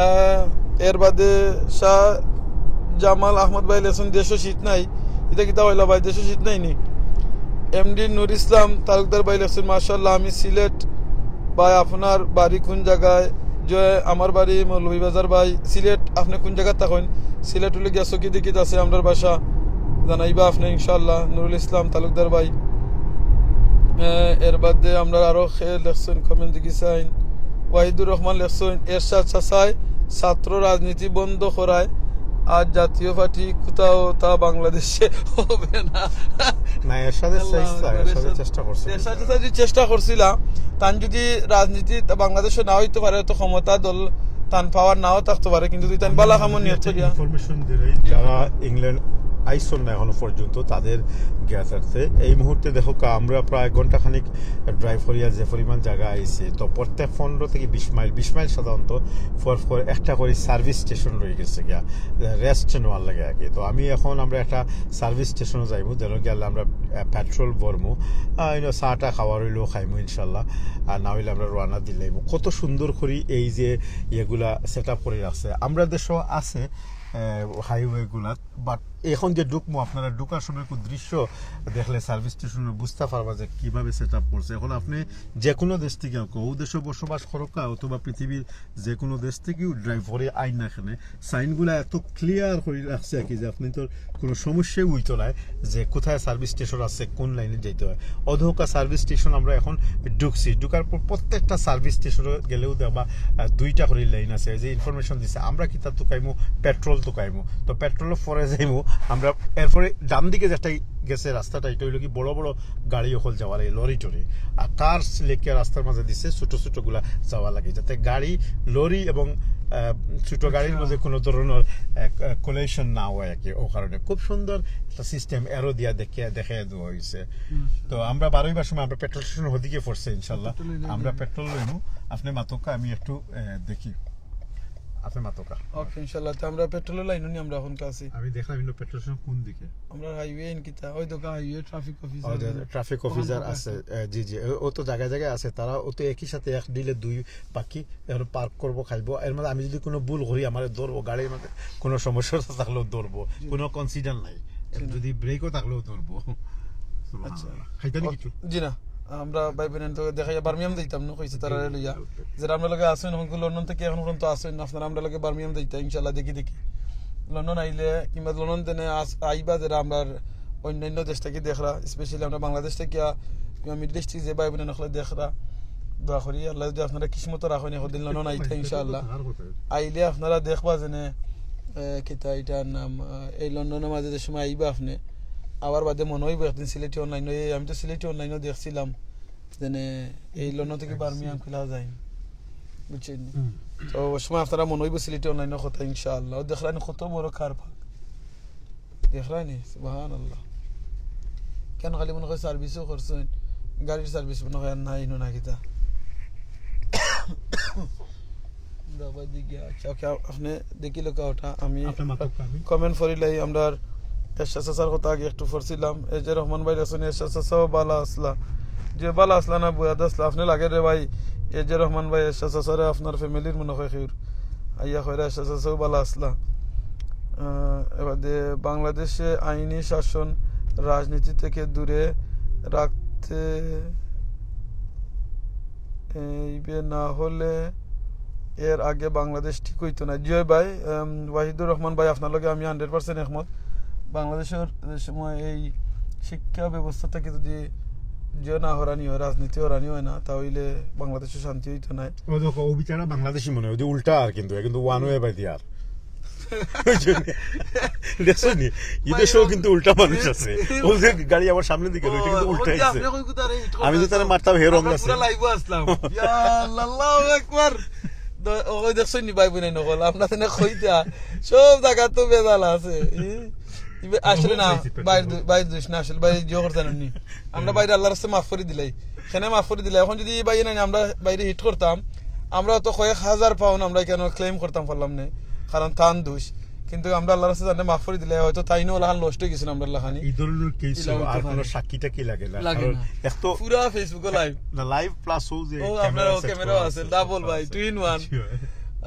আহ, এর বাদে শাহ জামাল আহমদ ভাই লেখছইন, "দেশও শীত নাই।" এটা কিতা হইলা ভাই, দেশও শীত নাই নি? এমডি নুর ইসলাম তালুকদার ভাই লেখছইন, "মাশাআল্লাহ, আমি সিলেট ভাই, আপনার বাড়ি কোন জায়গায়?" যে আমার বাড়ি মৌলভীবাজার ভাই। সিলেট, আপনি কোন জায়গা থাকেন? সিলেট হইলে গিয়া চকি দেখিত আছে আমরার বাসা, জানাইবা আপনি ইনশাআল্লাহ। নুরুল ইসলাম তালুকদার ভাই। এর বাদে আমরা আরো খে লেখছইন, কমেন্ট দেখি চাইন। ওয়াহিদুর রহমান লেখছইন, এরশাদ চাচায় ছাত্র রাজনীতি বন্ধ করায় আর জাতীয় পার্টি কোথাও তা বাংলাদেশে হবে না। না, এরশাদে আল্লাহু আকবার, এরশাদে এরশাদ। চেষ্টা করছে। এরশাদ চাচা যদি চেষ্টা করছিলা, তান যদি রাজনীতি তা বাংলাদেশে না হইতে পারে, তো ক্ষমতা দল তান পাওয়ার নাও থাকতে পারে, কিন্তু যদি তান বালা কামো নিয়ত করিয়া ইনফরমেশন দিলে যারা ইংল্যান্ড আইসন না এখনো পর্যন্ত, তাদের জ্ঞাতার্থে এই মুহূর্তে দেখো কা, আমরা প্রায় ঘন্টা খানিক ড্রাইভ করিয়া যে পরিমাণ জায়গা আইছে, তো প্রত্যেক পনেরো থেকে বিশ মাইল, বিশ মাইল সাধারণত ফর ফর একটা করে সার্ভিস স্টেশন রয়ে গেছে গিয়া, রেস্ট নেওয়ার লাগে আর কি। তো আমি এখন আমরা একটা সার্ভিস স্টেশনে যাইমু, যেন গেলে আমরা পেট্রোল ভরমু, আহ, you know, চাটা খাওয়ার হইলেও খাইমু ইনশাল্লাহ, আর না হইলে আমরা রওনা দিলাইমু। কত সুন্দর করি এই যে ইয়েগুলা সেট আপ করে রাখছে। আমরা দেশও আছে হাইওয়ে গুলা, বাট এখন যে ঢুকমু, আপনারা ঢুকার সময় খুব দৃশ্য দেখলে সার্ভিস স্টেশনে বুঝতে পারবা যে কিভাবে সেট আপ করছে। এখন আপনি যে কোনো দেশ থেকে হোক, ও দেশে বসবাস করুক না, অথবা পৃথিবীর যে কোনো দেশ থেকে ড্রাইভ করে আইন না, এখানে সাইনগুলা এত ক্লিয়ার করে রাখছে আর কি, যে আপনি তো কোনো সমস্যাই হইতো না যে কোথায় সার্ভিস স্টেশন আছে, কোন লাইনে যাইতে হয়। অধোকা সার্ভিস স্টেশন আমরা এখন ঢুকছি, ঢুকার পর প্রত্যেকটা সার্ভিস স্টেশনে গেলেও দেখবা, আহ, দুইটা করে লাইন আছে। এই যে ইনফরমেশন দিছে, আমরা কিতা তুকাইমু, পেট্রোল তুকাইমু, তো পেট্রোল পরে যাইমু আমরা। এরপরে ডান দিকে যেটা গেছে রাস্তাটা, এটা হইলো কি বড় বড় গাড়ি অকল যাওয়ার লাগে, লরি টরি। আর কার লেখে রাস্তার মাঝে দিছে ছোট ছোট গুলা যাওয়া লাগে, যাতে গাড়ি, লরি এবং আহ, ছোট গাড়ির মাঝে কোনো ধরনের কোলিশন না হয় আর কি। ও কারণে খুব সুন্দর একটা সিস্টেম এরো দিয়া দেখে দেখে দেওয়া হয়েছে। তো আমরা বারোইবার সময় আমরা পেট্রোল স্টেশন হদিকে পড়ছে ইনশাল্লাহ। আমরা পেট্রোল লইমু, আপনি মাতকা, আমি একটু আহ, দেখি, আপনি মাতকা। ওকে, ইনশাল্লাহ। তো আমরা পেট্রোল লাইন নি আমরা এখন কাছে। আমি দেখলাম ইনো পেট্রোল স্টেশন কোন দিকে। আমরা হাইওয়ে ইন কিতা, ওই দোকান highway traffic officer. Traffic officer আছে, আহ, জি জি, ও- ও তো জায়গায় জায়গায় আছে। তারা ও তো একই সাথে এক ডিলে দুই পাখি, এখন পার্ক করবো, খাইবো। এর মধ্যে আমি যদি কোনো ভুল করি, আমার ধরবো, গাড়ির মধ্যে কোনো সমস্যা থাকলেও ধরবো, কোনো কনসিডার নাই। যদি ব্রেকও থাকলেও ধরবো। আচ্ছা। খাইতানি কিছু? জি না, আমরা ভাই বোন তো দেখাইয়া বার্মিংহাম দিতাম না, কইছে তারা লইয়া। যারা আমরা লগে আছেন, হংকং লন্ডন থেকে এখন পর্যন্ত আছেন, আপনারা আমরা লগে বার্মিংহাম দিতা, ইনশাল্লাহ দেখি দেখি। লন্ডন আইলে কিংবা লন্ডন দেনে আস- আইবা, যারা আমরা অন্যান্য দেশ থেকে দেখরা, স্পেশালি আমরা বাংলাদেশ থেকে কিংবা মিডল ইস্ট থেকে যে ভাই বোন হকলে দেখরা, দোয়া করি আল্লাহ যদি আপনারা কিসমত রাখেন, একদিন লন্ডন আইতা ইনশাআল্লাহ। আইলে আপনারা দেখবা যেনে, এ, কিতা এটার নাম, এ, এই লন্ডনের মাঝে যে সময় আইবা আপনি, আবার বাদে মনে হইব একদিন সিলেটি অনলাইন, আমি তো সিলেটি অনলাইনও দেখছিলাম, যেনে এই লন্ডন থেকে বার্মিংহাম খোলা যায়, বুঝছেন নি? তো ওই সময় আপনারা মনে হইব সিলেটি অনলাইনের কথা ইনশাআল্লাহ। ও দেখলেন কত বড় কার পার্ক, দেখলেন নি? সুবহানাল্লাহ। কেন খালি মনে হয় সার্ভিসও করছেন, গাড়ির সার্ভিস মনে হয় আর নাই, ইনো না কিতা। বাবা দিকে, আচ্ছা, ওকে, আপনি দেখিল কা ওটা, আমি আপনার মাথা আমি কমেন্ট পড়িলাই। আমরা এরশাদ চাচার কথা আগে একটু পড়ছিলাম। এ যে রহমান ভাই আছেন, এরশাদ চাচাও বালা আসলা, যে বালা আসলা না বুয়াদ আসলা, আপনি লাগে রে ভাই। এ যে রহমান ভাই, এরশাদ চাচারে আপনার ফ্যামিলির মনে হয় কেউর আইয়া কইরা, এরশাদ চাচাও বালা আসলা। আহ, এবারে বাংলাদেশে আইনি শাসন রাজনীতি থেকে দূরে রাখতে এইবে, না হলে এর আগে বাংলাদেশ ঠিক হইতো না। জি ভাই, আম, ওয়াহিদুর রহমান ভাই, আপনার লগে আমি হান্ড্রেড পার্সেন্ট একমত। বাংলাদেশের যে সময় এই শিক্ষা ব্যবস্থা থেকে যদি যে না হরানি হয়, রাজনীতি হরানি হয় না, তাহলে বাংলাদেশে শান্তি হইতো না। ও দেখো, ও বিচারা বাংলাদেশি মনে হয়, ওই যে উল্টা আর কিন্তু, কিন্তু ওয়ান ওয়ে বাই দি আর। দেখছো নি? বিদেশেও কিন্তু উল্টা মানুষ আছে। ও যে গাড়ি আমার সামনের দিকে, ওইটা কিন্তু উল্টা আছে। আমি তো তারা মারতাম, হে রং আছে। লাইভে আসলাম। ইয়া আল্লাহ, আল্লাহু আকবার। দ-, ওই দেখছো নি ভাই বোন হকল, আমরা তো না কইতা, সব জায়গা তো বেজাল আছে। ই, ইবে আসলে না, বাইরে দু-, বাইরে দুষ না, আসলে বাইরে জিও করতে জানেন নি। আমরা বাইরে আল্লাহর রাস্তায় মাফ করে দিলাই, এখানে মাফ করে দিলাই। এখন যদি এই বাইরে নাই, আমরা বাইরে হিট করতাম, আমরা তো কয়েক হাজার পাউন্ড আমরা কেন ক্লেম করতাম পারলাম না, কারণ তান দুষ। কিন্তু আমরা আল্লাহর রাস্তায় জানে মাফ করে দিলাই, হয়তো তাই না ওলাখান লস্ট হয়ে গেছিল আমরা লাখানি। এই ধরনের কেস আর কোনো সাক্ষী টাকি লাগে না। লাগে না। এক তো পুরা Facebook-ও লাইভ। না, লাইভ প্লাস ও যে ও, আপনার ক্যামেরা আছে, ডাবল ভাই, টু ইন ওয়ান।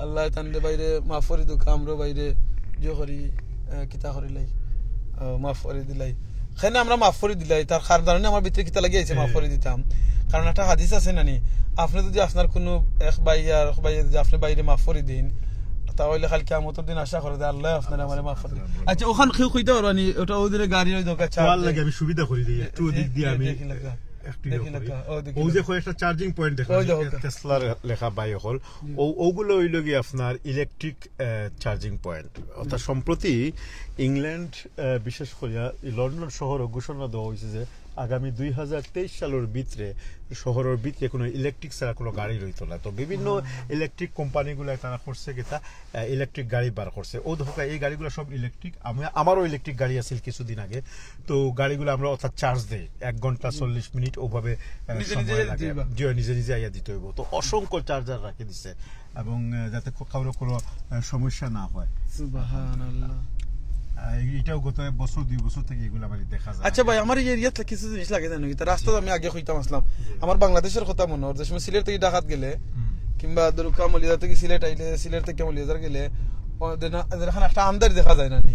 আল্লাহ তানরে বাইরে মাফ করি দুঃখ, আমরা বাইরে যে করি, আহ, কিতা করি লাই, আহ, মাফ করি দিলাই। কেনে আমরা মাফ করি দিলাই, তার কারণ জানো নি আমার ভিতরে কিতা লাগি আইছে মাফ করি দিতাম। কারণ একটা হাদিস আছে না নি, আপনি যদি আপনার কোনো এক ভাই আর এক ভাই যদি আপনি বাইরে মাফ করি দিন, তাহলে কাল কিয়ামতের দিন আশা করে যে আল্লাহ আপনার আমারে মাফ করি দিন। আচ্ছা, ওখান কেউ কইতে পারবা নি, ওটা ওদের গাড়ি ওই দরকার চা লাগে, আমি সুবিধা করি দিই, একটু ওদিক দিয়ে আমি একটু ইয়ে দেখি করি। লেখা, ও দেখি ও যে লেখা। কয়েকটা চার্জিং পয়েন্ট দেখা ওই যায়, দেখো। টেসলার লেখা ভাই অকল। জি। ও, ওগুলা অইলো গি আপনার ইলেকট্রিক, আহ, চার্জিং পয়েন্ট। অর্থাৎ সম্প্রতি ইংল্যান্ড, আহ, বিশেষ করিয়া এই লন্ডন শহরো ঘোষণা দেওয়া হইছে যে আগামী দুই হাজার তেইশ সালর ভিতরে শহরর ভিতরে কোনো ইলেকট্রিক ছাড়া কোনো গাড়ি রইতো না। তো বিভিন্ন ইলেকট্রিক কোম্পানিগুলা তারা করছে কিতা, আহ, ইলেকট্রিক গাড়ি বার করছে। ও দেখো, এই গাড়িগুলা সব ইলেকট্রিক। আমি, আমারও ইলেকট্রিক গাড়ি আছিল কিছুদিন আগে। তো গাড়িগুলা আমরা অর্থাৎ চার্জ দেই, এক ঘন্টা চল্লিশ মিনিট ওভাবে, আহ, নিজে নিজে সময় লাগে। দিবা। জি, নিজে নিজে আইয়া দিতে হইব। তো অসংখ্য চার্জার রাখি দিছে এবং, আহ, যাতে খো-, কারো কোনো, আহ, সমস্যা না হয়। সুবহানাল্লাহ। আহ, এটাও গত এক বছর, দুই বছর থেকে এগুলা মানে দেখা যায়। আচ্ছা ভাই, আমার এই এরিয়াত কিছু জিনিস লাগে জানো কিতা? রাস্তাত আমি আগে কইতাম আসলাম, আমার বাংলাদেশর কথা মনো অর, যে সময় সিলেট থাকি ঢাকাত গেলে, কিংবা ধরো মৌলভীবাজার থাকি সিলেট আইলে, সিলেট থাকি মৌলভীবাজার গেলে, ও, যে না, যেখানে একটা আন্দারি দেখা যায় না নি?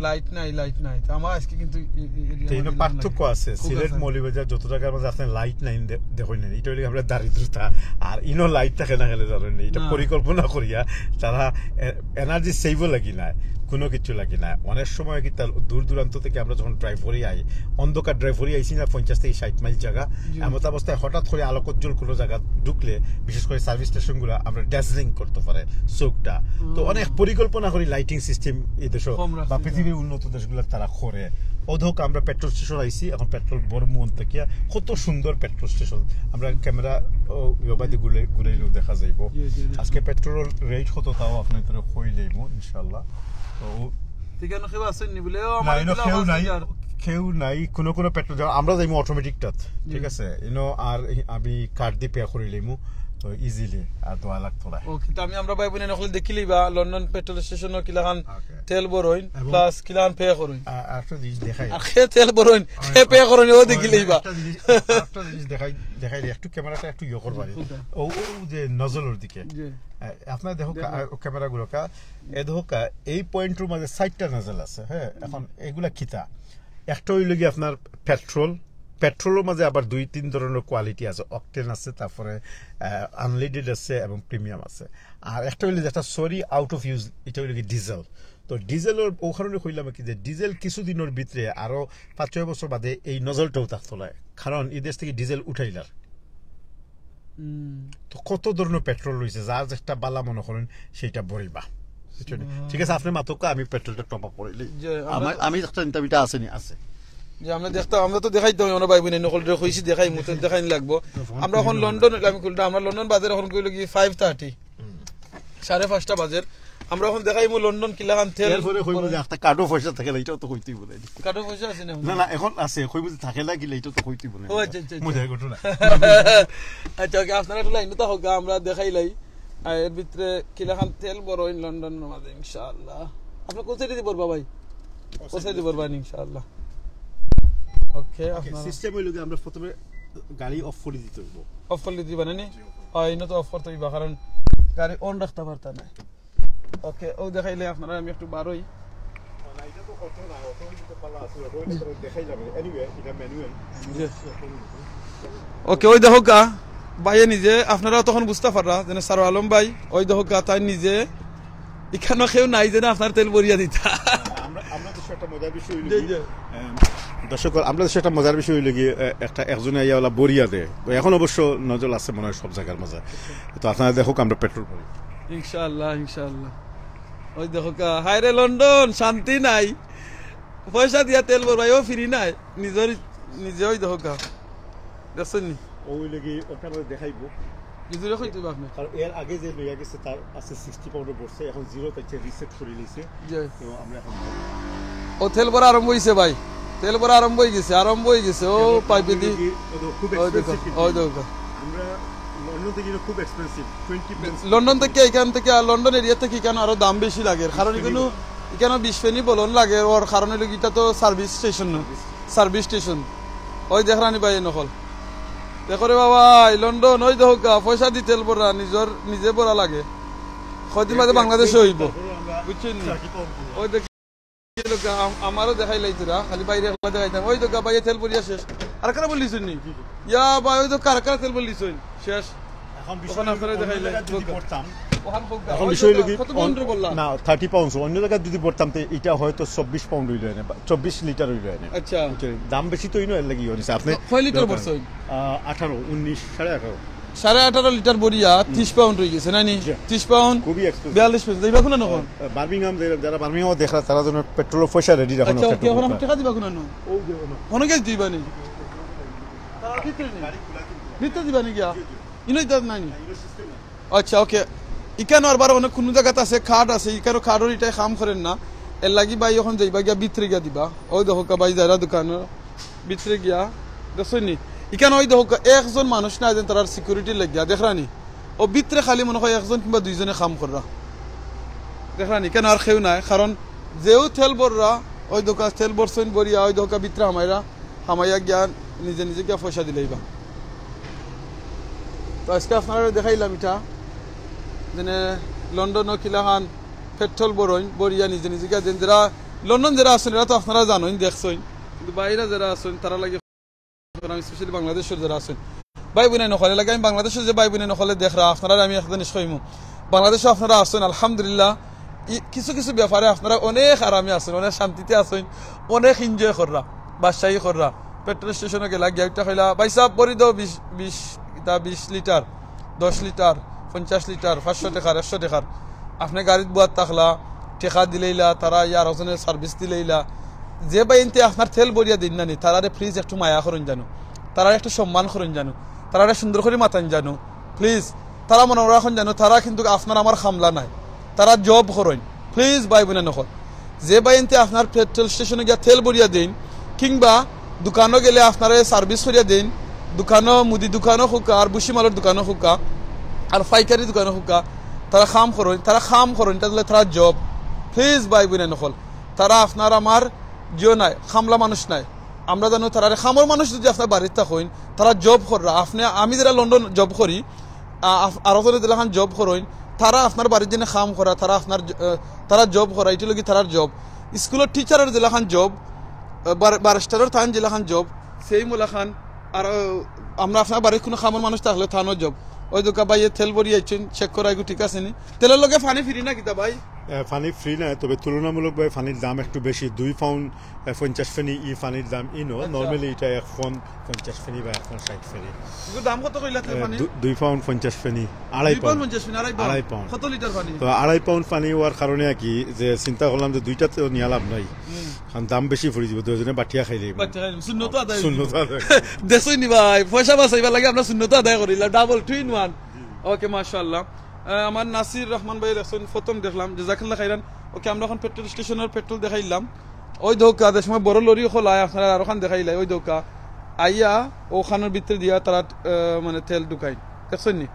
লাইট নাই, লাইট নাই। তো আমার আজকে কিন্তু এই, এই এরিয়ার তো এগুলো মধ্যে পার্থক্য লাগে। আছে। খুব সিলেট আছে। মৌলভীবাজার যত জায়গার মাঝে আপনি লাইট নাই দে-, দেখইন না, এটা হইলে আমরা দারিদ্রতা। আর ইনো লাইট থাকে না গেলে জানেন না, এটা না। পরিকল্পনা করিয়া তারা এ-, এনার্জি সেভও লাগি না, কোনো কিছু লাগি না। অনেক সময় কি তার দূর দূরান্ত থেকে আমরা যখন ড্রাইভ করি আই, অন্ধকার ড্রাইভ করি আইছি না, পঞ্চাশ থেকে ষাট মাইল জায়গা, জি। এমত অবস্থায় হঠাৎ করে আলোকোজ্জ্বল কোনো জায়গা ঢুকলে, বিশেষ করে সার্ভিস স্টেশনগুলো, আমরা ড্যাজলিং করতে পারে চোখটা। তো হুম। অনেক পরিকল্পনা করি লাইটিং সিস্টেম এই দেশে কম রাখছে বা পৃথিবীর উন্নত দেশগুলো তারা করে। অধক আমরা পেট্রোল স্টেশন আইছি, এখন পেট্রোল বড় মন থেকে কত সুন্দর পেট্রোল স্টেশন। আমরা ক্যামেরা ও ইয়োবাদি ঘুরে, ঘুরাইলেও দেখা যাইব। জি, জি, জি। আজকে পেট্রোল রেট কত তাও আপনাদের কই যাইব ইনশাআল্লাহ। তো ঠিকানা কেউ আছেন নি বলে, ও, না, আমার এনো দিলাম কেউ আছে নাই, যার। কেউ নাই, কোনো কোনো পেট্রোল, যেমন আমরা যাইমু অটোমেটিকটাত, ঠিক জি। আছে? এনো আর এই আমি কার্ড দিয়ে পে করে লইমু, তো ইজিলি আর দেওয়া লাগতো না। ওকে, তো আমি আমরা ভাই বোন নকলে দেখিলি বা লন্ডন পেট্রোল স্টেশনও কিলাখান ওকে। তেল বড়ইন, এবং প্লাস কিলাখান পে করইন। আ-, আরেকটা জিনিস দেখাই। আর কে তেল বড়ইন, কে পে করইন, ও দেখিলি বা। একটা জিনিস, একটা জিনিস দেখাই, দেখাই দিই। একটু ক্যামেরাটা একটু ইয়ে করবা রে। কোনটা? ও, ও যে নজলের দিকে। জি। এ, আপনারা দেখো কা-, দেখো। ও ক্যামেরাগুলো কা-, এ দেখো কা-, এই পয়েন্টর মাঝে চারটা নজল আছে, হ্যাঁ? এখন এগুলা কিতা? একটা হইল কি আপনার পেট্রোল, পেট্রোলের মাঝে আবার দুই তিন ধরনের কোয়ালিটি আছে, অকটেন আছে, তারপরে, আহ, আনলিমিটেড আছে এবং প্রিমিয়াম আছে। আর একটা হইল যেটা সরি আউট অফ ইউজ, এটা হইল কি ডিজেল। তো ডিজেলের ও কারণে কইলাম কি যে ডিজেল কিছুদিনের ভিতরে আরো পাঁচ ছয় বছর বাদে এই নজলটাও থাকতো না, কারণ এই দেশ থেকে ডিজেল উঠাইলার। হুম। তো কত ধরনের পেট্রোল রয়েছে, যার যেটা বালা মনে করেন সেইটা ভরিবা, বুঝছেন? হুম। ঠিক আছে, আপনি মাতকা, আমি পেট্রোলটা টপ আপ করিলি। যে আমরা আমার, তো আমি একটা ইন্টারভিউটা আছে নি? আছে। যে আমরা দেখতাম, আমরা তো দেখাইতাম, আমরা ভাই বোন নকল রে কইছি দেখাই, মুতে দেখাই লাগবো। আমরা এখন লন্ডন, আমি খুলটা, আমরা লন্ডন বাজার এখন কইলো কি ফাইভ থার্টি, সাড়ে পাঁচটা বাজের। আমরা এখন দেখাইমু লন্ডন কিলাখান তেল এরপরে কইবো যে একটা কার্ডও পয়সা থাকে না, এটাও তো কইতেই বলে। কার্ডও পয়সা আছে না? না, না, এখন আছে, কইবো যে থাকে না কিলা, এটাও তো কইতেই বলে। ও আচ্ছা, আচ্ছা, আচ্ছা। মজার ঘটনা। আচ্ছা, ওকে, আপনারা একটু লাইনে তো হোক, আমরা দেখাইলাই। আর এর ভিতরে কিলাখান তেল বড় হইন লন্ডনের মাঝে, ইনশাআল্লাহ। আপনি কোন সাইডে দিব বাবা ভাই? কোন সাইডে দিব বাবা, ইনশাআল্লাহ। ওকে, ওকে, আপনারা সিস্টেম হইলো কি, আমরা প্রথমে গাড়ি অফ করে দিতে হইব। অফ করে দিবা না নি? জি, অফ করে। হয়, ইনো তো অফ করতে হইবা, কারণ গাড়ি অন রাখতে পারতা না। ওকে, ও দেখাইলে আপনারা আমি একটু বারোই। না, এটা তো অটো না, অটো হইলে তো পালা আছে, অটো হইলে তো দেখাই যাবে। Anyway, এটা ম্যানুয়াল। জি। ওকে, ওই দেখো গা, ভাইয়ে নিজে, আপনারা তখন বুঝতে পাররা, যেন সারো আলম ভাই, ওই দেখো গা, তাই নিজে, এখানো কেউ নাই যেন আপনার তেল ভরিয়া দিতা। আমরা, আমরা দেশে একটা মজার বিষয় হইলো জি, কি, জি। এম, দর্শক, আমরা দেশে একটা মজার বিষয় হইলো কি, এ, একটা একজনে আইয়া ওলা ভরিয়া দেয়। তো এখন অবশ্য নজল আছে মনে হয় সব জায়গার মাঝে। তো আপনারা দেখো, আমরা পেট্রোল ভরি। ইনশাআল্লাহ, ইনশাআল্লাহ। ওই দেখো কা, হায় রে লন্ডন, শান্তি নাই। পয়সা দিয়া তেল ভরবাইও ফ্রি নাই। নিজের, নিজে ওই দেখো কা। দেখছেন নি? ওই লাগি ওটা আমরা দেখাইবো। নিজের কই তুই বাপ না? কারণ এর আগে যে লইয়া গেছে তার আছে সিক্সটি পাউন্ডে পড়ছে, এখন জিরো তাইছে রিসেট করে নিছে। জি। তো আমরা এখন ও তেল ভরা আরম্ভ হইছে ভাই, তেল ভরা আরম্ভ হই গেছে, আরম্ভ হই গেছে। ও তেল ভরা পাইপে দি। কি, ও তো খুব ওই দেখো, এক্সপেন্সিভ কিন্তু। ওই দেখো। আমরা লন্ডন থেকে এটা খুব এক্সপেন্সিভ, টোয়েন্টি পেন্স। লন্ডন থেকে, এখান থেকে, আর লন্ডন এরিয়া থেকে এখানে আরো দাম বেশি লাগে, কারণ বিশ পেনি এখানে, বলে। এখানে বিশ পেনি বলন লাগে, ওর কারণে এটা তো সার্ভিস স্টেশন না, সার্ভিস স্টেশন। ওই দেখ রানি ভাই নকল। দেখো রে বাবা, এই লন্ডন, ওই দেখো গা, পয়সা দি তেল ভরা, নিজর, নিজে ভরা লাগে। কয়দিন বাদে বাংলাদেশে হইব। তারপরে আমরা বুঝছেন নি? চাকরি পাবো। ওই দেখ, এই লোক আম-, আমারও দেখাই লাইতরা, খালি বাইরে একলা দেখাইতাম। ওই তো গা, বাইরে তেল ভরিয়া শেষ। আর কারা বললি শুননি? ইয়া ভাই, ওই তো কারা কারা তেল বললি শুন? শেষ। এখন বিষয় অখন হইলো আপনারা অন্য দেখাইলে জায়গায় যদি ভরতাম, ওখান হোক, এখন ওই বিষয় হইলো জায়গা কি, কত পাউন্ড অন-, বললা? না, থার্টি পাউন্ডস। অন্য জায়গায় যদি ভরতাম, তে এটা হয়তো চব্বিশ পাউন্ড হইলো এনে, বা চব্বিশ লিটার হইলো এনে। আচ্ছা। বুঝছেন? দাম বেশি তো হইলো, এর লাগি হইছে। আপনি কয় লিটার ভরছেন? আহ, আঠারো, উনিশ, সাড়ে আঠারো। সাড়ে আঠারো লিটার ভরিয়া ত্রিশ পাউন্ড হয়ে গেছে, না নি? জি। ত্রিশ পাউন্ড, খুবই এক্সপেন্সিভ। বিয়াল্লিশ পয়সা। যাইবা কোন নখন? আহ, বার্মিংহাম, যারা, যারা বার্মিংহাম দেখরা, তারা যেন পেট্রোল পয়সা রেডি রাখুন। আচ্ছা, ওকে, এখন টেম্পো। আপনি টাকা দিবা কোন? ও, জি, ওখানে। অনেকে দিবা নি? তারা ভিতরে নেই। ভিতরে দিবা নি গিয়া? ইনো ইতাত নাই নি? আচ্ছা, ওকে। ইকানো আরবার অনেক কুনু জাগাত আছে, কার্ড আছে, ইকানো কার্ডর ইটায় কাম করের না। এর লাগি ভাই অখন যাইবা গিয়া ভিতরে গিয়া দিবা। ওই দেখো কা ভাই যারা দোকানো, ভিতরে গিয়া, দেখছইন নি? ইকানো ওই দেখো কা একজন মানুষ না, যেন তারার সিকিউরিটি লাগিয়া, দেখরা নি? ও ভিতরে খালি মনে হয় একজন কিংবা দুইজনে কাম কররা। দেখরা নি? কেন আর কেউ নাই? কারণ যেও তেল ভররা, ওই দেখো কা তেল ভরছইন ভরিয়া, ওই দেখো কা ভিতরে হামাইরা, হামাইয়া গিয়া নিজে নিজে গিয়া পয়সা দিলাইবা। তো আজকে আপনারারে দেখাইলাম ইটা, যেনে লন্ডনো কিলাখান পেট্রোল ভরইন, ভরিয়া নিজে নিজে গিয়া দেইন। যারা লন্ডন যারা আছইন, এরা তো আপনারা জানইন, দেখছইন, কিন্তু বাইরে যারা আছইন, তারার লাগি আমি স্পেশালি বাংলাদেশর যারা আছইন, ভাই বইনাইন অকল, এর লাগি আমি বাংলাদেশর যে ভাই বইনাইন অকলে দেখরা, আপনারারে আমি একটা জিনিস কইমু, বাংলাদেশো আপনারা আছইন, আলহামদুলিল্লাহ, ই-, কিছু কিছু ব্যাপারে আপনারা অনেক আরামে আছইন, অনেক শান্তিতে আছইন, অনেক এনজয় কররা, বাদশাহি কররা। পেট্রোল স্টেশনো গেলা, গিয়া একটা কইলা, "ভাই সাহেব, ভরি দেও বিশ, বিশ, ইটা বিশ লিটার, দশ লিটার, পঞ্চাশ লিটার, পাঁচশো টেকার, একশো টেকার।" আপনে গাড়িত বওয়াত থাকলা, টেকা দিলাইলা, তারা ইয়া আরকজনে সার্ভিস দিলাইলা। যে ভাইয়াইন্তে আপনার তেল ভরিয়া দেইন না নি, তারারে প্লিজ একটু মায়া করইন জানো, তারারে একটু সম্মান করইন জানো, তারারে সুন্দর করি মাতইন জানো, প্লিজ। তারা মনো রাখইন জানো, তারা কিন্তু আপনার আমার কামলা নায়, তারা জব করইন। প্লিজ ভাই বইনাইন অকল, যে ভাইয়াইন্তে আপনার পেট্রোল স্টেশনো গিয়া তেল ভরিয়া দেইন, কিংবা দোকানো গেলে আপনারে সার্ভিস করিয়া দেইন, দোকানো, মুদি দোকানো হউক্কা, আর ভুসি মালর দোকানো হউক্কা, আর পাইকারি দোকানো হউক্কা, তারা কাম করইন, তারা কাম করইন, ইটা দিলে তারা জব। প্লিজ ভাই বইনাইন অকল, তারা আপনার আমার জিও নায়, কামলা মানুষ নায়। আমরা জানো তারারে কামর মানুষ যদি আপনার বাড়িত থাকইন, তারা জব কররা। আপনে, আমি যারা লন্ডন জব করি, আ-, আফ-, আরকজনে যেলাখান জব করইন, তারা আপনার বাড়িত যেনে কাম করা, তারা আপনার জ-, আ, তারা জব করা, ইটা লাগি তারার জব। স্কুলর টিচারর যেলাখান জব, আ, বার-, ব্যারিস্টারর তান যেলাখান জব, same অলাখান। আর, আ, আমরা আপনার বাড়িত কুনু কামর মানুষ থাকলে তানও জব। ওই দেখো কা ভাইয়ে তেল ভরি আইছইন, চেক করা এগু ঠিক আছে নি? তেলর লগে পানি ফ্রি না কিতা ভাই? এ, পানি ফ্রি না, তবে তুলনামূলকভাবে পানির দাম একটু বেশি, দুই পাউন্ড, এ, পঞ্চাশ পেনি ই পানির দাম ইনো। আচ্ছা। নরমালি ইটা এক পাউন্ড পঞ্চাশ পেনি বা এক পাউন্ড ষাইট পেনি। এগুর দাম কত কইলা তে এ, পানি? দু-, দুই পাউন্ড পঞ্চাশ পেনি, আড়াই দুই পাউন্ড পাউন্ড। পঞ্চাশ পেনি, আড়াই পাউন্ড। আড়াই পাউন্ড। কত লিটার পানি? তো আড়াই পাউন্ড পানি অওয়ার কারণে আর কি যে চিন্তা করলাম যে দুইটা তো নিয়া লাভ নাই, হুম। কারণ দাম বেশি পড়ি যিবো, দুইজনে বাটিয়া খাইলে। বাটিয়া খাইলে, সুন্নত আদায় অইবো। সুন্নত আদায়। দেখছইন নি ভাই, পয়সা বাঁচাইবার লাগি আমরা সুন্নত আদায় করিলাম, ডাবল, টু ইন ওয়ান। ওকে, মাশাআল্লাহ। আহ, আমার নাসির রহমান ভাই লেখছইন, প্রথম দেখলাম, জাজাকাল্লাহ খাইরান। ওকে, আমরা অখন পেট্রোল স্টেশনর পেট্রোল দেখাইলাম। ওই দেখো কা, যে সময় বড় লরি অকল আয়, আপনারা আরোখান দেখাইলাই, ওই দেখো কা, আইয়া অখানর ভিতরে দিয়া তারা, আহ, মানে তেল ঢুকাইন, দেখছইন নি?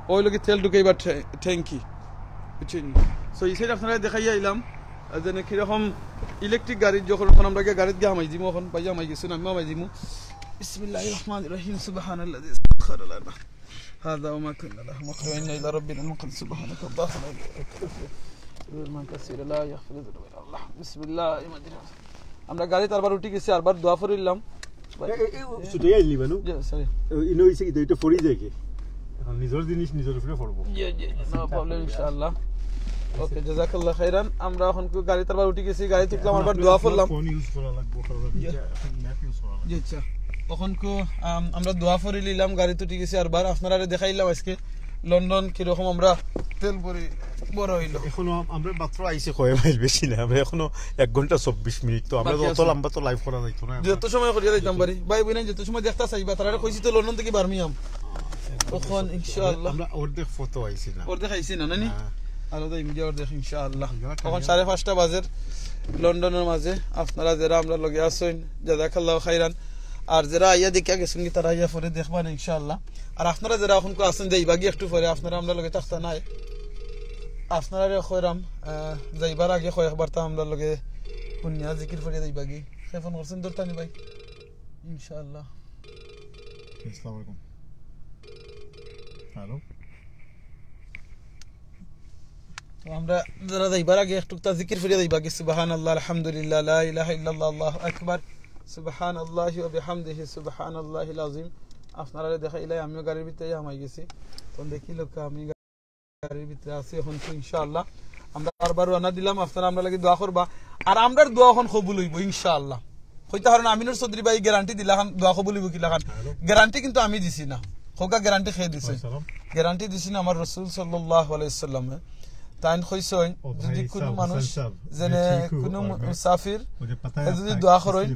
ওই লগি তেল ঢুকাইবার ট্যা-, ট্যাঙ্কি, বুঝছইন নি? So, ই সাইড আপনারারে দেখাইয়া আইলাম, আহ, যেনে কিরকম ইলেকট্রিক গাড়িত যখন, অখন আমরা গিয়া গাড়িত গিয়া হামাই যিমু, অখন ভাইয়া হামাই গেছইন, আমিও হামাই যিমু। বিসমিল্লাহির রহমানির রহিম, সুবহানাল্লাযী সাখখারা লানা هذا وما كنا له مقرنين إلى ربنا المنقلب سبحانك اللهم لا إله إلا أنت. বিসমিল্লাহ। আমরা গাড়িত আরবার উঠি গেছি, আরবার দোয়া পড়িলাম। এ, এ, এ, ও ছুটে আইলি বানু? জি, সরি। এ, ইনো হইছে কি, তো এটা পড়ি যায় কি? এখন নিজর জিনিস নিজর উপরে পড়বো। জি, জি, জি, no problem, ইনশাআল্লাহ। ওকে, জাজাকাল্লাহ খাইরান। আমরা অখন কু গাড়িত আরবার উঠি গেছি, গাড়িত উঠলাম, আরবার দোয়া পড়লাম। ফোন ইউজ করা লাগবো, কারণ আমি জি। এটা এখন ম্যাপ ইউজ করা লাগবো। জি, আচ্ছা। অখন কু, আম, আমরা দোয়া পড়ি নিলাম, গাড়িত উঠি গেছি আরবার। আপনারারে দেখাইলাম আজকে লন্ডন কিরকম আমরা তেল ভরি, বড় হইলো। এখনো আম-, আমরা মাত্র আইছি কয় মাইল, বেশি না, আমরা এখনো এক ঘন্টা চব্বিশ মিনিট, তো আমরা বাকি অত আছে। লম্বা তো লাইভ করা যাইতো না। যত সময় করিয়া যাইতাম পারি। ভাই বইনাইন যত সময় দেখতা চাইবা, তারারে কইছি তো লন্ডন থাকি বার্মিংহাম। অখন ইনশাআল্লাহ। আমরা অর্ধেক পথও আইছি না। অর্ধেক আইছি না, নানি? হ্যাঁ। আরো তো ইন্ডিয়া অর্ধেক ইনশাআল্লাহ। ইন্ডিয়া অখন সাড়ে পাঁচটা বাজের লন্ডনর মাঝে। আপনারা যেরা আমরার লগে আছইন, জাজাকাল্লাহ খাইরান। আর যেরা আইয়া দেখিয়া গেছইন কি, তারা আইয়া পরে দেখবা না ইনশাআল্লাহ। আর আপনারা যেরা অখন কু আছইন যাইবাগি একটু পরে, আপনারা আমরার লগে থাকতা নায়। আপনারারে কইরাম, আহ, যাইবার আগে কয়েকবার তা আমরার লগে হুনিয়া জিকির পড়িয়া যাইবাগি। কে ফোন করছইন, ধরতা নি ভাই? ইনশাআল্লাহ। আসসালামু আলাইকুম। হ্যালো। তো আমরা যেরা যাইবার আগে একটুক তা জিকির পড়িয়া যাইবাগি, সুবহানাল্লাহ, আলহামদুলিল্লাহ, লা ইলাহা ইল্লাল্লাহ, আল্লাহু আকবার, সুবহানাল্লাহি ওয়া বিহামদিহি, সুবহানাল্লাহিল আযীম। আপনারারে দেখাইলাই, আমিও গাড়ির ভিতরে হামাই গেছি। তখন দেখি লোক আমি গাড়ির ভিতরে আছি এখন তো ইনশাআল্লাহ। আমরা বারবার রওনা দিলাম, আপনারা আমরার লাগি দোয়া করবা। আর আমরার দোয়া এখন কবুল অইবো ইনশাআল্লাহ। কইতা পারইন আমিনুর চৌধুরী ভাই গ্যারান্টি দিলা খান, দোয়া কবুল অইবো কিলা খান। গ্যারান্টি কিন্তু আমি দিছি না। কউক্কা গ্যারান্টি কে দিছে? গ্যারান্টি দিছইন আমার রাসূল সাল্লাল্লাহু আলাইহি ওয়াসাল্লামে। তাইন কইছইন, যদি কুনু মানুষ, যেনে কুনু মুসাফির, হে যদি দোয়া করইন,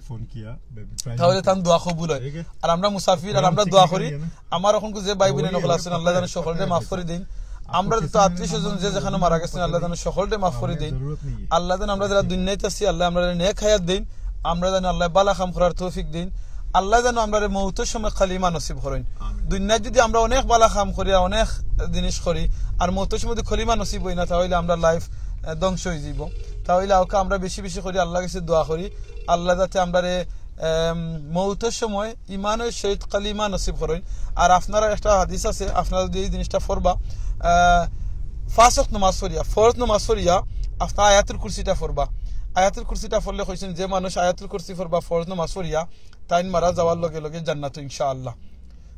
তাইলে তান দোয়া কবুল অয়। আর আমরা মুসাফির, আর আমরা দোয়া করি। আমার অখন যে ভাই বইন অকল আছইন, আল্লায় যেন সকলরে মাফ করি দেইন। আমরার যত আত্মীয় স্বজন যে যেখানো মারা গেছইন, আল্লায় যেন সকলরে মাফ করি দেইন। আল্লায় যেন আমরা যারা দুনিয়াত আছি, আল্লায় আমরারে নেক হায়াত দেইন। আমরা যেন আল্লায় বালা কাম করার তৌফিক দেইন। আল্লায় যেন আমরারে মউতর সময় কালিমা নসিব করইন। দুনিয়াত যদি আমরা অনেক বালা কাম করি, অনেক জিনিস করি, আর মউতর সময় যদি কালিমা নসিব অয় না, তাইলে আমরার life, আহ, ধ্বংস অইযিবো। তাইলে অউক্কা আমরা বেশি বেশি করি আল্লার গেছে দোয়া করি, আল্লায় যাতে আমরারে, আম, মউতর সময় ইমানর সহিত কালিমা নসিব করইন। আর আপনারার একটা হাদিস আছে, আপনারা যদি এই জিনিসটা পড়বা, আহ, পাঁচ ওয়াক্ত নামাজ পড়িয়া, ফরজ নামাজ পড়িয়া, আপনারা আয়াতুল কুরসিটা পড়বা। আয়াতুল কুরসিটা পড়লে কইছইন, যে মানুষ আয়াতুল কুরসি পড়বা ফরজ নামাজ পড়িয়া, তাইন মারা যাওয়ার লগে লগে জান্নাতো ইনশাআল্লাহ।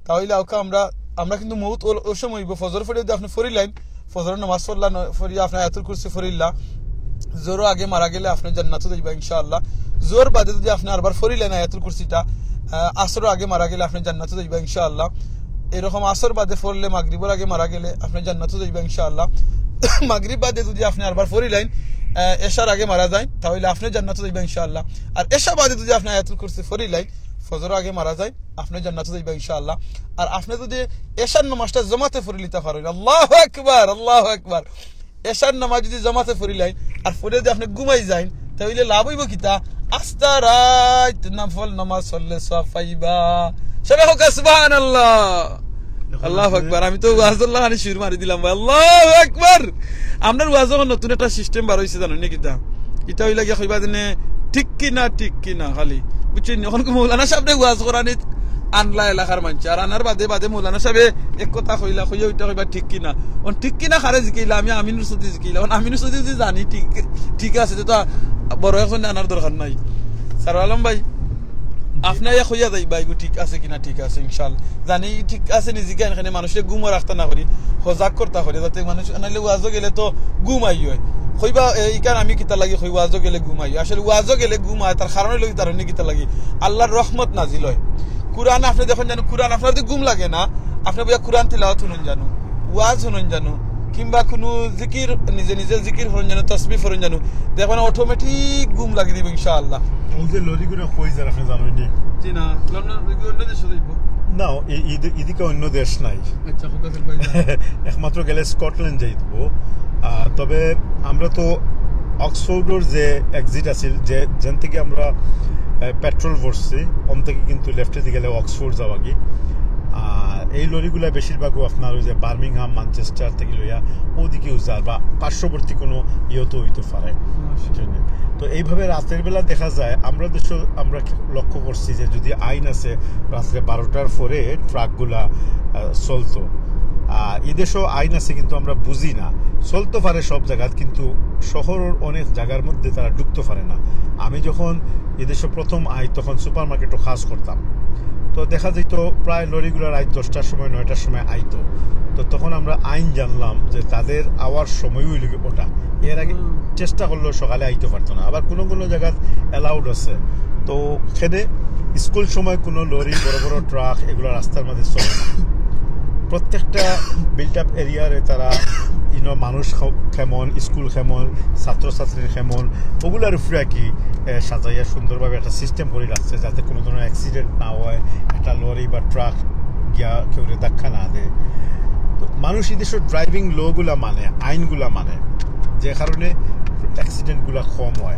তাইলে অউক্কা আমরা, আমরা কিন্তু মউত অউ, অউ সময় অইবো, ফজর পড়িয়া যদি আপনে পড়িলাইন, ফজরর নামাজ পড়লা, ন-, পড়িয়া আপনে আয়াতুল কুরসি পড়িলা, জোহরর আগে মারা গেলে আপনে জান্নাতো যাইবা ইনশাআল্লাহ। জোহরর বাদে যদি আপনে আরবার পড়িলাইন আয়াতুল কুরসিটা, আহ, আসরর আগে মারা গেলে আপনে জান্নাতো যাইবা ইনশাআল্লাহ। এরকম আসর বাদে পড়লে, মাগরিবর আগে মারা গেলে আপনে জান্নাতো যাইবা ইনশাআল্লাহ। মাগরিব বাদে যদি আপনে আরবার পড়িলাইন, আহ, এশার আগে মারা যাইন, তাইলে আপনে জান্নাতো যাইবা ইনশাআল্লাহ। আর এশা বাদে যদি আপনে আয়াতুল কুরসি পড়িলাইন, ফজরর আগে মারা যাইন, আপনে জান্নাতো যাইবা ইনশাআল্লাহ। আর আপনে যদি এশার নামাজটা জমাতে পড়িলিতা পারইন, আল্লাহু আকবার, আল্লাহু আকবার। এশার নামাজ যদি জমাতে পড়িলাইন, আর পড়িয়া যদি আপনে ঘুমাই যাইন, তাইলে লাভ অইবো কিতা? আস্তা রাইত নফল নামাজ পড়লে সওয়াব পাইবা। সবে কউক্কা সুবহানাল্লাহ। আল্লাহু আকবার। আমি তো ওয়াজর লাখান সুর মারি দিলাম ভাই। আল্লাহু আকবার। আমরার ওয়াজো নতুন একটা system বার অইছে, জানইন নি কিতা? ইটা অইলা গিয়া কইবা যেনে ঠিক কি না, ঠিক কি না খালি। বুঝছইন নি? অখন মৌলানা সাবরে ওয়াজ করানিত আনলা এলাকার মানষে, আর আনার বাদে বাদে মৌলানা সাবে এক কথা কইলা, কইয়া ইটা কইবা ঠিক কি না। অখন ঠিক কি না কারে জিকাইলা? আমি আমিনুর চৌধুরীরে জিকাইলা। অখন আমিনুর চৌধুরীরে যদি জানি ঠিক, ঠিক আছে, তে তো বড় একজনরে আনার দরকার নাই। সারওয়ার আলম ভাই, আপনে ইয়া কইয়া যাইবা, ইগু ঠিক আছে কিনা? ঠিক আছে, ইনশাআল্লাহ। জানি ঠিক আছে নি, জিকাইন কেনে মানুষরে ঘুমো রাখতা না করি, সজাগ করতা করি, যাতে মানুষ, নাইলে ওয়াজো গেলে তো ঘুম আই অয়। কইবা, এ, ইখান আমি কিতার লাগি কই, ওয়াজো গেলে ঘুম আই অয়। আসলে ওয়াজো গেলে ঘুম আয়, তার কারণ অইলো কি, তার অইন্য কিতার লাগি? আল্লার রহমত নাজিল অয়। কুরআন আপনে দেখইন জানো, কুরআন আপনার যদি ঘুম লাগে না, আপনে বইয়া কুরআন তিলাওয়াত হুনইন জানো, ওয়াজ হুনইন জানো, কিংবা কুনু জিকির, নিজে নিজে জিকির পড়ইন জানো, তসবিহ পড়ইন জানো, দেখবা না automatic ঘুম লাগি দিবো ইনশাআল্লাহ। অউ যে লরিগুলা কই যার আপনে জানইন নি? জি না, লন্ডন, অন্য দেশো যাইবো। না, ই-, ইদি-, ইদিকে অন্য দেশ নাই। আচ্ছা, কউক্কা কই যার? একমাত্র গেলে স্কটল্যান্ড যাইবো। আহ, তবে আমরা তো অক্সফোর্ডর যে exit আছিল, যে, যেন থাকি আমরা, আহ, পেট্রোল ভরছি, অন থাকি কিন্তু লেফটে দি গেলে অক্সফোর্ড যাওয়াগি। আর এই লরিগুলা বেশিরভাগউ আপনার ওই যে বার্মিংহাম, ম্যানচেস্টার থাকি লইয়া ওদিকেও যার বা পার্শ্ববর্তী কোনো ইয়েতেও অইতে পারে। আচ্ছা। তো এইভাবে রাতের বেলা দেখা যায়, আমরা দেশো আমরা লক্ষ্য করছি যে যদি আইন আছে, রাত্রে বারোটার পরে ট্রাকগুলা, আহ, চলতো। আর এই দেশো আইন আছে, কিন্তু আমরা বুঝি না। চলতো পারে সব জাগাত, কিন্তু শহরর অনেক জাগার মধ্যে তারা ঢুকতো পারে না। আমি যখন এই দেশো প্রথম আই, তখন সুপার মার্কেটো কাজ করতাম। তো দেখা যাইতো প্রায় লরিগুলা রাইত দশটার সময়, নয়টার সময় আইতো। তো তখন আমরা আইন জানলাম যে তাদের আওয়ার সময় অইলো গি ওটা। এর আগে হুম। চেষ্টা করলেও সকালে আইতে পারতো না। আবার কোনো কোনো জাগাত allowed আছে। তো এখানে স্কুল সময় কোনো লরি, বড় বড় ট্রাক এগুলা রাস্তার মাঝে চলে না। প্রত্যেকটা built up এরিয়ারে তারা, you know, মানুষ খ-, কেমন, স্কুল কেমন, ছাত্রছাত্রীর কেমন, ওগুলার উপরে আর কি, এ, সাজাইয়া সুন্দরভাবে একটা সিস্টেম করি রাখছে, যাতে কোনো ধরনের অ্যাক্সিডেন্ট না হয়, একটা লরি বা ট্রাক গিয়া কেউরে ধাক্কা না দেয়। তো মানুষ এই দেশের ড্রাইভিং লগুলা মানে, আইনগুলা মানে, যে কারণে অ্যাক্সিডেন্টগুলা কম হয়।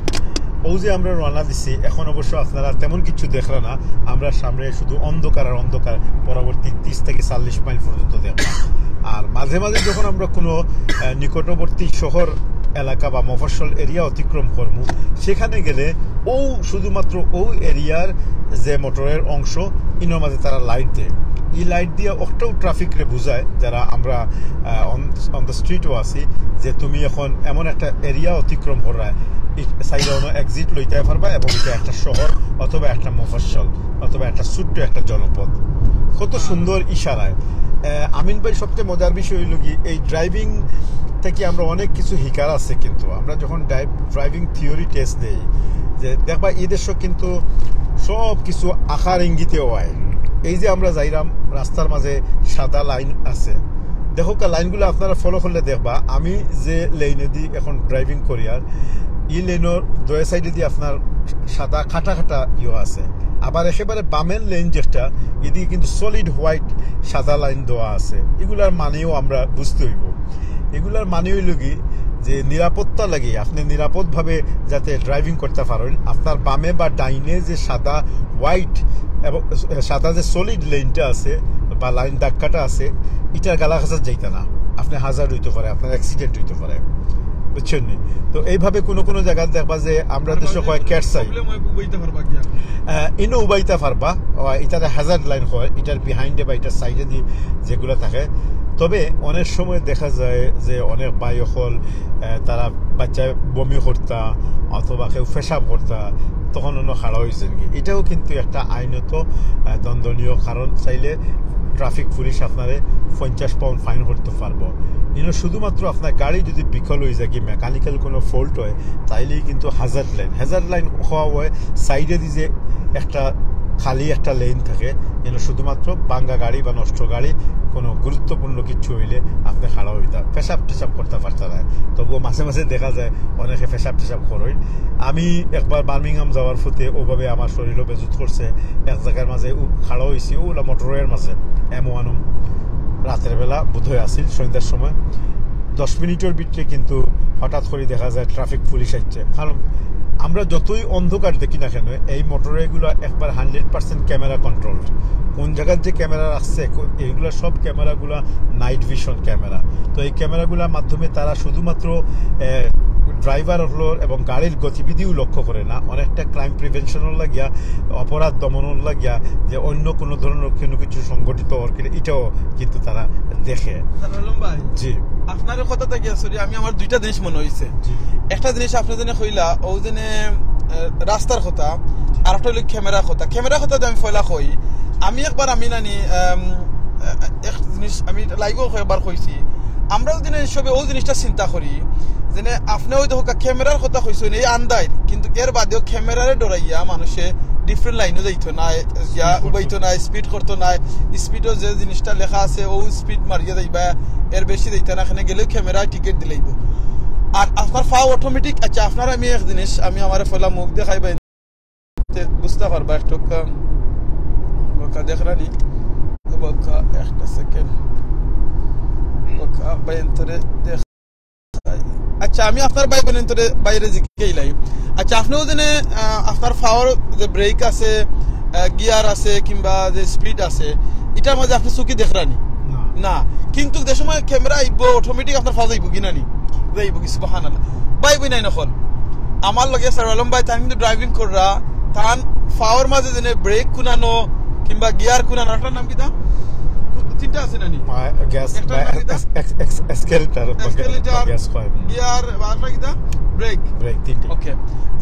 অউ যে আমরা রওনা দিছি, এখন অবশ্য আপনারা তেমন কিছু দেখরা না, আমরা সামনে শুধু অন্ধকার আর অন্ধকার, পরবর্তী ত্রিশ থেকে চল্লিশ মাইল পর্যন্ত দেখরা। আর মাঝে মাঝে যখন আমরা কোনো, আহ, নিকটবর্তী শহর এলাকা বা মফস্বল এরিয়া অতিক্রম করমু, সেখানে গেলে অউ শুধুমাত্র অউ এরিয়ার যে মোটরের অংশ, ইনোর মাঝে তারা লাইট দেয়। এই লাইট দিয়া অকটাও ট্রাফিকরে বুঝায়, যারা আমরা অন দ্য স্ট্রিটও আছি, যে তুমি এখন এমন একটা এরিয়া অতিক্রম করায়, সাইডে অন্য এক্সিট লইতে পারবা এবং এটা একটা শহর অথবা একটা মফস্বল অথবা একটা ছোট্ট একটা জনপদ। কত সুন্দর ইশারায়। আহ, আমিন ভাই, সবচেয়ে মজার বিষয় হইল কি, এই ড্রাইভিং থেকে আমরা অনেক কিছু হিকার আছে, কিন্তু আমরা যখন ড্রাইভিং থিওরি টেস্ট দেই, যে দেখবা এই দেশও কিন্তু সব কিছু আকার ইঙ্গিতে হয়। এই যে আমরা যাইরাম, রাস্তার মাঝে সাদা লাইন আছে, দেখো কা লাইনগুলো আপনারা ফলো করলে দেখবা, আমি যে লেইনে দি এখন ড্রাইভিং করি, আর এই লেইনের দুই সাইডে দি আপনার সাদা খাটা খাটা ইয়ে আছে, আবার একেবারে বামের লেইন যেটা, এদিকে কিন্তু সলিড হোয়াইট সাদা লাইন দেওয়া আছে। এগুলার মানেও আমরা বুঝতে হইব। এগুলার মানে হইল কি, যে নিরাপত্তা লাগে, আপনি নিরাপদভাবে যাতে ড্রাইভিং করতে পারেন, আপনার বামে বা ডাইনে যে সাদা হোয়াইট এবং সাদা যে সলিড লেইনটা আছে বা লাইন দাগ কাটা আছে, এটার গালাগাছাত যাইতা না। আপনি হাজার্ড হইতে পারে, আপনার অ্যাক্সিডেন্ট হইতে পারে, বুঝছেন নি? তো এইভাবে কোনো কোনো জায়গায় দেখবা যে আমরা দেশে কয় ক্যাটস আই। প্রবলেম হয়, উবাইতে পারবা কি আর? আহ, ইনো উবাইতে পারবা, ও, এটারে হ্যাজার্ড লাইন হয়, এটার বিহাইন্ডে বা এটার সাইডে দি যেগুলো থাকে। তবে অনেক সময় দেখা যায় যে অনেক ভাই অকল, আহ, তারা বাচ্চায় বমি করতা অথবা কেউ পেশাব করতা, তখন অন্য খাড়া হয়েছেন কি, এটাও কিন্তু একটা আইনত, আহ, দণ্ডনীয়, কারণ চাইলে ট্রাফিক পুলিশ আপনারে পঞ্চাশ পাউন্ড ফাইন করতে পারবো। ইনো শুধুমাত্র আপনার গাড়ি যদি বিকল হয়ে যায় কি, মেকানিক্যাল কোনো ফল্ট হয়, তাইলেই কিন্তু হ্যাজার্ড লাইন। হ্যাজার্ড লাইন হওয়া হয় সাইডে দি যে একটা খালি একটা লেন থাকে, যেন শুধুমাত্র ভাঙ্গা গাড়ি বা নষ্ট গাড়ি, কোনো গুরুত্বপূর্ণ কিছু হইলে আপনি খাড়া হইতা, পেশাব টেশাব করতে পারতা না। তবুও মাঝে মাঝে দেখা যায় অনেকে পেশাব টেশাব করইন। আমি একবার বার্মিংহাম যাওয়ার পথে ওভাবে আমার শরীরও বেজুত করছে, এক জায়গার মাঝে উ-, খাড়া হইছি, ওলা মোটরওয়ের মাঝে, এম ওয়ান, রাতের বেলা বোধহয় আছিল, সন্ধ্যার সময়। দশ মিনিটের ভিতরে কিন্তু হঠাৎ করে দেখা যায় ট্রাফিক পুলিশ আসছে। কারণ আমরা যতই অন্ধকার দেখি না কেন, এই মোটরওয়েগুলো একবার হান্ড্রেড পার্সেন্ট ক্যামেরা কন্ট্রোলড। কোন জায়গার যে ক্যামেরা রাখছে, কো-, এইগুলা সব ক্যামেরাগুলা নাইট ভিশন ক্যামেরা। তো এই ক্যামেরাগুলোর মাধ্যমে তারা শুধুমাত্র, এ, ড্রাইভার হলোর এবং গাড়ির গতিবিধিও লক্ষ্য করে না, অনেকটা ক্রাইম প্রিভেনশনের লাগিয়া, অপরাধ দমনের লাগিয়া, যে অন্য কোনো ধরনের কোনো কিছু সংগঠিত অর কিনা, এটাও কিন্তু তারা দেখে। আচ্ছা, আলম ভাই, জি। আপনার কথা থেকে, সরি, আমি আমার দুইটা জিনিস মনে হইছে। জি। একটা জিনিস আপনি যেন কইলা, ও যেন, আহ, রাস্তার কথা, আর একটা হইলো ক্যামেরার কথা। ক্যামেরার কথা যদি আমি পয়লা কই, আমি একবার আমি নানি, আম, আহ, এক জিনিস আমি লাইভও একবার কইছি, আমরা যদি না সবে ও জিনিসটা চিন্তা করি, যেন আপনি ওই দেখো ক্যামেরার কথা কইছেন এই আন্দাইর, কিন্তু এর বাদেও ক্যামেরারে ডরাইয়া মানুষে ডিফারেন্ট লাইনও যাইতো না, ইয়া, উবাইতো না, স্পিড করতো না। স্পিডও যে জিনিসটা লেখা আছে, ও স্পিড মারিয়া যাইবা, এর বেশি যাইতা না, এখানে গেলেও ক্যামেরায় টিকিট দিলাইব। আর আপনার পাও অটোমেটিক, আচ্ছা, আপনার আমি এক জিনিস, আমি আমার ফলা মুখ দেখাইবা, তে বুঝতে পারবা একটু কম। বকা দেখরানি, বকা একটা সেকেন্ড, বকা বাইন্তরে দেখ। আচ্ছা, আমি আপনার ভাই বোন তোরে বাইরে জিজ্ঞেস লাই। আচ্ছা, আপনিও যেন, আহ, আপনার পাওয়ার যে ব্রেক আছে, আহ, গিয়ার আছে কিংবা যে স্পিড আছে, এটার মাঝে আপনি চোখে দেখরানি? না। না, কিন্তু যে সময় ক্যামেরা আইব, অটোমেটিক আপনার পাওয়া যাইব কি না নি? যাইব কি, সুবহানাল্লাহ। ভাই বোন নাই নখন। আমার লগে সার আলম ভাই, তান কিন্তু ড্রাইভিং কররা, তান পাওয়ার মাঝে যেন ব্রেক কুনানো কিংবা গিয়ার কুনানো, ওটার নাম কি তা? তিনটা আছে না নি? আহ, গ্যাস, একটা বা নাম কি তা? X-, x-, x-, accelerator, accelerator, gas coil. Gear, বা আরেকটা কি তা? ব্রেক। ব্রেক, তিনটা। ওকে।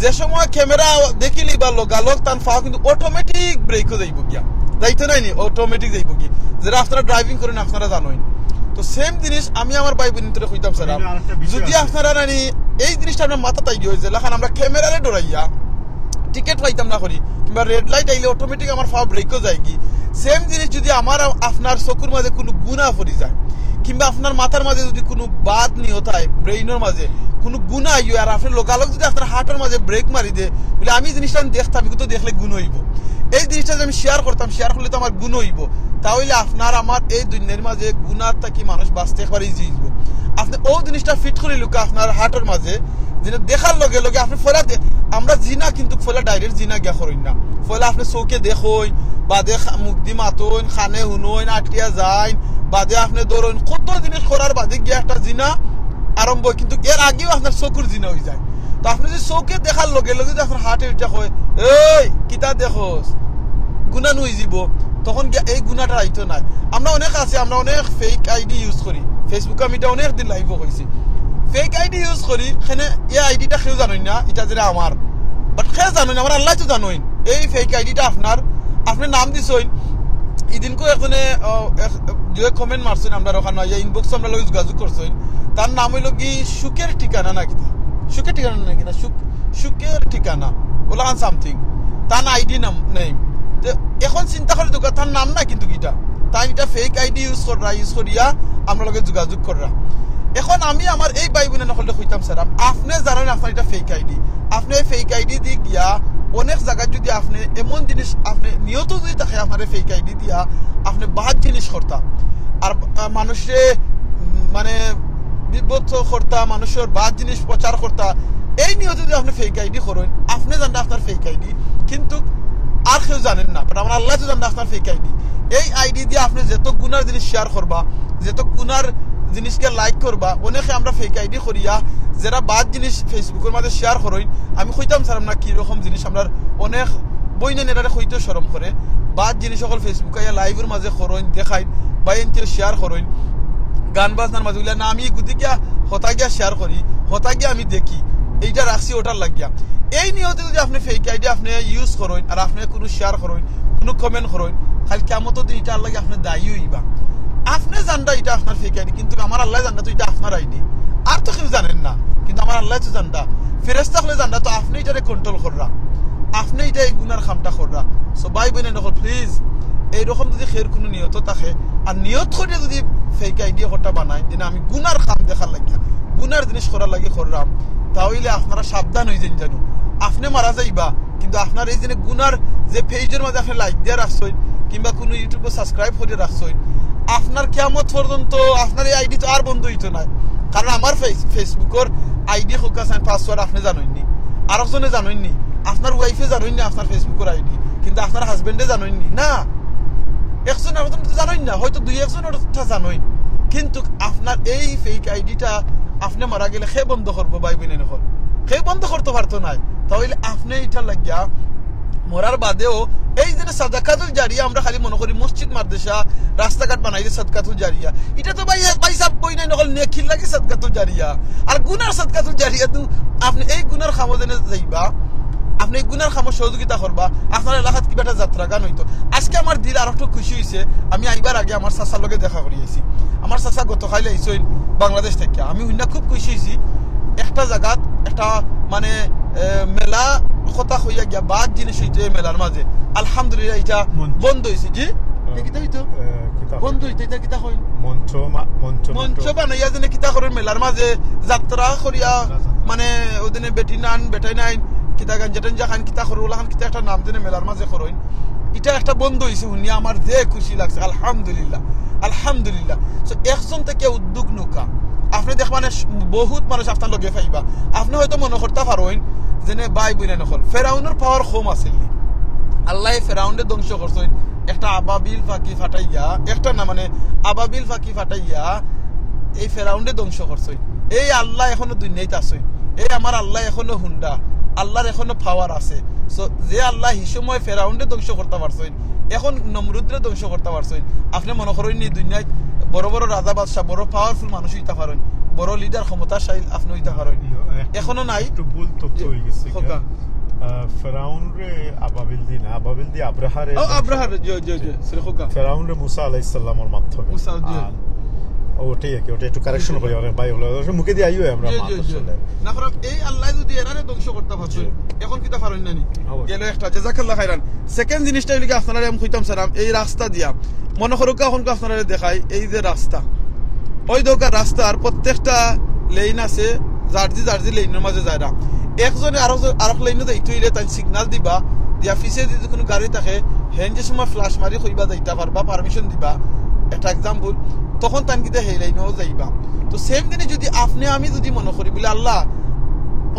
যে সময় ক্যামেরা দেখিলি বা লগালগ তান পাওয়া কিন্তু অটোমেটিক ব্রেকও যাইব গিয়া। যাইতো নাই নি? অটোমেটিক যাইব কি? যেটা আপনারা ড্রাইভিং করেন, আপনারা জানেন। তো সেম জিনিস আমি আমার ভাই বোন তোরে কইতাম, স্যার। আমি আরেকটা বিষয় যদি আছে। আপনারা নানি এই জিনিসটা আপনার মাথাত আই গিয়া হয়েছে, লাখান আমরা ক্যামেরারে ডরাইয়া টিকিট পাইতাম না করি, কিংবা রেড লাইট আইলে অটোমেটিক আমার পাও ব্রেকও যায় কি? সেম জিনিস যদি আমার আ-, আপনার চকুর মাঝে কোনো গুণা পড়ি যায়, কিংবা আপনার মাথার মাঝে যদি কোনো বাদ নিয়ত হয়, ব্রেইনের মাঝে কোনো গুণা আইও, আর আপনি লগালগ যদি আপনার হার্টের মাঝে ব্রেক মারি দে, বলে আমি জিনিসটা আমি দেখতাম, কিন্তু দেখলে গুণ হইব। এই জিনিসটা যে আমি শেয়ার করতাম, শেয়ার করলে তো আমার গুণ হইব। তাহলে আপনার আমার এই দুনিয়ার মাঝে গুণার থাকি মানুষ বাঁচতে একবার ইজি হইব। আপনি ও জিনিসটা ফিট করে লুকা আপনার হার্টের মাঝে, যেটা দেখার লগে লগে আপনি ফলা দে-, আমরা জিনা কিন্তু ফলা ডাইরেক্ট জিনা গিয়া করইন না। ফলা আপনি চোখে দেখইন, বাদে খা-, মুখ দি মাতইন, খানে হুনইন, আটিয়া যাইন, বাদে আপনি ধরইন, কত জিনিস করার বাদে গিয়া একটা জিনা আরম্ভ হয়, কিন্তু এর আগেও আপনার চকুর জিনা হয়ে যায়। তো আপনি যদি চোখে দেখার লগে লগে যদি আপনার হার্টে উঠা হয়, "এই, কিতা দেখোস?" গুনা নু অইযিবো, তখন গিয়া এই গুনাটা আইতো নায়। আমরা অনেক আছি, আমরা অনেক ফেক আইডি ইউজ করি। Facebook-এ আমি ইটা অনেক দিন লাইভও কইছি, ফেক আইডি ইউজ করি, কেনে এই আইডিটা কেউ জানইন না, ইটা যেটা আমার, বাট কেউ জানইন, আমার আল্লায় তো জানইন। এই ফেক আইডিটা আপনার, আপনে নাম দিছইন। ইদিনকু একজনে, আহ, এক, দুই কমেন্ট মারছইন, আমরার ওখানো আইয়া ইনবক্সো আমরার লগে যোগাযোগ করছইন। তার নাম অইলো কি সুখের ঠিকানা না কিতা? সুখের ঠিকানা না কিতা? সুখ, সুখের ঠিকানা, ওলাখান সামথিং। তার আইডি নাম নেম। তে এখন চিন্তা করি দেখউক্কা, তার নাম না কিন্তু কিতা, তাইন ইটা ফেক আইডি ইউজ কররা, ইউজ করিয়া আমরার লগে যোগাযোগ কররা। এখন আমি আমার এই ভাই বইন অকলরে কইতাম চাইরাম, আপনে জানইন আপনার ইটা ফেক আইডি, আপনে এই ফেক আইডি দি গিয়া অনেক জাগাত যদি আপনে এমন জিনিস, আপনে নিয়ত যদি থাকে আপনার এই ফেক আইডি দিয়া আপনে বাদ জিনিস করতা, আর, আহ, মানুষরে, উম, মানে বিব্রত করতা, মানুষর বাদ জিনিস প্রচার করতা, এই নিয়ত যদি আপনে ফেক আইডি করইন, আপনে জানরা আপনার ফেক আইডি, কিন্তু আর কেউ জানইন না, বাট আমার আল্লায় তো জানরা আপনার ফেক আইডি। এই আইডি দিয়া আপনে যত গুনার জিনিস শেয়ার করবা, যত গুনার জিনিসকে লাইক করবা, অনেকে আমরা ফেক আইডি করিয়া যেরা বাদ জিনিস Facebook-অর মাঝে শেয়ার করইন, আমি কইতাম চাইরাম না কি রকম জিনিস, আমরার অনেক বইনে নেটারে কইতেও শরম করে, বাদ জিনিস অকল Facebook-এ আইয়া লাইভর মাঝে করইন, দেখাইন, বা এনকে শেয়ার করইন, গান বাজনার মাঝে বলিয়া না, আমি গুদি গিয়া হতা গিয়া শেয়ার করি, হতা গিয়া আমি দেখি, এইটা রাখছি ওটার লাগিয়া। এই নিয়তে যদি আপনে ফেক আইডি আপনে ইউজ করইন আর আপনে কুনু শেয়ার করইন, কুনু কমেন্ট করইন, কাইল কিয়ামতর দিন ইটার লাগি আপনে দায়ী অইবা। আপনে জানরা ইটা আপনার ফেক আইডি, কিন্তু আমার আল্লায় জানরা তো ইটা আপনার আইডি। আর তো কেউ জানইন না, কিন্তু আমার আল্লায় তো জানরা। ফেরেশতা অকলে জানরা তো আপনে ইটারে কন্ট্রোল কররা, আপনে ইটা এই গুনার কামটা কররা। So ভাই বইন অকল, প্লিজ, এইরকম যদি কেউর কুনু নিয়ত থাকে, আর নিয়ত করিয়া যদি ফেক আইডি একটা বানাইন, যে না আমি গুনার কাম দেখার লাগিয়া, গুনার জিনিস করার লাগি কররাম, তা অইলে আপনারা সাবধান অইযাইন জানু। আপনে মারা যাইবা, কিন্তু আপনার এই যে গুনার যে পেজর মাঝে আপনে লাইক দিয়া রাখছইন, কিংবা কুনু YouTube-ও সাবস্ক্রাইব করিয়া রাখছইন, আপনার কিয়ামত পর্যন্ত আপনার এই আইডি তো আর বন্ধ অইতো নায়। কারণ আমার ফেস-, Facebook-অর আইডি কউক্কা চাইন পাসওয়ার্ড আপনে জানইন নি, আরকজনে জানইন নি, আপনার ওয়াইফে জানইন নি আপনার Facebook-অর আইডি, কিন্তু আপনার হাজবেন্ডে জানইন নি। না, একজন আরকজন তো জানইন না, হয়তো দুই একজন ওটা জানইন, কিন্তু আপনার এই ফেক আইডিটা আপনে মারা গেলে কে বন্ধ করবো ভাই বইন অকল? কে বন্ধ করতো পারতো নায়। তা অইলে আপনে ইটার লাগিয়া মরার বাদেও এই যে সাদাকাতুল জারিয়া, আমরা খালি মনো করি মসজিদ, মাদ্রাসা, রাস্তাঘাট বানাইলে সাদাকাতুল জারিয়া, ইটা তো ভাই, ভাই সাব, বইন অকল, নেকির লাগি সাদাকাতুল জারিয়া, আর গুনার সাদাকাতুল জারিয়া তো আপনে এই গুনার কামো যেনে যাইবা, আপনে এই গুনার কামো সহযোগিতা করবা, আপনার এলাকাত কিবা একটা যাত্রা গান অইতো। আজকে আমার দিল আরো একটু খুশি অইছে, আমি আইবার আগে আমার চাচার লগে দেখা করি আইছি। আমার চাচা গতকাইল আইছইন বাংলাদেশ থাকি, আমি হুনিয়া খুব খুশি অইছি। একটা জাগাত একটা মানে, এ, মেলা কথা কইয়া গিয়া বাদ জিনিস অইতো এই মেলার মাঝে, আলহামদুলিল্লাহ, ইটা মঞ্চ। বন্ধ অইছে। জি, এ, কিতা অইতো? এ, কিতা বন্ধ অইতো, ইটা কিতা কইন? মঞ্চ মা-, মঞ্চ মঞ্চ নাটক। বানাইয়া যেনে কিতা করইন মেলার মাঝে যাত্রা করিয়া, যাত্রা, যাত্রা। মানে ওদিনে বেটি নান, বেটাই নাইন, কিতা গাঞ্জা টাঞ্জা খান, কিতা করইন, ওলাখান কিতা একটা নাম যেনে মেলার মাঝে করইন। ইটা একটা বন্ধ অইছে, হুনিয়া আমার যে খুশি লাগছে, আলহামদুলিল্লাহ, আলহামদুলিল্লাহ। So, একজন থাকি উদ্যোগ নেউক্কা, আপনে দেখবা না, বহুত মানুষ আপনার লগে পাইবা। আপনে হয়তো মনো করতা পারইন যেনে ভাই বইন অকল, ফেরাউনর পাওয়ার কম আছিল নি? আল্লায় ফেরাউনরে ধ্বংস করছইন একটা আবাবিল পাখি ফাটাইয়া, একটা না মানে আবাবিল পাখি ফাটাইয়া এই ফেরাউনরে ধ্বংস করছইন। এই আল্লাহ এখনো দুনিয়াত আছইন, এই আমার আল্লাহ এখনো হুন্ডা, আল্লাহর এখনো পাওয়ার আছে। So, যে আল্লাহ হি সময় ফেরাউনরে ধ্বংস করতা পারছইন, এখন নমরুদরে ধ্বংস করতা পারছইন। আপনে মনো করইন নি দুনিয়াত বড় বড় রাজা বাদশা, বড় পাওয়ারফুল মানুষ অইতা পারইন, বড় লিডার ক্ষমতাশালী আপনে অইতা পারইন? ইয়ো, এক-, এখনো নাই। একটু ভুল তথ্য জি, অইগেছে। আহ, ফেরাউনরে আবাবিল দি না, আবাবিল দি আব্রাহারে ও, ধ্বংস আব্রাহারে, করে। জি, জি, জি, জি। ফেরাউনরে মুসা আলাইহিস সালামর মাধ্যমে। মুসা, জি। আর ওটাই আর কি, ওটা একটু কারেকশন জি, জি। করি, অনেক ভাই অকলে মুখে দিয়া আইও আমরা জি, জি, মাত্র জি। চলে। না, কারণ এই আল্লাহ যদি এরারে ধ্বংস করতা পারছইন, জি। এখন কিতা পারইন না নি? অবশ্যই। গেল একটা, জাযাকাল্লাহ খাইরান। সেকেন্ড জিনিসটা অইলো কি, আপনারারে আমি কইতাম চাইরাম, এই রাস্তা দিয়া, মনো করউক্কা, এখন আপনারারে দেখাই, এই যে রাস্তা, ওই দেখউক্কা রাস্তার প্রত্যেকটা লেইন আছে, যার যে যার যে লেইনর মাঝে যাইরা। একজনে আরো, আরক লেইনো যাইতো অইলে তাইন সিগনাল দিবা, দিয়া পিছে যদি কুনু গাড়ি থাকে, হেন যে সময় ফ্ল্যাশ মারি কইবা যাইতা পারবা, পারমিশন দিবা, একটা এক্সাম্পল, তখন তাইন কিতা হেই লেইনো যাইবা। তো সেম জিনিস যদি আপনে আমি যদি মনো করি বুলে, "আল্লাহ,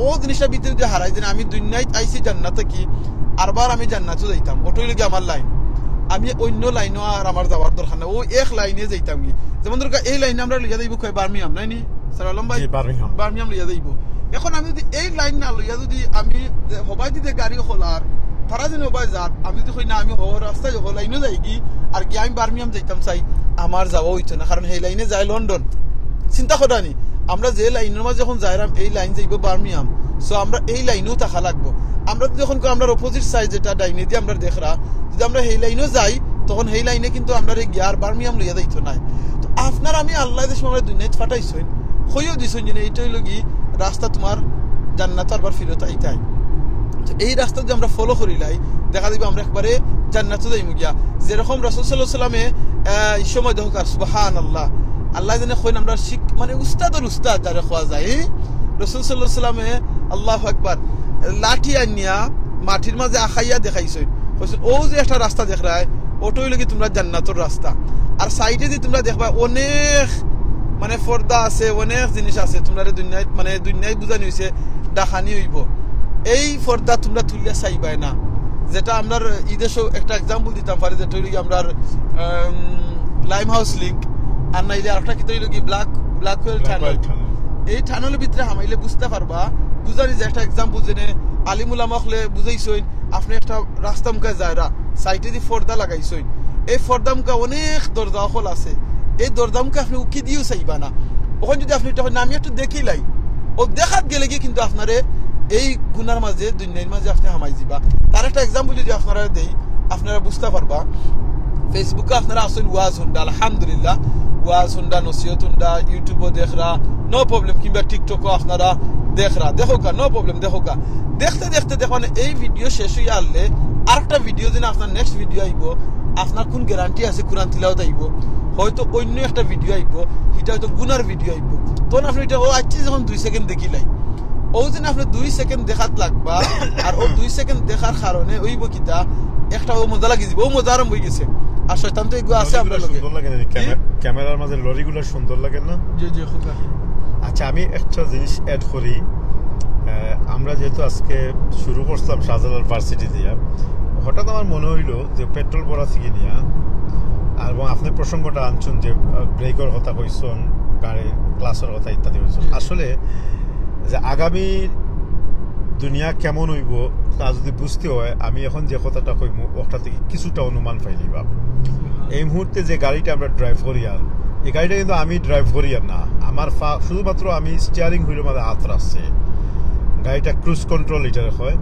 ও জিনিসটা ভিতরে যদি হারাই যেনে আমি দুনিয়াত আইছি জান্নাত থাকি, আরবার আমি জান্নাতো যাইতাম, ওটাই লাগি আমার লাইন, আমি অন্য লাইনো আর আমার যাওয়ার দরকার নাই, ও এক লাইনে যাইতাম গি।" যেমন ধরউক্কা এই লাইনে আমরা লইয়া যাইবো কই বার্মিংহাম, নায় নি? স্যার আলম ভাই? জি, বার্মিংহাম। বার্মিংহাম লইয়া যাইবো। এখন আমি যদি এই লাইন না লইয়া যদি আমি যে হবাই দিতে গাড়ি খোলার, তারা যেন ওবায় যার, আমি যদি কই না, আমি হ রাস্তায় হ লাইনও যাইগি, আর গিয়া আমি বার্মিংহাম যাইতাম চাই, আমার যাওয়া অইতো না, কারণ হেই লাইনে যায় লন্ডন। চিন্তা করো নি, আমরা যে লাইনর মাঝে এখন যাইরাম, এই লাইন যাইবো বার্মিংহাম। So আমরা এই লাইনেও থাকা লাগবো। আমরা যদি এখন কই আমরার opposite side যেটা ডাইনেদি আমরা দেখরা, যদি আমরা হেই লাইনও যাই, তখন হেই লাইনে কিন্তু আমরারে গিয়া আর বার্মিংহাম লইয়া যাইতো নায়। তো আপনার আমি আল্লায় যে সময় দুনিয়াত পাঠাইছইন, কইও দিছইন যে এইটা অইলো গি রাস্তা তুমার জান্নাতো আরবার ফিরত আইতায়। তো এই রাস্তা যদি আমরা follow করিলাই, দেখা দিবো আমরা একবারে জান্নাতো যাইমু গিয়া। যেরকম রাসূল সাল্লাল্লাহু আলাইহি ওয়াসাল্লামে, আহ, এই সময় দেখো কার, সুবহানাল্লাহ। আল্লায় যেন কইন আমরা শিক-, মানে উস্তাদর উস্তাদ যারে কওয়া যায়, এই রাসূল সাল্লাল্লাহু আলাইহি ওয়াসাল্লামে, আল্লাহু আকবার, লাঠি আনিয়া মাটির মাঝে আখাইয়া দেখাইছইন। কইছইন, "অউ যে একটা রাস্তা দেখরায়, ওটা অইলো গি তুমরার জান্নাতর রাস্তা।" আর সাইডেদি তুমরা দেখবায় অনেক, মানে, পর্দা আছে, অনেক জিনিস আছে, তুমরারে দুনিয়াত, মানে, দুনিয়াত বুঝানি অইছে, দেখানি অইবো। এই পর্দা তুমরা তুলিয়া চাইবায় না। যেটা আমরার ইদেশো একটা example দিতাম পারি, যেটা অইলো গি আমরার, আম, লাইমহাউস লিংক, আর নাইলে আরেকটা কিতা অইলো গি ব্ল্যাক, ব্ল্যাকওয়েল টানেল। এই টানেলর ভিতরে হামাইলে বুঝতা পারবা, বুঝানি যে একটা example যেনে আলিম উলামা অকলে বুঝাইছইন, আপনে একটা রাস্তা মুখায় যাইরা, সাইডেদি পর্দা লাগাইছইন, এই পর্দা মুখা অনেক দরজা অকল আছে, এই দরজা মুখা আপনে উকি দিও চাইবা না। অখন যদি আপনে ইটা কইন, "না, আমি একটু দেখিলাই", অউ দেখাত গেলে গিয়া কিন্তু আপনারে এই গুনার মাঝে, দুনিয়ার মাঝে আপনে হামাই যিবা। তার একটা example যদি আপনারারে দেই, আপনারা বুঝতা পারবা। Facebook-ও আপনারা আছইন ওয়াজ হুনরা, আলহামদুলিল্লাহ, ওয়াজ হুনরা, নসিহত হুনরা, YouTube-ও দেখরা, no problem, কিংবা TikTok-ও আপনারা দেখরা, দেখউক্কা, no problem, দেখউক্কা। দেখতে দেখতে দেখো, মানে, এই ভিডিও শেষ অইয়া আরলে আরেকটা ভিডিও যেন আপনার next ভিডিও আইবো, আপনার কুন গ্যারান্টি আছে কুরআন তিলাওয়াত আইবো? হয়তো অইন্য একটা ভিডিও আইবো, ইটা হয়তো গুনার ভিডিও আইবো। তখন আপনে ইটা, "ও আচ্ছা", যখন দুই সেকেন্ড দেখিলাই, অউ যেন আপনে দুই সেকেন্ড দেখাত লাগবা, আর অউ দুই সেকেন্ড দেখার কারণে অইবো কিতা, একটা অউ মজা লাগি যিবো, অউ মজা আরম্ভ অইগেছে। আর শয়তান তো এগুলো আছে আমরার লগে। সুন্দর লাগে না? ক্যামে-, ক্যামেরার মাঝে লরিগুলা সুন্দর লাগে না? জি, জি, খুব লাগে। আচ্ছা, আমি একটা জিনিস add করি। আহ, আমরা যেহেতু আজকে শুরু করছিলাম শাহজালাল ভার্সিটি দিয়া, হঠাৎ আমার মনে অইলো যে পেট্রোল ভরা থাকি নিয়া, আর এবং আপনে প্রসঙ্গটা আনছইন যে, আহ, ব্রেকর কথা কইছইন, গাড়ির ক্লাচর কথা ইত্যাদি কইছইন। জি। আসলে যে আগামী দুনিয়া কেমন অইবো, তা যদি বুঝতে হয়, আমি এখন যে কথাটা কইমু, ওটা থেকে কিছুটা অনুমান পাইলিবা। এই মুহূর্তে যে গাড়িটা আমরা ড্রাইভ করিয়ার, এই গাড়িটা কিন্তু আমি ড্রাইভ করিয়ার না, আমার ফা-, শুধুমাত্র আমি স্টিয়ারিং হুইলর মাঝে হাত রাখছি। গাড়িটা ক্রুজ কন্ট্রোল ইটারে কয়,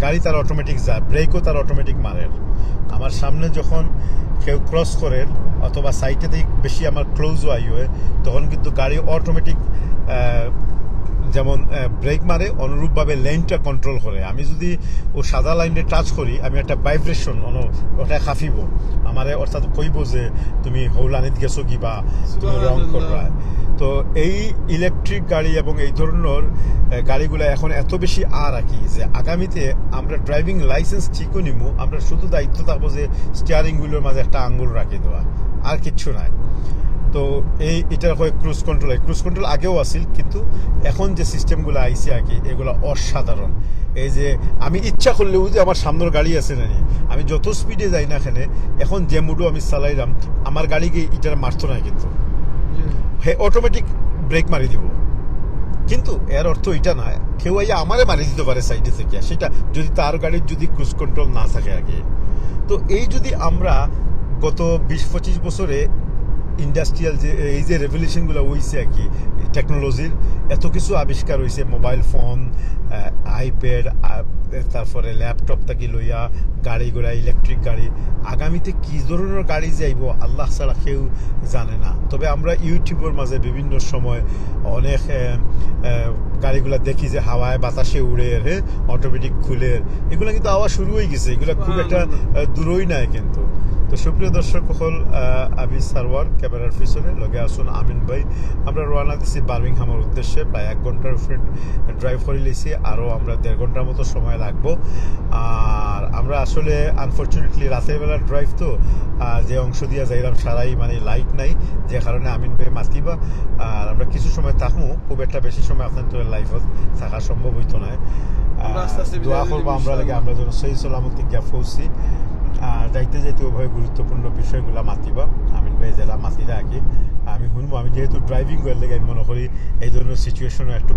গাড়ি তার অটোমেটিক যায়, ব্রেকও তার অটোমেটিক মারের। আমার সামনে যখন কেউ ক্রস করের অথবা সাইডে থেকে বেশি আমার ক্লোজও আই হয়, তখন কিন্তু গাড়ি অটোমেটিক, আহ, যেমন, আহ, ব্রেক মারে, অনুরূপভাবে লেনটা কন্ট্রোল করে। আমি যদি ও সাদা লাইনে টাচ করি, আমি একটা ভাইব্রেশন, ওটা কাঁপিব আমারে, অর্থাৎ কইব যে তুমি হৌলানিত গেছো কি বা তুমি রং সুবহানাল্লাহ। করবা। তো এই ইলেকট্রিক গাড়ি এবং এই ধরনের, আহ, গাড়িগুলা এখন এত বেশি আর কি যে আগামীতে আমরা ড্রাইভিং লাইসেন্স ঠিকও নিমু, আমরা শুধু দায়িত্ব থাকবো যে স্টিয়ারিং হুইলর মাঝে একটা আঙ্গুল রাখি দেওয়া, আর কিচ্ছু নাই। তো এই, এটা হয় ক্রুজ কন্ট্রোল। এই ক্রুজ কন্ট্রোল আগেও আছিল, কিন্তু এখন যে সিস্টেমগুলো আইছে আর কি, এগুলো অসাধারণ। এই যে আমি ইচ্ছা করলেও যে আমার সামনের গাড়ি আছে না নি, আমি যত স্পিডে যাই না কেনে, এখন যে মুডও আমি চালাইলাম, আমার গাড়ি গিয়া ইটারে মারতো না কিন্তু। জি। হে অটোমেটিক ব্রেক মারি দিব। কিন্তু এর অর্থ এটা না, কেউ আইয়া আমারে মারি দিতে পারে সাইডে থেকে, সেটা যদি তার গাড়ির যদি ক্রুজ কন্ট্রোল না থাকে আগে। তো এই যদি আমরা গত বিশ পঁচিশ বছরে ইন্ডাস্ট্রিয়াল যে, এই যে রেভলিউশনগুলো হইছে আর কি, টেকনোলজির এত কিছু আবিষ্কার হইছে, মোবাইল ফোন, আহ, আইপ্যাড, আহ, তারপরে ল্যাপটপ থাকি লইয়া গাড়ি ঘোড়া, ইলেকট্রিক গাড়ি, আগামীতে কি ধরনের গাড়ি যাইবো আল্লাহ ছাড়া কেউ জানে না। তবে আমরা ইউটিউবের মাঝে বিভিন্ন সময় অনেক, আহ, আহ, গাড়িগুলা দেখি যে হাওয়ায় বাতাসে উড়ের, হ্যাঁ, অটোমেটিক খুলের, এগুলা কিন্তু আওয়া শুরু হয়ে গেছে, এগুলা খুব একটা, সুবহানাল্লাহ। আহ, দূরই নাই কিন্তু। তো সুপ্রিয় দর্শক অকল, আহ, আমি সারোয়ার, ক্যামেরার পিছনে, লগে আছইন আমিন ভাই। আমরা রওনা দিছি বার্মিংহামের উদ্দেশ্যে, প্রায় এক ঘন্টার উপরে ড্রাইভ করি লইছি, আরও আমরা দেড় ঘন্টার মতো সময় লাগবো। আর আমরা আসলে আনফরচুনেটলি রাতের বেলা ড্রাইভ তো, আহ, যে অংশ দিয়া যাইলাম সারাই মানে লাইট নাই, যে কারণে আমিন ভাই মাতিবা। আর আমরা কিছু সময় থাকমু, খুব একটা বেশি সময় আপনার তো লাইভে থাকা সম্ভব হইতো না। আহ, আমরা আস্তে আস্তে দোয়া বিদায় করবো নিব আমরা লাগে, ইনশাআল্লাহ। আমরা যেন সহি সালামতে গিয়া পৌঁছি। আর যাইতে যাইতে ওভাবে গুরুত্বপূর্ণ বিষয়গুলা মাতিবা, আমিন ভাই যেলা মাতিরা আর কি। আমি হুনমু, আমি যেহেতু ড্রাইভিং করার লাগে আমি মনে করি এই ধরনের সিচুয়েশনে একটু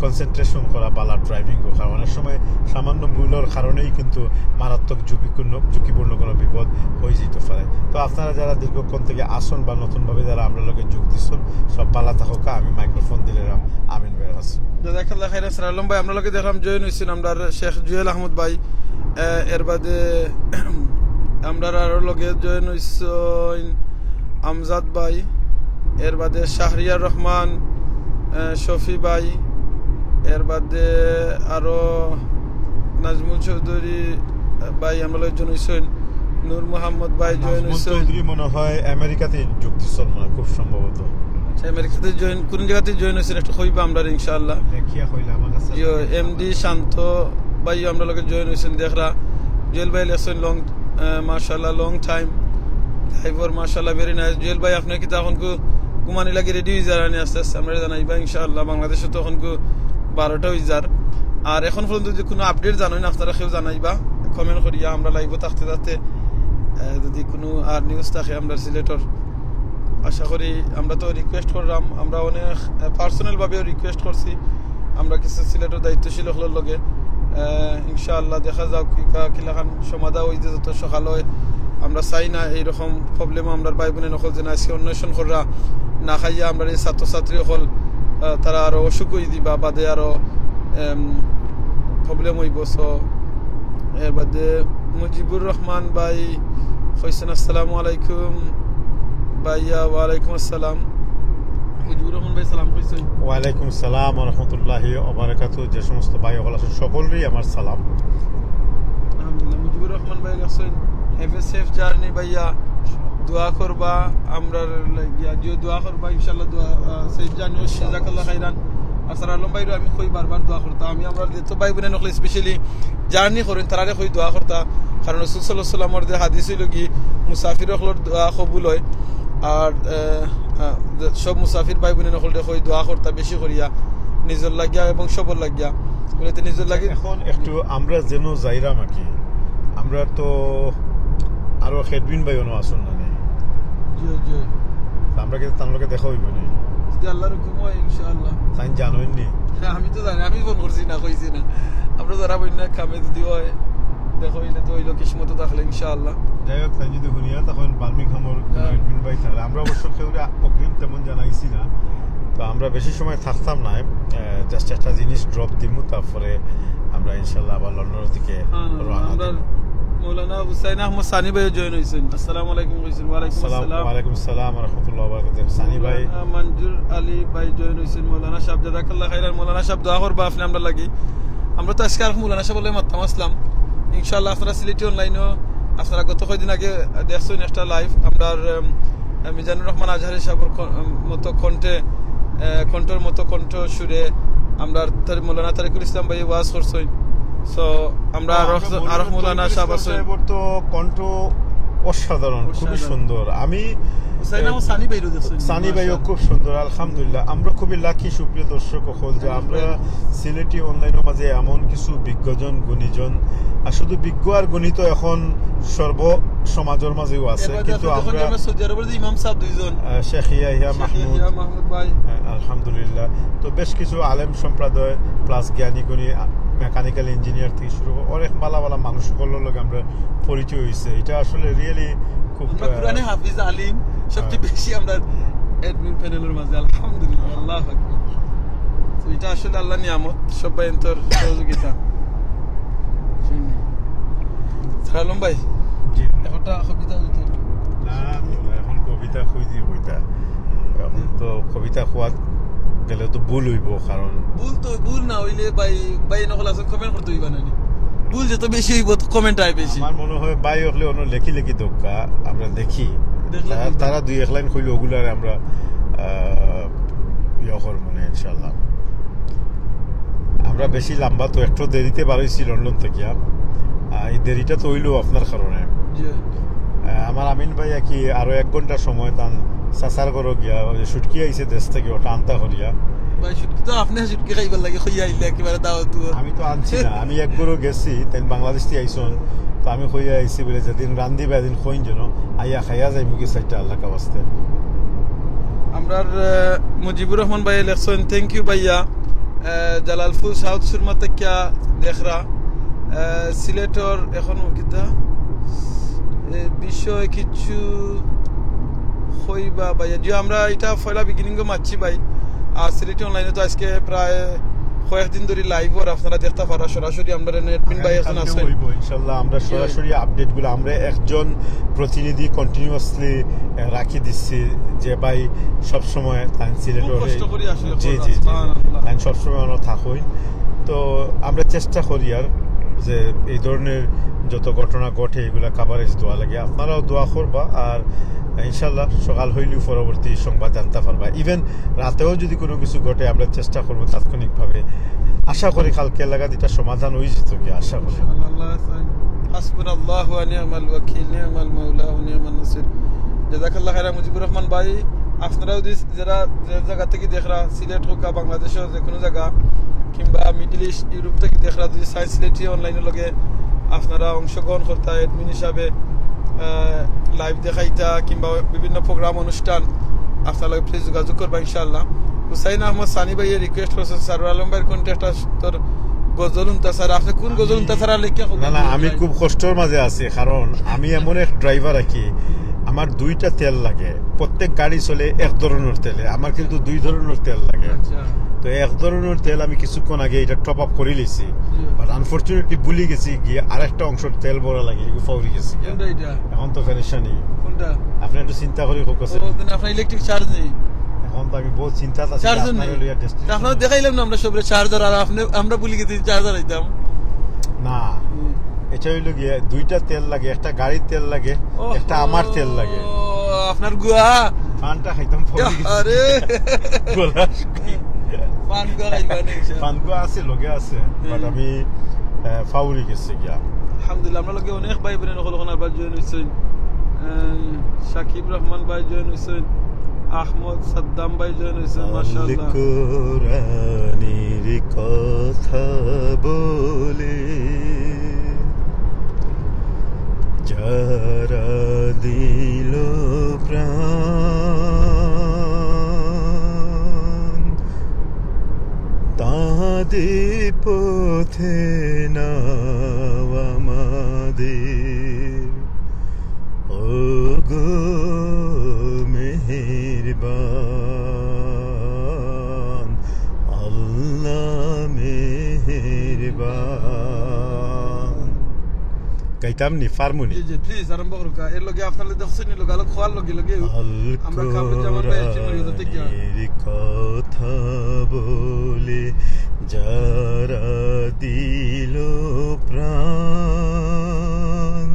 কনসেন্ট্রেশন করা বালা ড্রাইভিং, কারণ অনেক সময় সামান্য ভুলর কারণেই কিন্তু মারাত্মক ঝুঁকিপূর্ণ ঝুঁকিপূর্ণ কোনো বিপদ হয়ে যেতে পারে। তো আপনারা যারা দীর্ঘক্ষণ থেকে আসন বা নতুনভাবে যারা আমরা লগে যোগ দিচ্ছেন, সব বালা থাকুকা। আমি মাইক্রোফোন দিলাম আমিন ভাইয়ের কাছে। জাজাকাল্লাহ খাইরান। আসসালাম ভাই, আমরা লগে দেখলাম জয়েন হইছেন আমরা শেখ জুয়েল আহমদ ভাই, আহ, এর বাদে আমরা আরো লগে জয়েন হইছেন আমজাদ ভাই, এর বাদে শাহরিয়ার রহমান, আহ, শফি ভাই, এর বাদে আরো নাজমুল চৌধুরী, আহ, ভাই আমরা লগে জয়েন হইছেন, নূর মোহাম্মদ ভাই জয়েন নাজমুল হইছেন। চৌধুরী মনে হয় আমেরিকাতে যোগ দিচ্ছেন, মনে হয়, খুব সম্ভবত। আচ্ছা, আমেরিকাতে জয়েন, কোন জায়গাতে জয়েন হইছেন একটু কইবা আমরা ইনশাআল্লাহ। লেখিয়া কইলা আমার কাছে। জি, এমডি শান্ত ভাইও আমরা লগে জয়েন হইছেন, দেখরা। জুয়েল ভাই লেখছেন লং, আহ, মাশাআল্লাহ, লং টাইম ড্রাইভার, মাশাআল্লাহ, ভেরি নাইস। জুয়েল ভাই, আপনি কি তখন কু ঘুমানি লাগি রেডি হয়ে যারানি আস্তে আস্তে আমরা জানাইবা ইনশাআল্লাহ। বাংলাদেশে তখন কু বারোটা হয়ে যার। আর এখন পর্যন্ত যদি কোনো আপডেট জানেন আপনারা কেউ জানাইবা কমেন্ট করিয়া, আমরা লাইভও থাকতে থাকতে, আহ, যদি কোনো আর নিউজ থাকে আমরা সিলেটর, আশা করি আমরা তো রিকোয়েস্ট করলাম, আমরা অনেক, আহ, পার্সোনাল ভাবেও রিকোয়েস্ট করছি আমরা কিছু সিলেটর দায়িত্বশীল হকলর লগে। আহ, ইনশাআল্লাহ দেখা যাক কি কা-, কিলাখান সমাধা হইতে যত সকাল হয়। আমরা চাই না এইরকম প্রবলেম আমরা ভাই বোনে নকল যেন আজকে অন্বেষণ কররা না খাইয়া আমরা এই ছাত্রছাত্রী হকল, আহ, তারা আরো অসুখ হয়ে দিবা, বাদে আরো, এম, প্রবলেম হইব। So, এর বাদে মুজিবুর রহমান ভাই কইছেন, "আসসালামু আলাইকুম।" ভাইয়া, ওয়ালাইকুম আসসালাম। মুজিবুর রহমান ভাই সালাম কইছেন। ওয়ালাইকুম সালাম ওয়া রাহমাতুল্লাহি ওয়া বারাকাতুহু। যে সমস্ত ভাই হকল আছেন, সকলরেই আমার সালাম। আলহামদুলিল্লাহ। মুজিবুর রহমান ভাই লেখছেন, "Have a safe journey ভাইয়া, দোয়া করবা, আমরা লাগিয়া যে দোয়া করবা, ইনশাআল্লাহ দোয়া, আহ, সেফ জার্নি।" ইনশাআল্লাহ। জাজাকাল্লাহ খাইরান। আর স্যার আলম ভাইরও আমি কই বারবার দোয়া করতাম, আমি আমরা যত ভাই বোনে নকলে স্পেশালি জার্নি করেন, তারারে কই দোয়া করতা, কারণ রাসূল সাল্লাল্লাহু আলাইহি ওয়াসাল্লামর যে হাদিস হইল কি, মুসাফির হকলর দোয়া কবুল হয়। আর, আহ, আহ, সব মুসাফির ভাই বোনে নকলরে কই দোয়া করতা বেশি করিয়া, নিজর লাগিয়া এবং সবর লাগিয়া। বলে তো নিজর লাগি এখন একটু আমরা যেন যাইরাম আর কি, আমরা তো আরো হেডবিন ভাই অনো আসুন না নি? জি, জি। তা আমরা কিন্তু তার লগে দেখা হইব নি? যদি আল্লাহর হুকুম হয়, ইনশাআল্লাহ। তাই জানোই নি? হ্যাঁ, আমি তো জানি, আমি ফোন করছি না, কইছি না। আমরা যারা বই না কামে যদি হয়, দেখা হইলে তো হইলো কিসমতো থাকলে, ইনশাআল্লাহ। যাই হোক, তাই যদি হুনিয়া তখন বার্মিংহামর হ্যাঁ। হেডবিন ভাই থাকলে, আমরা অবশ্য কেউ অগ্রিম তেমন জানাইছি না, তো আমরা বেশি সময় থাকতাম না, আহ, জাস্ট একটা জিনিস ড্রপ দিমু, তারপরে আমরা ইনশাআল্লাহ আবার লন্ডনের দিকে হ্যাঁ, না, না, রওনা আমরা দিমু। মৌলানা হুসাইন আহমদ সানি ভাই জয়েন হইছেন। আসসালামু আলাইকুম কইছেন। ওয়ালাইকুম আসসালাম, আসসালাম। ওয়ালাইকুম আসসালাম ওয়া রাহমাতুল্লাহি ওয়া বারাকাতুহু। সানি ভাই। মৌলানা মঞ্জুর আলী ভাই জয়েন হইছেন। মৌলানা সাহেব, জাযাকাল্লাহ খাইরান। মৌলানা সাহেব, দোয়া করবা আপনি আমরা লাগি। আমরা তো আজকে আর মৌলানা সাহেব বলে মাততাম আসলাম। ইনশাআল্লাহ আপনারা সিলেটি অনলাইনও আপনারা গত কয়দিন আগে দেখছেন একটা লাইভ, আমরা, উম, মিজানুর রহমান আজহারি সাহেবের ক-, উম, মতো কণ্ঠে, আহ, কণ্ঠর মতো কণ্ঠ সুরে আমরা তার মৌলানা তারিকুল ইসলাম ভাই ওয়াজ করছেন। So, আমরা আরো, আরো মৌলানা সাহেব আছেন। সাহেবের তো কণ্ঠ অসাধারণ, খুবই অসাধারণ। সুন্দর। আমি, হুসাইন আহমদ সানি ভাইরও দেখছেন। সানি ভাইও মাশাআল্লাহ। খুব সুন্দর, আলহামদুলিল্লাহ। আমরা খুবই লাকি, সুপ্রিয় দর্শক হকল, যে আমরা সিলেটি অনলাইনের মাঝে এমন কিছু বিজ্ঞজন, গুণীজন, আর শুধু বিজ্ঞ আর গুণী তো এখন সর্ব সমাজের মাঝেও আছে, এবার কিন্তু দেখো, যখন আমরা আমরা সৌদি আরবের যে ইমাম সাহেব দুইজন, আহ, শেখ ইয়াহিয়া শেখ মাহমুদ, ইয়াহিয়া মাহমুদ ভাই। হ্যাঁ, আলহামদুলিল্লাহ। তো বেশ কিছু আলেম সম্প্রদায়, প্লাস জ্ঞানী গুণী, আ, মেকানিক্যাল ইঞ্জিনিয়ার থেকে শুরু করে অনেক ভালা ভালা মানুষ হকলর লগে আমরা পরিচয় হইছে। এটা আসলে রিয়েলি খুব, আমরা আহ, কোরআনে হাফিজ আলিম সবচেয়ে হ্যাঁ। বেশি আমরা অ্যাডমিন প্যানেলের মাঝে, আলহামদুলিল্লাহ, আল্লাহু আকবার। তো এটা আসলে আল্লাহর নিয়ামত, সব ভাই তোর সহযোগিতা। শুনি। সালাম ভাই, জি। একটা কবিতা হইতো। না, এখন কবিতা কই দিয়ে কইতা? এখন তো কবিতা কওয়াত গেলে তো ভুল হইব, কারণ ভুল তো, ভুল না হইলে ভাই, ভাই নকল আছে, কমেন্ট করতে হইবা না নি? ভুল যত বেশি হইব, তো কমেন্ট আয় বেশি। আমার মনে হয় ভাই হকলে অন্য লেখি লেখি দক্কা, আমরা দেখি। দেখলে তারা, বলতে তারা দুই এক লাইন কইলে ওগুলারে আমরা, আহ, ইয়ে করবো না, ইনশাআল্লাহ। আমরা বেশি লম্বা তো একটু দেরিতে বার হইছি লন্ডন থেকে। আহ, এই দেরিটা তো হইলো আপনার কারণে। জি। আহ, আমার আমিন ভাই আর কি আরো এক ঘন্টা সময় তান চাচার ঘরো গিয়া, ওই যে শুটকি আইছে দেশ থেকে, ওটা আনতা করিয়া। ভাই, শুটকি তো আপনি শুটকি খাইবার লাগি কইয়া আইলে একেবারে দাওয়াত। আমি তো আনছি না, আমি একবারও গেছি, তাই বাংলাদেশ থেকে আইসন, তো আমি কইয়া আইছি বলে, যেদিন রান্ধিবা এদিন কইন যেন, আইয়া খাইয়া যাইমু কি চাইরটা আল্লাহ কা বাস্তে। আমরার, আহ, মুজিবুর রহমান ভাই লেখছইন, "Thank you ভাইয়া।" আহ, জালালপুর সাউথ সুরমা থাকিয়া দেখরা, আহ, সিলেটর এখন কিতা, এ, বিষয় কিছু কইবা ভাইয়া। জি, আমরা এটা পয়লা beginning-ও মাতছি ভাই। আর সিলেটি online-এ তো আজকে প্রায় কয়েকদিন ধরি live অর, আপনারা দেখতা পারা সরাসরি। আমরা এনে admin ভাই এখন কালকে আছেন। হইব, ইনশাল্লাহ। আমরা জি। সরাসরি update গুলো, আমরা একজন প্রতিনিধি continuously, আহ, রাখি দিচ্ছি, যে ভাই সবসময় তাই সিলেট খুব ওরে কষ্ট করি আসলে জি, করা। জি, জি। সুবহানাল্লাহ। তাই সবসময় আমরা থাকই। তো আমরা চেষ্টা করি আর যে এই ধরনের যত ঘটনা ঘটে এগুলা coverage দেওয়া লাগে। আপনারাও দোয়া করবা, আর ইনশাল্লাহ সকাল হইলেও পরবর্তী সংবাদ জানতে পারবা। Even রাতেও যদি কোনো কিছু ঘটে, আমরা চেষ্টা করব তাৎক্ষণিকভাবে। আশা করি কালকে লাগাত এটা সমাধান হয়ে যেত কি, আশা করি। ইনশাআল্লাহ, আল্লাহ হাসান। হাসবুনাল্লাহু ওয়া নি'মাল ওয়াকিল, নি'মাল মাওলা ওয়া নি'মান নাসির। জাযাকাল্লাহ খাইরা মুজিবুর রহমান ভাই, আপনারাও যদি যারা যে জায়গা থেকে দেখরা, সিলেট হোক বা বাংলাদেশের যে কোনো জায়গা, কিংবা Middle East, Europe থেকে দেখরা, যদি চাইন সিলেটি online-এর লগে আপনারা অংশগ্রহণ করতা, admin হিসাবে, আহ, live দেখাইতা কিংবা বিভিন্ন program অনুষ্ঠান, আপনার লগে please যোগাযোগ করবা ইনশাআল্লাহ। হুসাইন আহমদ সানি ভাইয়ে request করছেন, "সারোয়ার আলম ভাইর contact আছে তোর গজল উনতা স্যার।" আপনি কোন গজল উনতা স্যার আর লেখিয়া না, না, আমি খুব কষ্টর মাঝে আছি, কারণ আমি এমন এক driver আর কি, আমার দুইটা তেল লাগে, প্রত্যেক গাড়ি চলে এক ধরনের তেলে, আমার কিন্তু দুই ধরনের তেল লাগে। আচ্ছা। তো এক ধরনের তেল আমি কিছুক্ষণ আগে এটা top up করে লিছি, জি। But unfortunately ভুলি গেছি গিয়া আরেকটা অংশর তেল ভরা লাগে, এগুলো ফাউরি গেছি গিয়া। কোনটা এটা? এখন তো পেরেশানি। কোনটা? আপনি একটু চিন্তা করি হোক আছে। ও, then আপনার electric charge নেই? এখন তো আমি বহুত চিন্তাত আছি, charge আপনারে নেই। লইয়া destination তা আপনারা দেখাইলাম না আমরা সবরে charger, আর আপনি, আমরা ভুলি গেছি charger আইতাম। না, হুম। এটা হইল গিয়া দুইটা তেল লাগে, একটা গাড়ির তেল লাগে, ওহো, একটা আমার তেল লাগে। আপনার গুয়া। পানটা খাইতাম ফাউরি গেছে। আরে। গলা শুকিয়ে। পান গুয়া খাইবা নি, ইনশাআল্লাহ। পান গুয়া আছে, লগে আছে, but হুম। আমি, আহ, ফাউরি গেছে গিয়া। আলহামদুলিল্লাহ, আমরা লগে অনেক ভাই বোন হকল ওখানে আবার join হইছেন। আহ, সাকিব রহমান ভাই join হইছেন, আহমদ সাদ্দাম ভাই join হইছেন, মাশাআল্লাহ। আল কোরআনের কথা বলে যারা দিল প্রাণ, তাদের পথে নাও আমাদের। ও গো মেহেরবান, আল্লাহ মেহেরবান। গাইতাম নি, পারমু নি? জি, জি, please, আরম্ভ করুক। এর লগে আপনার লগে দেখছেন, এর লগে আলো খোয়ার লগে লগে আল আমরা কামরুজ্জামান ভাই, কোরআনের কথা বলে যারা দিল প্রাণ,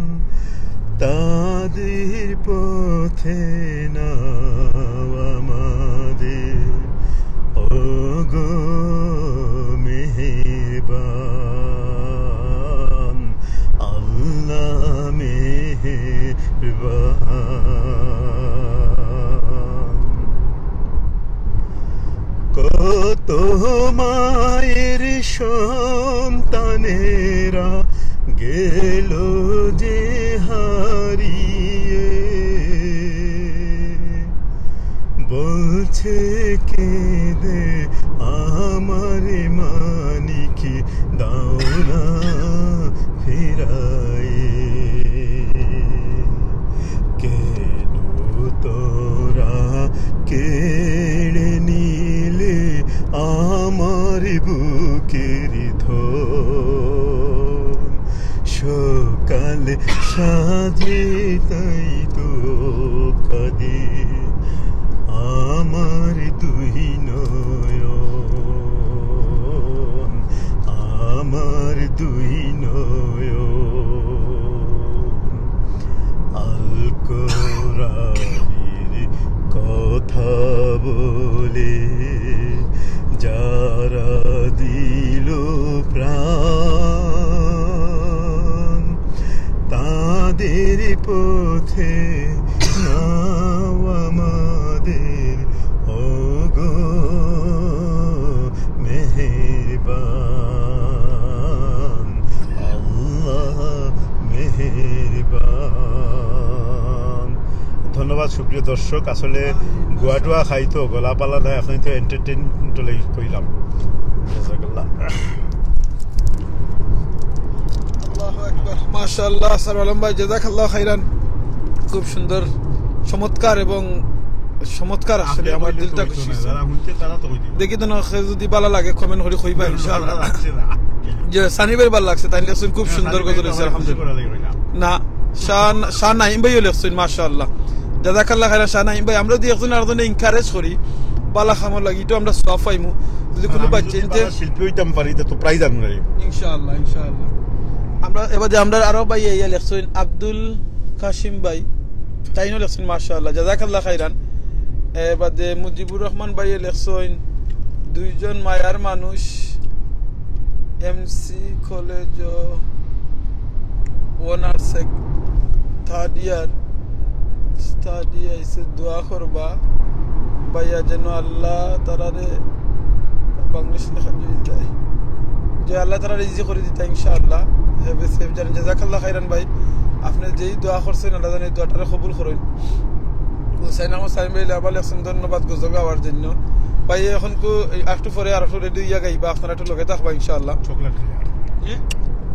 তাদের পথে নাও আমাদের। ও গো মেহেরবান, আল্লাহ মেহেরবান। কত মায়ের সন্তানেরা গেল যে হারিয়ে, বলছে কেঁদে আমার মানিক, দাও না ফিরাই। কেন তোরা কেড়ে নিলে আমার বুকের ধন? সকাল সাজে তাই তো কাঁদে আমার দুই নয়ন, আমার দুই নয়ন। আল কোরআনের কথা বলে যারা দিল প্রাণ, তাদের পথে নাও আমাদের। ও গো মেহেরবান, আল্লাহ সুপ্রিয় দর্শক, আসলে গুয়া টুয়া খাই তো, গলা পালা নাই, আপনারে তো এন্টারটেইনমেন্ট লাগি কইলাম। জাযাকাল্লাহ। আল্লাহু আকবার। মাশাআল্লাহ, সারওয়ার আলম ভাই, জাযাকাল্লাহ খাইরান। খুব সুন্দর, চমৎকার এবং চমৎকার, আসলে আমার দিলটা খুশি অইছে। দেখি তো না, যদি ভালা লাগে কমেন্ট করি কইবা ইনশাআল্লাহ। যে সানি ভাইর ভালা লাগছে, তাইন লেখছইন খুব সুন্দর গজল অইছে, আলহামদুলিল্লাহ। না, শাহ, শাহ নাইম ভাইও লেখছইন, মাশাআল্লাহ। জাযাকাল্লাহ খাইরান শাহ নাইম ভাই, আমরা যদি একজন আরোজনরে এনকারেজ করি, ভালা কামর লাগি, ইটা আমরা সওয়াব পাইমু। যদি কুনু বাচ্চা ইনতে শিল্পী অইতাম পারি, তা তো প্রাইজ আনমু। ইনশাআল্লাহ, ইনশাআল্লাহ। আমরা এবাদে আমরা আরো ভাই ইয়া লেখছইন, আব্দুল কাসিম ভাই, তাইনও লেখছইন, মাশাআল্লাহ, জাযাকাল্লাহ খাইরান। এবাদে মুজিবুর রহমান ভাইয়ে লেখছইন, দুইজন মায়ার মানুষ, MC college honours third year, third year আইছে, দোয়া করবা ভাইয়া যেন আল্লাহ তারারে বাংলাদেশ লেখা যায়, যে আল্লাহ তারারে ইজি করি দিতা ইনশাআল্লাহ। Have a safe journey. জাযাকাল্লাহ খাইরান ভাই, আপনে যেই দোয়া করছইন, আল্লাহ যেন এই দোয়াটারে কবুল করইন। হুসাইন আহমদ সাইম ভাই আবার লেখছইন, ধন্যবাদ গজল গাওয়ার জন্য। ভাই, এখন কু-, একটু পরে আর একটু রেডি অইয়া গাইবা, আপনারা একটু লগে থাকবা ইনশাআল্লাহ। চকলেট খাইলাম। জি?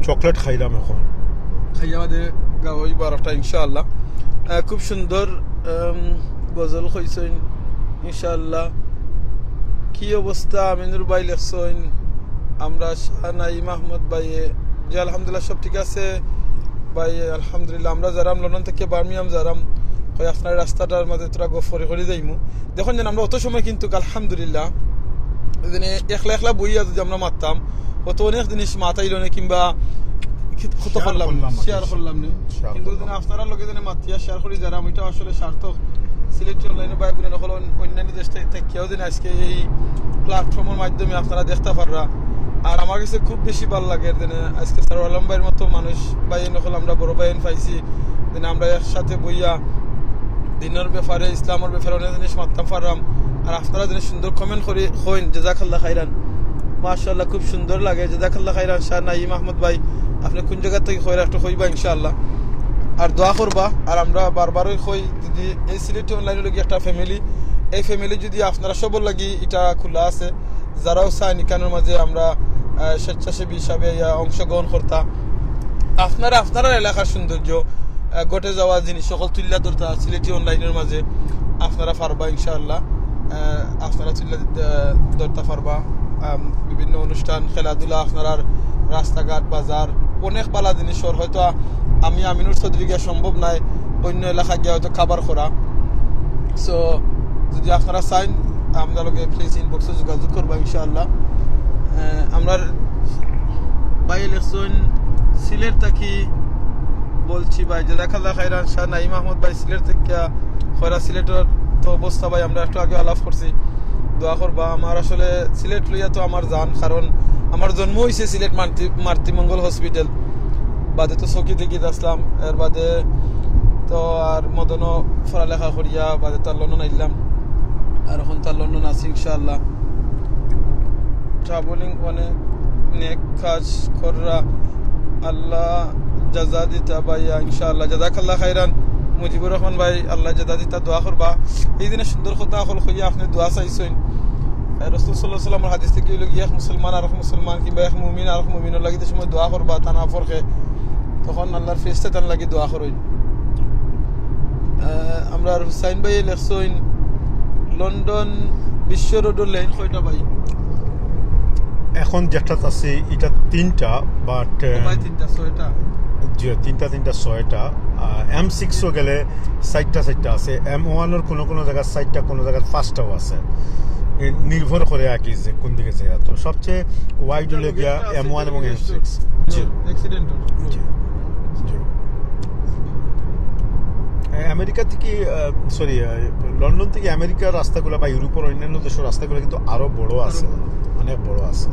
চকলেট খাইলাম এখন। খাইয়া বাদে গাওয়াইবা আর একটা ইনশাআল্লাহ। আহ, খুব সুন্দর, আম, গজল কইছইন ইনশাআল্লাহ। কি অবস্থা? আমিনুর ভাই লেখছইন, আমরা শাহ নাইম আহমদ ভাইয়ে, জি আলহামদুলিল্লাহ সব ঠিক আছে ভাই, আলহামদুলিল্লাহ। আমরা যারাম লন্ডন থাকি বার্মিংহাম যারাম, কই আপনার রাস্তাটার মাঝে তোরা গফ করি করি যাইমু। দেখইন যেন আমরা অত সময় কিন্তু আলহামদুলিল্লাহ, যদি একলা একলা বইয়া যদি আমরা মাততাম, অত অনেক জিনিস মাতাইল না কিংবা কি-, কত শেয়ার করলাম, করলাম না, শেয়ার করলাম না। শেয়ার কিন্তু করলাম। যদি আপনারা লগে যদি মাতিয়া শেয়ার করি যারা, আমি তো আসলে সার্থক। সিলেটি অনলাইনর ভাই বোন সকল অন-, অন্যান্য দেশ থেকে, থেকেও যেন আজকে এই প্ল্যাটফর্মর মাধ্যমে আপনারা দেখতা পাররা। আর আমার কাছে খুব বেশি ভালা লাগে যেন আজকে সারওয়ার আলম ভাইর মতো মানুষ ভাই সকল আমরা বড় ভাই পাইছি, যেন আমরা একসাথে বইয়া দিনর ব্যাপারে, ইসলামর ব্যাপারে অনেক জিনিস মাততাম পাররাম। আর আপনারা যেন সুন্দর কমেন্ট করি কইন, জাযাকাল্লাহ খাইরান। মাশাআল্লাহ, খুব সুন্দর লাগে। জাযাকাল্লাহ খাইরান শাহ নাইম আহমদ ভাই, আপনে কুন জাগা থাকি কইরা একটু কইবা ইনশাআল্লাহ। আর দোয়া করবা, আর আমরা বারবারই কই, যদি এই সিলেটি অনলাইনর লাগি একটা ফ্যামিলি, এই ফ্যামিলি যদি আপনারা সবর লাগি ইটা খোলা আছে, যারাও চাইন ইখানর মাঝে আমরা, আহ, স্বেচ্ছাসেবী হিসাবে ইয়া অংশগ্রহণ করতা, আপনারা আপনারার এলাকার সৌন্দর্য, আহ, ঘটে যাওয়া জিনিস সকল তুলিয়া ধরতা সিলেটি অনলাইনর মাঝে আপনারা পারবা ইনশাআল্লাহ। আহ, আপনারা তুলিয়া, আহ, ধরতা পারবা। আম, বিভিন্ন অনুষ্ঠান, খেলাধুলা, আপনারার রাস্তাঘাট, বাজার, অনেক ভালা জিনিস অর। হয়তো আ-, আমি আমিনুর চৌধুরী গিয়া সম্ভব নায়, অন্য এলাকা গিয়া হয়তো কভার করা। So, যদি আপনারা চাইন, আমরার লগে প্লিজ ইনবক্সে যোগাযোগ করবা ইনশাআল্লাহ। আহ, আমরার ভাই লেখছইন সিলেট থাকি বলছি ভাই, জাযাকাল্লাহ খাইরান শাহ নাইম আহমদ ভাই সিলেট থাকি কইরা। সিলেটর তো অবস্থা ভাই আমরা একটু আগে আলাপ করছি, দোয়া করবা। আমার আসলে সিলেট লইয়া তো আমার জান, কারণ আমার জন্ম অইছে সিলেট মাতৃ-, মাতৃমঙ্গল হসপিটাল, বাদে তো চৌকি দেখিত আছলাম, এর বাদে তো আর মদনও পড়ালেখা করিয়া বাদে তো আর লন্ডন আইলাম, আর এখন তো আর লন্ডন আছি ইনশাআল্লাহ। ট্রাভেলিং অনেক নেক কাজ কররা, আল্লাহ জাযা দিতা ভাইয়া ইনশাআল্লাহ। জাযাকাল্লাহ খাইরান মুজিবুর রহমান ভাই, আল্লাহ জাযা দিতা, দোয়া করবা। এই দিনে সুন্দর কথা অকল কইয়া আপনে দোয়া চাইছইন। আহ, রাসূল সাল্লাল্লাহু আলাইহি ওয়াসাল্লামর হাদিস থাকি অইলো গিয়া এক মুসলমান আর এক মুসলমান কিংবা এক মুমিন আর এক মুমিনর লাগি যে সময় দোয়া করবা, তা না পড়ে, তখন আল্লাহর ফেরেশতা তান লাগি দোয়া করইন। আহ, আমরার হুসাইন ভাইয়ে লেখছইন, লন্ডন বিশ্ব রোডর লেন কয়টা ভাই? এখন যেটাত আছি, ইটা তিনটা, but, ও ভাই, আহ, তিনটা, ছয়টা। জি, তিনটা, তিনটা, ছয়টা। আহ, এম সিক্সও গেলে চাইরটা, চাইরটা আছে। এম ওয়ানর কোনো কোনো জাগাত চাইরটা, কোনো জাগাত পাঁচটাও আছে। এ নির্ভর করে আর কি যে কোন দিকে যায়। তো সবচেয়ে ওয়াইড হইলো গিয়া এম ওয়ান এবং এম সিক্স। জি। অ্যাক্সিডেন্ট। জি। জি। এ, আমেরিকা থাকি, আহ, সরি, আহ, লন্ডন থাকি আমেরিকার রাস্তাগুলা বা ইউরোপর অন্যান্য দেশর রাস্তাগুলা কিন্তু আরো বড় আছে, আরো বড়। অনেক বড় আছে।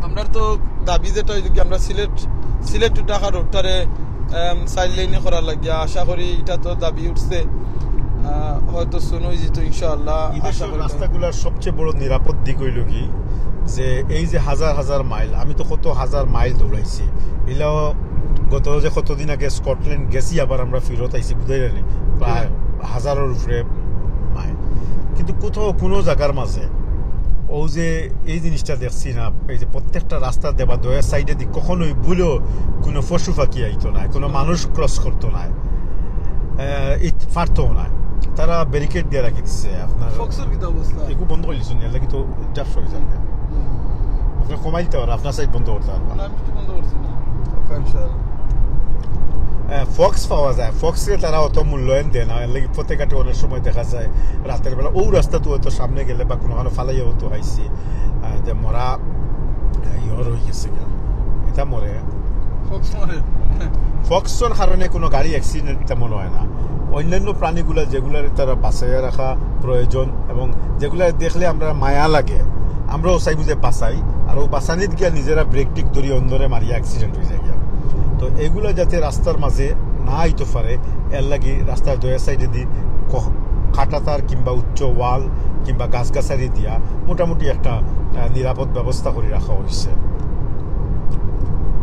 আমরার তো দাবি যেটা অইলো কি, আমরা সিলেট, সিলেট to ঢাকা রোডটারে, আম, চাইর লেইনে করার লাগিয়া আশা করি, ইটা তো দাবি উঠছে, আহ, হয়তো সুন অইযিতো ইনশাআল্লাহ। এই দেশর আশা করি। রাস্তাগুলার সবচেয়ে বড় নিরাপদ দিক অইলো কি, যে এই যে হাজার হাজার মাইল, আমি তো কত হাজার মাইল দৌড়াইছি, ইলাও গত যে কতদিন আগে স্কটল্যান্ড গেছি, আবার আমরা ফিরত আইছি, বুঝাইলানি? প্রায় হাজারর উপরে মাইল। কিন্তু কোথাও কোনো জাগার মাঝে অউ যে এই জিনিসটা দেখছি না, এই যে প্রত্যেকটা রাস্তা দেবা দুই সাইডেদি কখনোই ভুলেও কোনো পশু পাখি আইতো না, কোনো মানুষ ক্রস করতো না, আহ, ইত-, পারতো না। তারা ব্যারিকেড দিয়া রাখি দিছে। আপনার ফক্সর কিতা অবস্থা? এগু বন্ধ করি দিছইন, এর লাগি তো জাফ হয়ে যাবে। আপনি কমাই দিতে পারেন, আপনার সাইড বন্ধ করতে পারবেন। না, আমি কিছু বন্ধ করছি না। ওকে, ইনশাআল্লাহ। আহ, ফক্স পাওয়া যায়, ফক্সে তারা অত মূল্যায়ন দেয় না, এর লাগি পথে ঘাটে অনেক সময় দেখা যায় রাতের বেলা অউ রাস্তা তো হয়তো সামনে গেলে বা কোনো কারণে ফালাইয়া হয়তো হাইছি, আহ, যে মরা, আহ, ইয়ে রয়ে গেছে গিয়া। এটা মরে। ফক্স মরে। ফক্সর কারণে কোনো গাড়ি অ্যাক্সিডেন্ট তেমন হয় না। অন্যান্য প্রাণীগুলা যেগুলার তারা বাঁচাইয়া রাখা প্রয়োজন এবং যেগুলা দেখলে আমরা মায়া লাগে, আমরাও চাইবো যে বাঁচাই, আর ও বাঁচানিত গিয়া নিজেরা ব্রেক টিক ধরি অন্ধরে মারিয়া অ্যাক্সিডেন্ট হয়ে যায় গিয়া। তো এগুলা যাতে রাস্তার মাঝে না আইতে পারে, এর লাগি রাস্তার দুই সাইডেদি ক-, কাঁটাতার কিংবা উচ্চ ওয়াল কিংবা গাছগাছালি দিয়া মোটামুটি একটা, আহ, নিরাপদ ব্যবস্থা করে রাখা হয়েছে।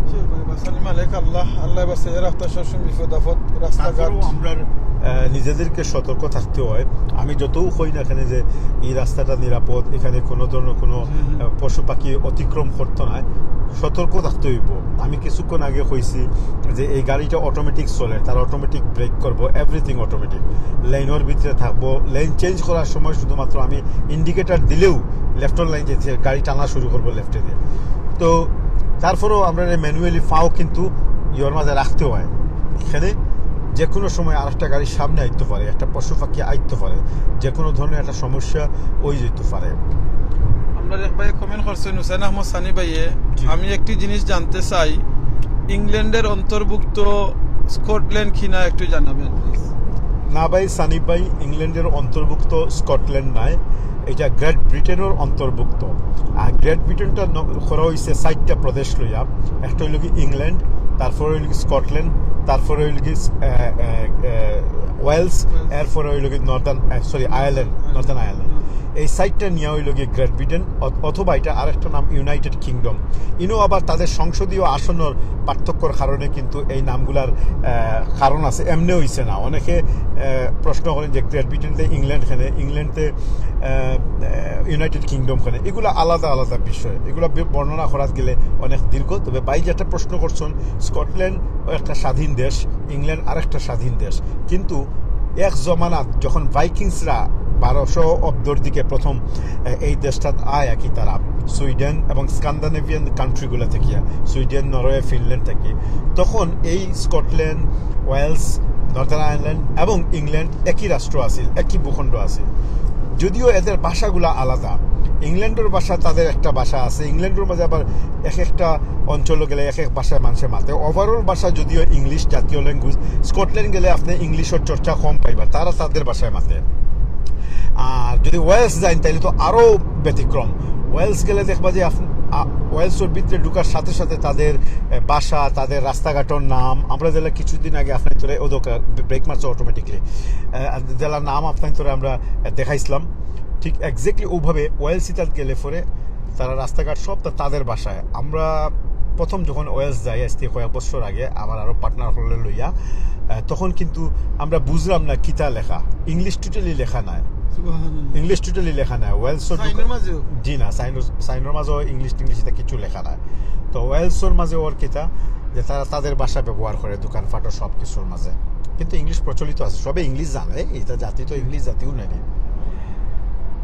সে ভাই, বাঁচানি মালিক আল্লাহ, আল্লাহ বাঁচাইয়া রাখতা সবসময় বিপদ আপদ, রাস্তাঘাট। তারপরেও আমরা, আহ, নিজেদেরকে সতর্ক থাকতে হয়। আমি যতও কই না কেনে যে এই রাস্তাটা নিরাপদ, এখানে কোনো ধরনের কোনো, হুম, হুম। আহ, পশু পাখি অতিক্রম করতো না, সতর্ক থাকতে হইব। আমি কিছুক্ষণ আগে কইছি যে এই গাড়িটা অটোমেটিক চলে, তারা অটোমেটিক ব্রেক করবো, এভরিথিং অটোমেটিক। লেনর ভিতরে থাকবো, লেন চেঞ্জ করার সময় শুধুমাত্র আমি ইন্ডিকেটর দিলেও লেফটর লাইন যেতে গাড়ি টানা শুরু করবো লেফটে দিয়ে। তো তারপরেও আমরা ম্যানুয়ালি পাও কিন্তু ইয়ের মাঝে রাখতে হয়। এখানে যে কোনো সময় আরেকটা গাড়ির সামনে আইতে পারে, একটা পশু পাখি আইতে পারে, যে কোনো ধরনের একটা সমস্যা হয়ে যেতে পারে। আমরা এক ভাই কমেন্ট করছেন, হুসেন আহমদ সানি ভাইয়ে, জি। আমি একটি জিনিস জানতে চাই, ইংল্যান্ডের অন্তর্ভুক্ত স্কটল্যান্ড কিনা একটু জানাবেন, প্লিজ। না ভাই, সানি ভাই, ইংল্যান্ডের অন্তর্ভুক্ত স্কটল্যান্ড নয়, এটা গ্রেট ব্রিটেনের অন্তর্ভুক্ত। আর গ্রেট ব্রিটেনটা ন-, করা হয়েছে চারটা প্রদেশ লইয়া। একটা হইল কি ইংল্যান্ড, তারপরে হইল কি স্কটল্যান্ড, তারপরে হইল কি, আহ, আহ, আহ, ওয়েলস, ওয়েলস। এরপরে হইল কি নর্দার্ন, আহ, সরি, আয়ারল্যান্ড, নর্দার্ন আয়ারল্যান্ড। হুম। এই চারটা নিয়ে হইল কি গ্রেট ব্রিটেন, অথ-, অথবা এটা আরেকটা নাম ইউনাইটেড কিংডম। ইনো আবার তাদের সংসদীয় আসনের পার্থক্যর কারণে কিন্তু এই নামগুলার, আহ, কারণ আছে, এমনি হইছে না। অনেকে, আহ, প্রশ্ন করেন যে গ্রেট ব্রিটেনতে ইংল্যান্ড কেনে, ইংল্যান্ডতে, আহ, আহ, ইউনাইটেড কিংডম কেনে, এগুলা আলাদা আলাদা বিষয়, এগুলা বি-, বর্ণনা করাত গেলে অনেক দীর্ঘ। তবে ভাই যেটা প্রশ্ন করছেন, স্কটল্যান্ড একটা স্বাধীন দেশ, ইংল্যান্ড আরেকটা স্বাধীন দেশ, কিন্তু এক জমানাত যখন ভাইকিংসরা বারোশো অব্দর দিকে প্রথম, এ, এই দেশটাত আয় আর কি, তারা সুইডেন এবং স্ক্যান্ডিনেভিয়ান কান্ট্রিগুলা থেকে, সুইডেন, নরওয়ে, ফিনল্যান্ড থেকে, তখন এই স্কটল্যান্ড, ওয়েলস, নর্দার্ন আয়ারল্যান্ড এবং ইংল্যান্ড একই রাষ্ট্র আছিল, একই ভূখণ্ড আছিল, যদিও এদের ভাষাগুলা আলাদা। ইংল্যান্ডের ভাষা তাদের একটা ভাষা আছে, ইংল্যান্ডের মাঝে আবার এক একটা অঞ্চল গেলে এক এক ভাষায় মানুষে মাতে। ওভারঅল ভাষা যদিও ইংলিশ জাতীয় ল্যাঙ্গুয়েজ, স্কটল্যান্ড গেলে আপনি ইংলিশের চর্চা কম পাইবা, তারা তাদের ভাষায় মাতে। আর যদি ওয়েলস যাইন, তাহলে তো আরও ব্যতিক্রম। ওয়েলস গেলে দেখবা যে আপ-, আ-, ওয়েলসের ভিতরে ঢুকার সাথে সাথে তাদের, এ, ভাষা, তাদের রাস্তাঘাটের নাম, আমরা যেলা কিছুদিন আগে আপনার তোরে ও দোকান ব্রেক মারছে অটোমেটিকলি, যেলা নাম আপনার তোরে আমরা, এ, দেখাইছিলাম, ঠিক এক্স্যাক্টলি ওভাবে ওয়েলস ইতাত গেলে পরে তারা রাস্তাঘাট সব তা-, তাদের ভাষায়। আমরা প্রথম যখন ওয়েলস যাই, আজ থেকে কয়েক বছর আগে, আমার আরো পার্টনার হলে লইয়া, আহ, তখন কিন্তু আমরা বুঝলাম না কিতা লেখা, ইংলিশ টোটালি লেখা নাই। সুবহানাল্লাহ। ইংলিশ টোটালি লেখা নাই। ওয়েলসর সাইনর দোকান-, মাঝেও? জি না, সাইনর, সাইনর মাঝেও ইংলিশ টিংলিশ এটা কিছু লেখা নাই। তো ওয়েলসর মাঝে ওর কিতা যে তারা তাদের ভাষা ব্যবহার করে দোকানপাটও সব কিছুর মাঝে, কিন্তু ইংলিশ প্রচলিত আছে, সবে ইংলিশ জানে, এটা জাতি তো ইংলিশ জাতিও নাকি।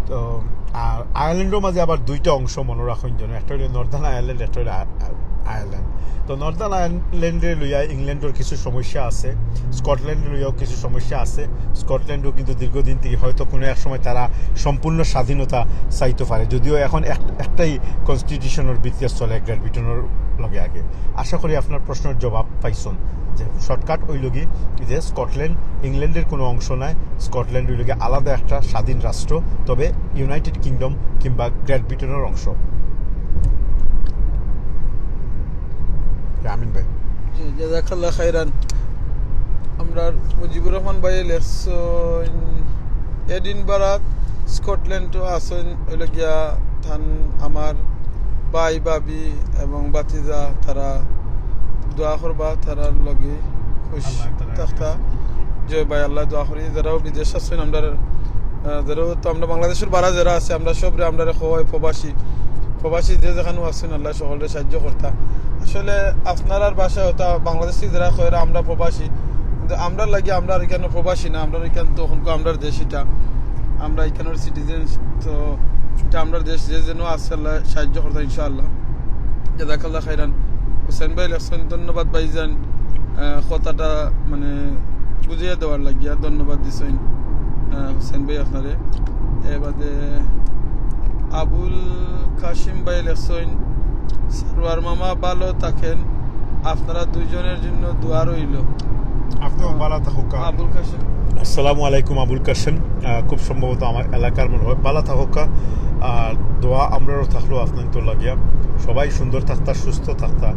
তো আর আয়ারল্যান্ডের মাঝে আবার দুইটা অংশ মনে রাখুন যেন, একটা হইলো নর্দার্ন আয়ারল্যান্ড, একটা হইলো আ-, আ-, আয়ারল্যান্ড। তো নর্দার্ন আয়ারল্যান্ডে লইয়া ইংল্যান্ডের কিছু সমস্যা আছে, স্কটল্যান্ডে লইয়াও কিছু সমস্যা আছে। স্কটল্যান্ডও কিন্তু দীর্ঘদিন থেকে হয়তো কোনো এক সময় তারা সম্পূর্ণ স্বাধীনতা চাইতে পারে, যদিও এখন এক-, একটাই কনস্টিটিউশনের ভিত্তিতে চলে গ্রেট ব্রিটেনের লগে আগে। আশা করি আপনার প্রশ্নের জবাব পাইছন যে শর্টকাট ওই লগি যে স্কটল্যান্ড ইংল্যান্ডের কোনো অংশ নয়, স্কটল্যান্ড ওই লগি আলাদা একটা স্বাধীন রাষ্ট্র, তবে ইউনাইটেড কিংডম কিংবা গ্রেট ব্রিটেনের অংশ। আমিন ভাই। জি, জাযাকাল্লাহ খাইরান। আমরা মুজিবুর রহমান ভাই লেখছইন, এডিনবারাত, স্কটল্যান্ডও আছইন, ওই লগিয়া থান আমার ভাই, ভাবি এবং ভাতিজা, তারা দোয়া করবা, তারার লগে খুশ থাকতা। জয় ভাই, আল্লাহ দোয়া করি, যারাও বিদেশ আছেন, আমরা, আহ, যারাও তো আমরা বাংলাদেশের বারা যারা আছে, আমরা সবরে, আমরা কই প্রবাসী, প্রবাসী যে যেখানেও আছেন, আল্লাহ সকলরে সাহায্য করতা। আসলে আপনারার ভাষা হতা বাংলাদেশি যারা কয়, আমরা প্রবাসী, কিন্তু আমরা লাগি, আমরা আর এখানে প্রবাসী না, আমরা এখানে তো ওখানকার আমরার দেশ এটা, আমরা এখানের সিটিজেন, তো এটা আমরার দেশ, যে যেন আছে, আল্লাহ সাহায্য করতা ইনশাআল্লাহ। জাযাকাল্লাহ খাইরান। হুসেন ভাই লেখছেন, ধন্যবাদ ভাইজান, আহ, কথাটা মানে বুঝিয়ে দেওয়ার লাগিয়া ধন্যবাদ দিছেন, আহ, হুসেন ভাই আপনারে। এবারে আবুল কাশিম ভাই লেখছেন, সারোয়ার মামা ভালো থাকেন, আপনারা দুইজনের জন্য দোয়া রইল। আপনিও ভালো থাকুক। আবুল কাশিম। আসসালামু আলাইকুম আবুল কাশিম, আহ, খুব সম্ভবত আমার এলাকার মনে হয়। ভালো থাকুক, আর দোয়া আমরারও থাকলো আপনার তো লাগিয়া। সবাই সুন্দর থাকতা, সুস্থ থাকতা,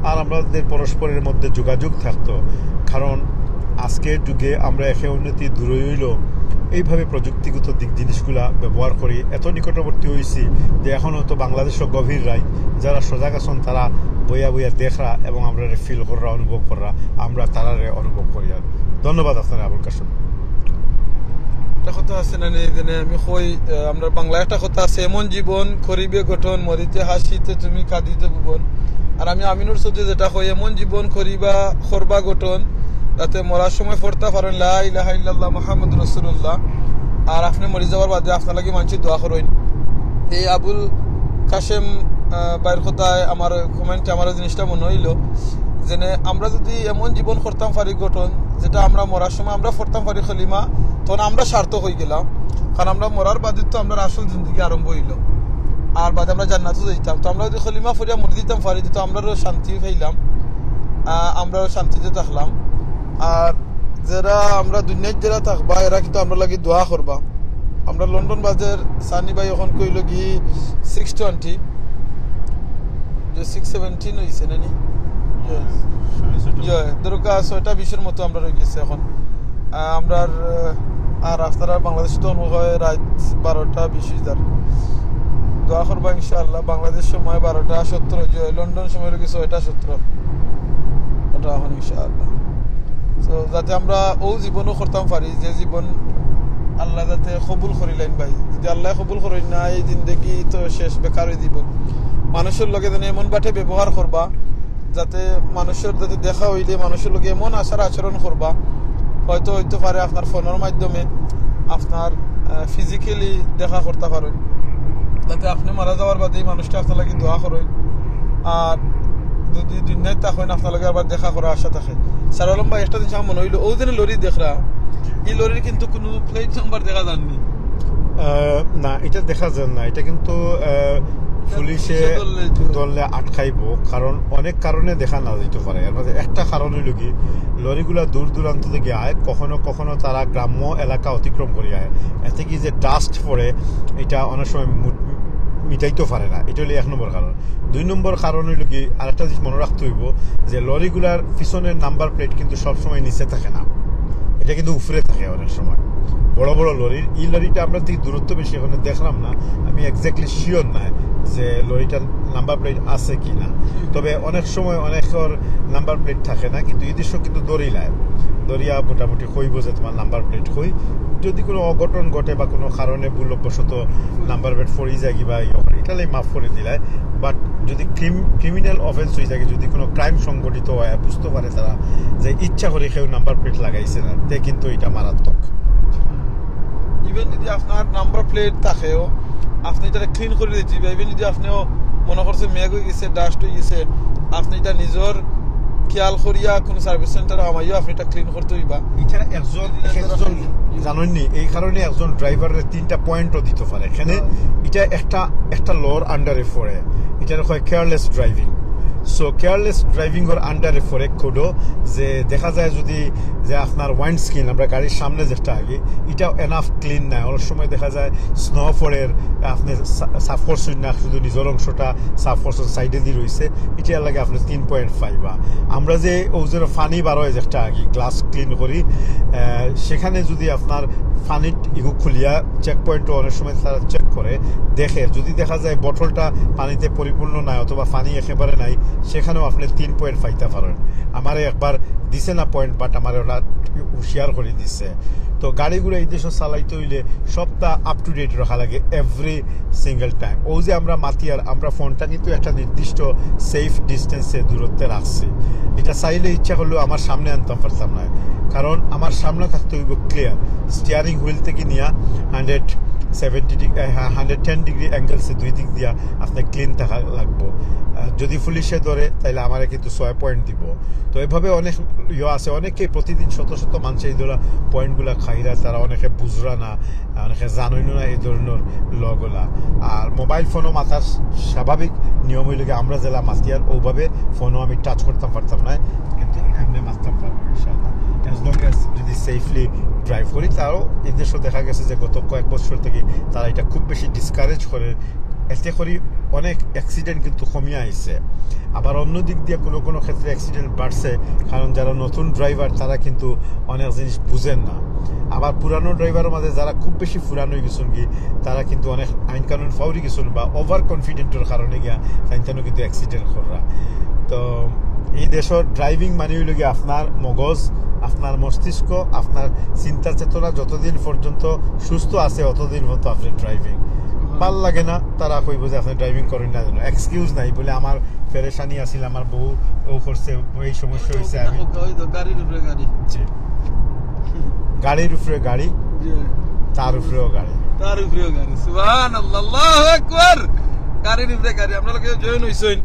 আর আমাদের পরস্পরের মধ্যে যোগাযোগ থাকতো, কারণ আজকের যুগে আমরা একে অন্যতি দূরে হইল এইভাবে প্রযুক্তিগত দিক জিনিসগুলা ব্যবহার করি, এত নিকটবর্তী হইছি যে এখন হয়তো বাংলাদেশও গভীর রাইত, যারা সজাগ আছেন তারা বইয়া বইয়া দেখরা এবং আমরা ফিল কররা, অনুভব কররা, আমরা তারারে অনুভব করি। আর ধন্যবাদ আপনারা আবুল কাসেম। একটা কথা আছে না নি, যেনে আমি কই, আহ, আমরা বাংলা একটা কথা আছে, "এমন জীবন করিবে গঠন, মরিতে হাসিতে তুমি কাঁদিতে ভুবন।" আর আমি আমিনুর চৌধুরী যেটা কই, "এমন জীবন করিবা, করবা গঠন, যাতে মরার সময় পড়তা পারেন লা ইলাহা ইল্লাল্লাহ মুহাম্মাদুর রাসূলুল্লাহ, আর আপনি মরি যাওয়ার বাদে আপনার লাগি মানষে দোয়া করইন।" এই আবুল কাসেম, আহ, ভাইর কথায় আমার কমেন্টে আমার এই জিনিসটা মনে হইল, যেনে আমরা যদি এমন জীবন করতাম পারি গঠন, যেটা আমরা মরার সময় আমরা পড়তাম পারি কলিমা, তখন আমরা সার্থক হয়ে গেলাম। কারণ আমরা মরার বাদে তো আমরা আসল জিন্দেগি আরম্ভ হইল, আর বাদে আমরা জান্নাতও যাইতাম। তো আমরা যদি কলিমা পড়িয়া মরি দিতাম পারি, তো আমরারও শান্তি পাইলাম, আহ, আমরাও শান্তিতে থাকলাম। আর যারা আমরা দুনিয়াত যারা থাকবা, এরা কিন্তু আমরা লাগি দোয়া করবা। আমরা লন্ডন বাজার সানি ভাই এখন কইল কি সিক্স টোয়েন্টি, যে সিক্স সেভেন্টিন হইছে না নি? যে, যে, ধরো কা ছয়টা বিশের মতো আমরা রয়ে গেছে এখন। আহ, আমরা আর, আহ, আর আপনারা বাংলাদেশে তো মনে হয় রাত বারোটা বিশ হয়ে যার। দোয়া করবা ইনশাআল্লাহ। বাংলাদেশ সময় বারোটা সতেরো, যে লন্ডন সময় রয়ে গেছে ছয়টা সতেরো। ওটা এখন ইনশাআল্লাহ। তো যাতে আমরা ও জীবনও করতাম পারি, যে জীবন আল্লাহ যাতে কবুল করিলেন ভাই। যদি আল্লাহ কবুল করেন না, এই জিন্দেগি তো শেষ, বেকার হয়ে দিব। মানুষের লগে যেন এমন বাটে ব্যবহার করবা, যাতে মানুষের যাতে দেখা হইলে মানুষের লগে এমন আচার আচরণ করবা, হয়তো হইতে পারে আপনার ফোনের মাধ্যমে আপনার, আহ, ফিজিক্যালি দেখা করতে পারেন, যাতে আপনি মারা যাওয়ার বাদে এই মানুষটা আপনার লাগি দোয়া করেন। আর যদি দুনিয়াত থাকেন, আপনার লগে আবার দেখা করার আশা থাকে। স্যার আলম ভাই, একটা জিনিস আমার মনে হইলো, ও যেন লরি দেখরা, এই লরির কিন্তু কোনো প্লেট নাম্বার দেখা যায়নি। আহ, না, এটা দেখা যায় না। এটা কিন্তু, আহ, পুলিশে ধরলে আটকাইবো, কারণ অনেক কারণে দেখা না যাইতে পারে। এর মধ্যে একটা কারণ হইল কি, লরিগুলা দূর দূরান্ত থেকে আয়, কখনো কখনো তারা গ্রাম্য এলাকা অতিক্রম করি আয়, এতে কি যে ডাস্ট পড়ে, এটা অনেক সময় মু-, মিটাইতে পারে না। এটা হলো এক নম্বর কারণ। দুই নম্বর কারণ হইল কি, আরেকটা জিনিস মনে রাখতে হইব যে লরিগুলার পিছনের নাম্বার প্লেট কিন্তু সবসময় নিচে থাকে না, এটা কিন্তু উপরে থাকে অনেক সময়। বড় বড় লরির, এই লরিটা আমরা ঠিক দূরত্ব বেশি এখানে দেখলাম না, আমি এক্স্যাক্টলি শিওর না যে লরিটার নাম্বার প্লেট আছে কি না। তবে অনেক সময় অনেকের নাম্বার প্লেট থাকে না, কিন্তু এই দৃশ্য কিন্তু দৌড়িলায়, দৌড়িয়া মোটামুটি কইব যে তোমার নাম্বার প্লেট কই। যদি কোনো অঘটন ঘটে বা কোনো কারণে ভুলবশত নাম্বার প্লেট পড়ি যায় কিবা ইয়ে হয়, এটা মাফ করে দিলায়। বাট যদি ক্রিম-, ক্রিমিনাল অফেন্স হয়ে থাকে, যদি কোনো ক্রাইম সংগঠিত হয়, বুঝতে পারে তারা যে ইচ্ছা করে কেউ নাম্বার প্লেট লাগাইছে না, তে কিন্তু এটা মারাত্মক। ইভেন যদি আপনার নাম্বার প্লেট থাকেও, আপনি এটা ক্লিন করে দিতে হইবা। ইভেন যদি আপনিও মনে করছে মেঘ হয়ে গেছে, ডাস্ট হয়ে গেছে, আপনি এটা নিজের খেয়াল করিয়া কোনো সার্ভিস সেন্টার আমাইও আপনি এটা ক্লিন করতে হইবা। এটা একজন, একজন জানেননি, এই কারণে একজন ড্রাইভারের তিনটা পয়েন্টও দিতে পারে। এখানে এটা একটা, একটা লর আন্ডারে পড়ে, এটা হয় careless driving. So careless driving ওর আন্ডারে পড়ে কোডও, যে দেখা যায় যদি যে আপনার ওয়াইন্ড স্ক্রিন, আমরা গাড়ির সামনে যেটা আগে, এটা এনাফ ক্লিন নাই। অনেক সময় দেখা যায় স্নো পড়ের, আপনি সা-, সাফ করছেন না, শুধু নিজের অংশটা সাফ করছেন, সাইডে দিয়ে রয়েছে, এটার লাগে আপনি তিন পয়েন্ট পাইবা। আমরা যে ও যে পানি বার হয় যেটা আগে গ্লাস ক্লিন করি, আহ, সেখানে যদি আপনার পানির ইগু খুলিয়া চেক পয়েন্টও অনেক সময় তারা চেক করে দেখে, যদি দেখা যায় বোতলটা পানিতে পরিপূর্ণ নাই অথবা পানি একেবারে নাই, সেখানেও আপনি তিন পয়েন্ট পাইতা পারেন। আমারে একবার দিছে না পয়েন্ট, বাট আমারে ওরা হুঁশিয়ার করি দিছে। তো গাড়িগুলা এই দেশো চালাইতে অইলে সবটা আপ টু ডেট রাখা লাগে এভরি সিঙ্গেল টাইম। অউ যে আমরা মাতিয়ার, আমরা ফোনটা কিন্তু একটা নির্দিষ্ট সেফ ডিস্টেন্সে দূরত্বে রাখছি। ইটা চাইলে ইচ্ছা করলেও আমার সামনে আনতাম পারতাম না, কারণ আমার সামনে থাকতে অইবো ক্লিয়ার। স্টিয়ারিং হুইল থাকি নিয়া hundred seventy degree, hundred ten degree অ্যাঙ্গেলসে দুই দিক দিয়া আপনি ক্লিন থাকা লাগবো। আহ, যদি পুলিশে ধরে, তাইলে আমারে কিন্তু ছয় পয়েন্ট দিব। তো এভাবে অনেক ইয়ে আছে, অনেকে প্রতিদিন শত শত মানুষে এই ধরা পয়েন্টগুলা খাইরা, তারা অনেকে বুঝরা না, অনেকে জানইন না এই ধরনের লগুলা। আর মোবাইল ফোনও মাতার স্বাভাবিক নিয়ম অইল কি, আমরা যেলা মাতিয়ার অউভাবে ফোনও আমি টাচ করতাম পারতাম না, কিন্তু এমনি মাততাম পারবো ইনশাআল্লাহ, অ্যাজ লং অ্যাজ যদি সেফলি ড্রাইভ করি। তাও এই দেশে দেখা গেছে যে গত কয়েক বছর থাকি তারা ইটা খুব বেশি ডিসকারেজ করে, এতে করি অনেক অ্যাক্সিডেন্ট কিন্তু কমিয়া আইছে। আবার অন্য দিক দিয়া কোনো কোনো ক্ষেত্রে অ্যাক্সিডেন্ট বাড়ছে, কারণ যারা নতুন ড্রাইভার তারা কিন্তু অনেক জিনিস বুঝেন না। আবার পুরানো ড্রাইভারের মাঝে যারা খুব বেশি পুরান অই গেছইন কি, তারা কিন্তু অনেক আইন কানুন ফাউরি গেছইন বা ওভার কনফিডেন্টর কারণে গিয়া তাইন তানও কিন্তু অ্যাক্সিডেন্ট কররা। তো এই দেশর ড্রাইভিং মানে অইল গিয়া আপনার মগজ, আপনার মস্তিষ্ক, আপনার চিন্তা চেতনা যতদিন পর্যন্ত সুস্থ আছে, অতদিন পর্যন্ত আপনি ড্রাইভিং। ভাল লাগে না, তারা কইব যে আপনি ড্রাইভিং করেন না কেন, এক্সকিউজ নাই, বলে আমার পেরেশানি আছিল, আমার বউ ও করছে, এই সমস্যা হয়েছে। আমি ওই তো গাড়ির উপরে গাড়ি। জি। গাড়ির উপরে গাড়ি, জি। তার উপরেও গাড়ি। তার উপরেও গাড়ি। সুবহানাল্লাহ, আল্লাহু আকবার। গাড়ির উপরে গাড়ি। আমরা লোকে জয়েন হইছইন।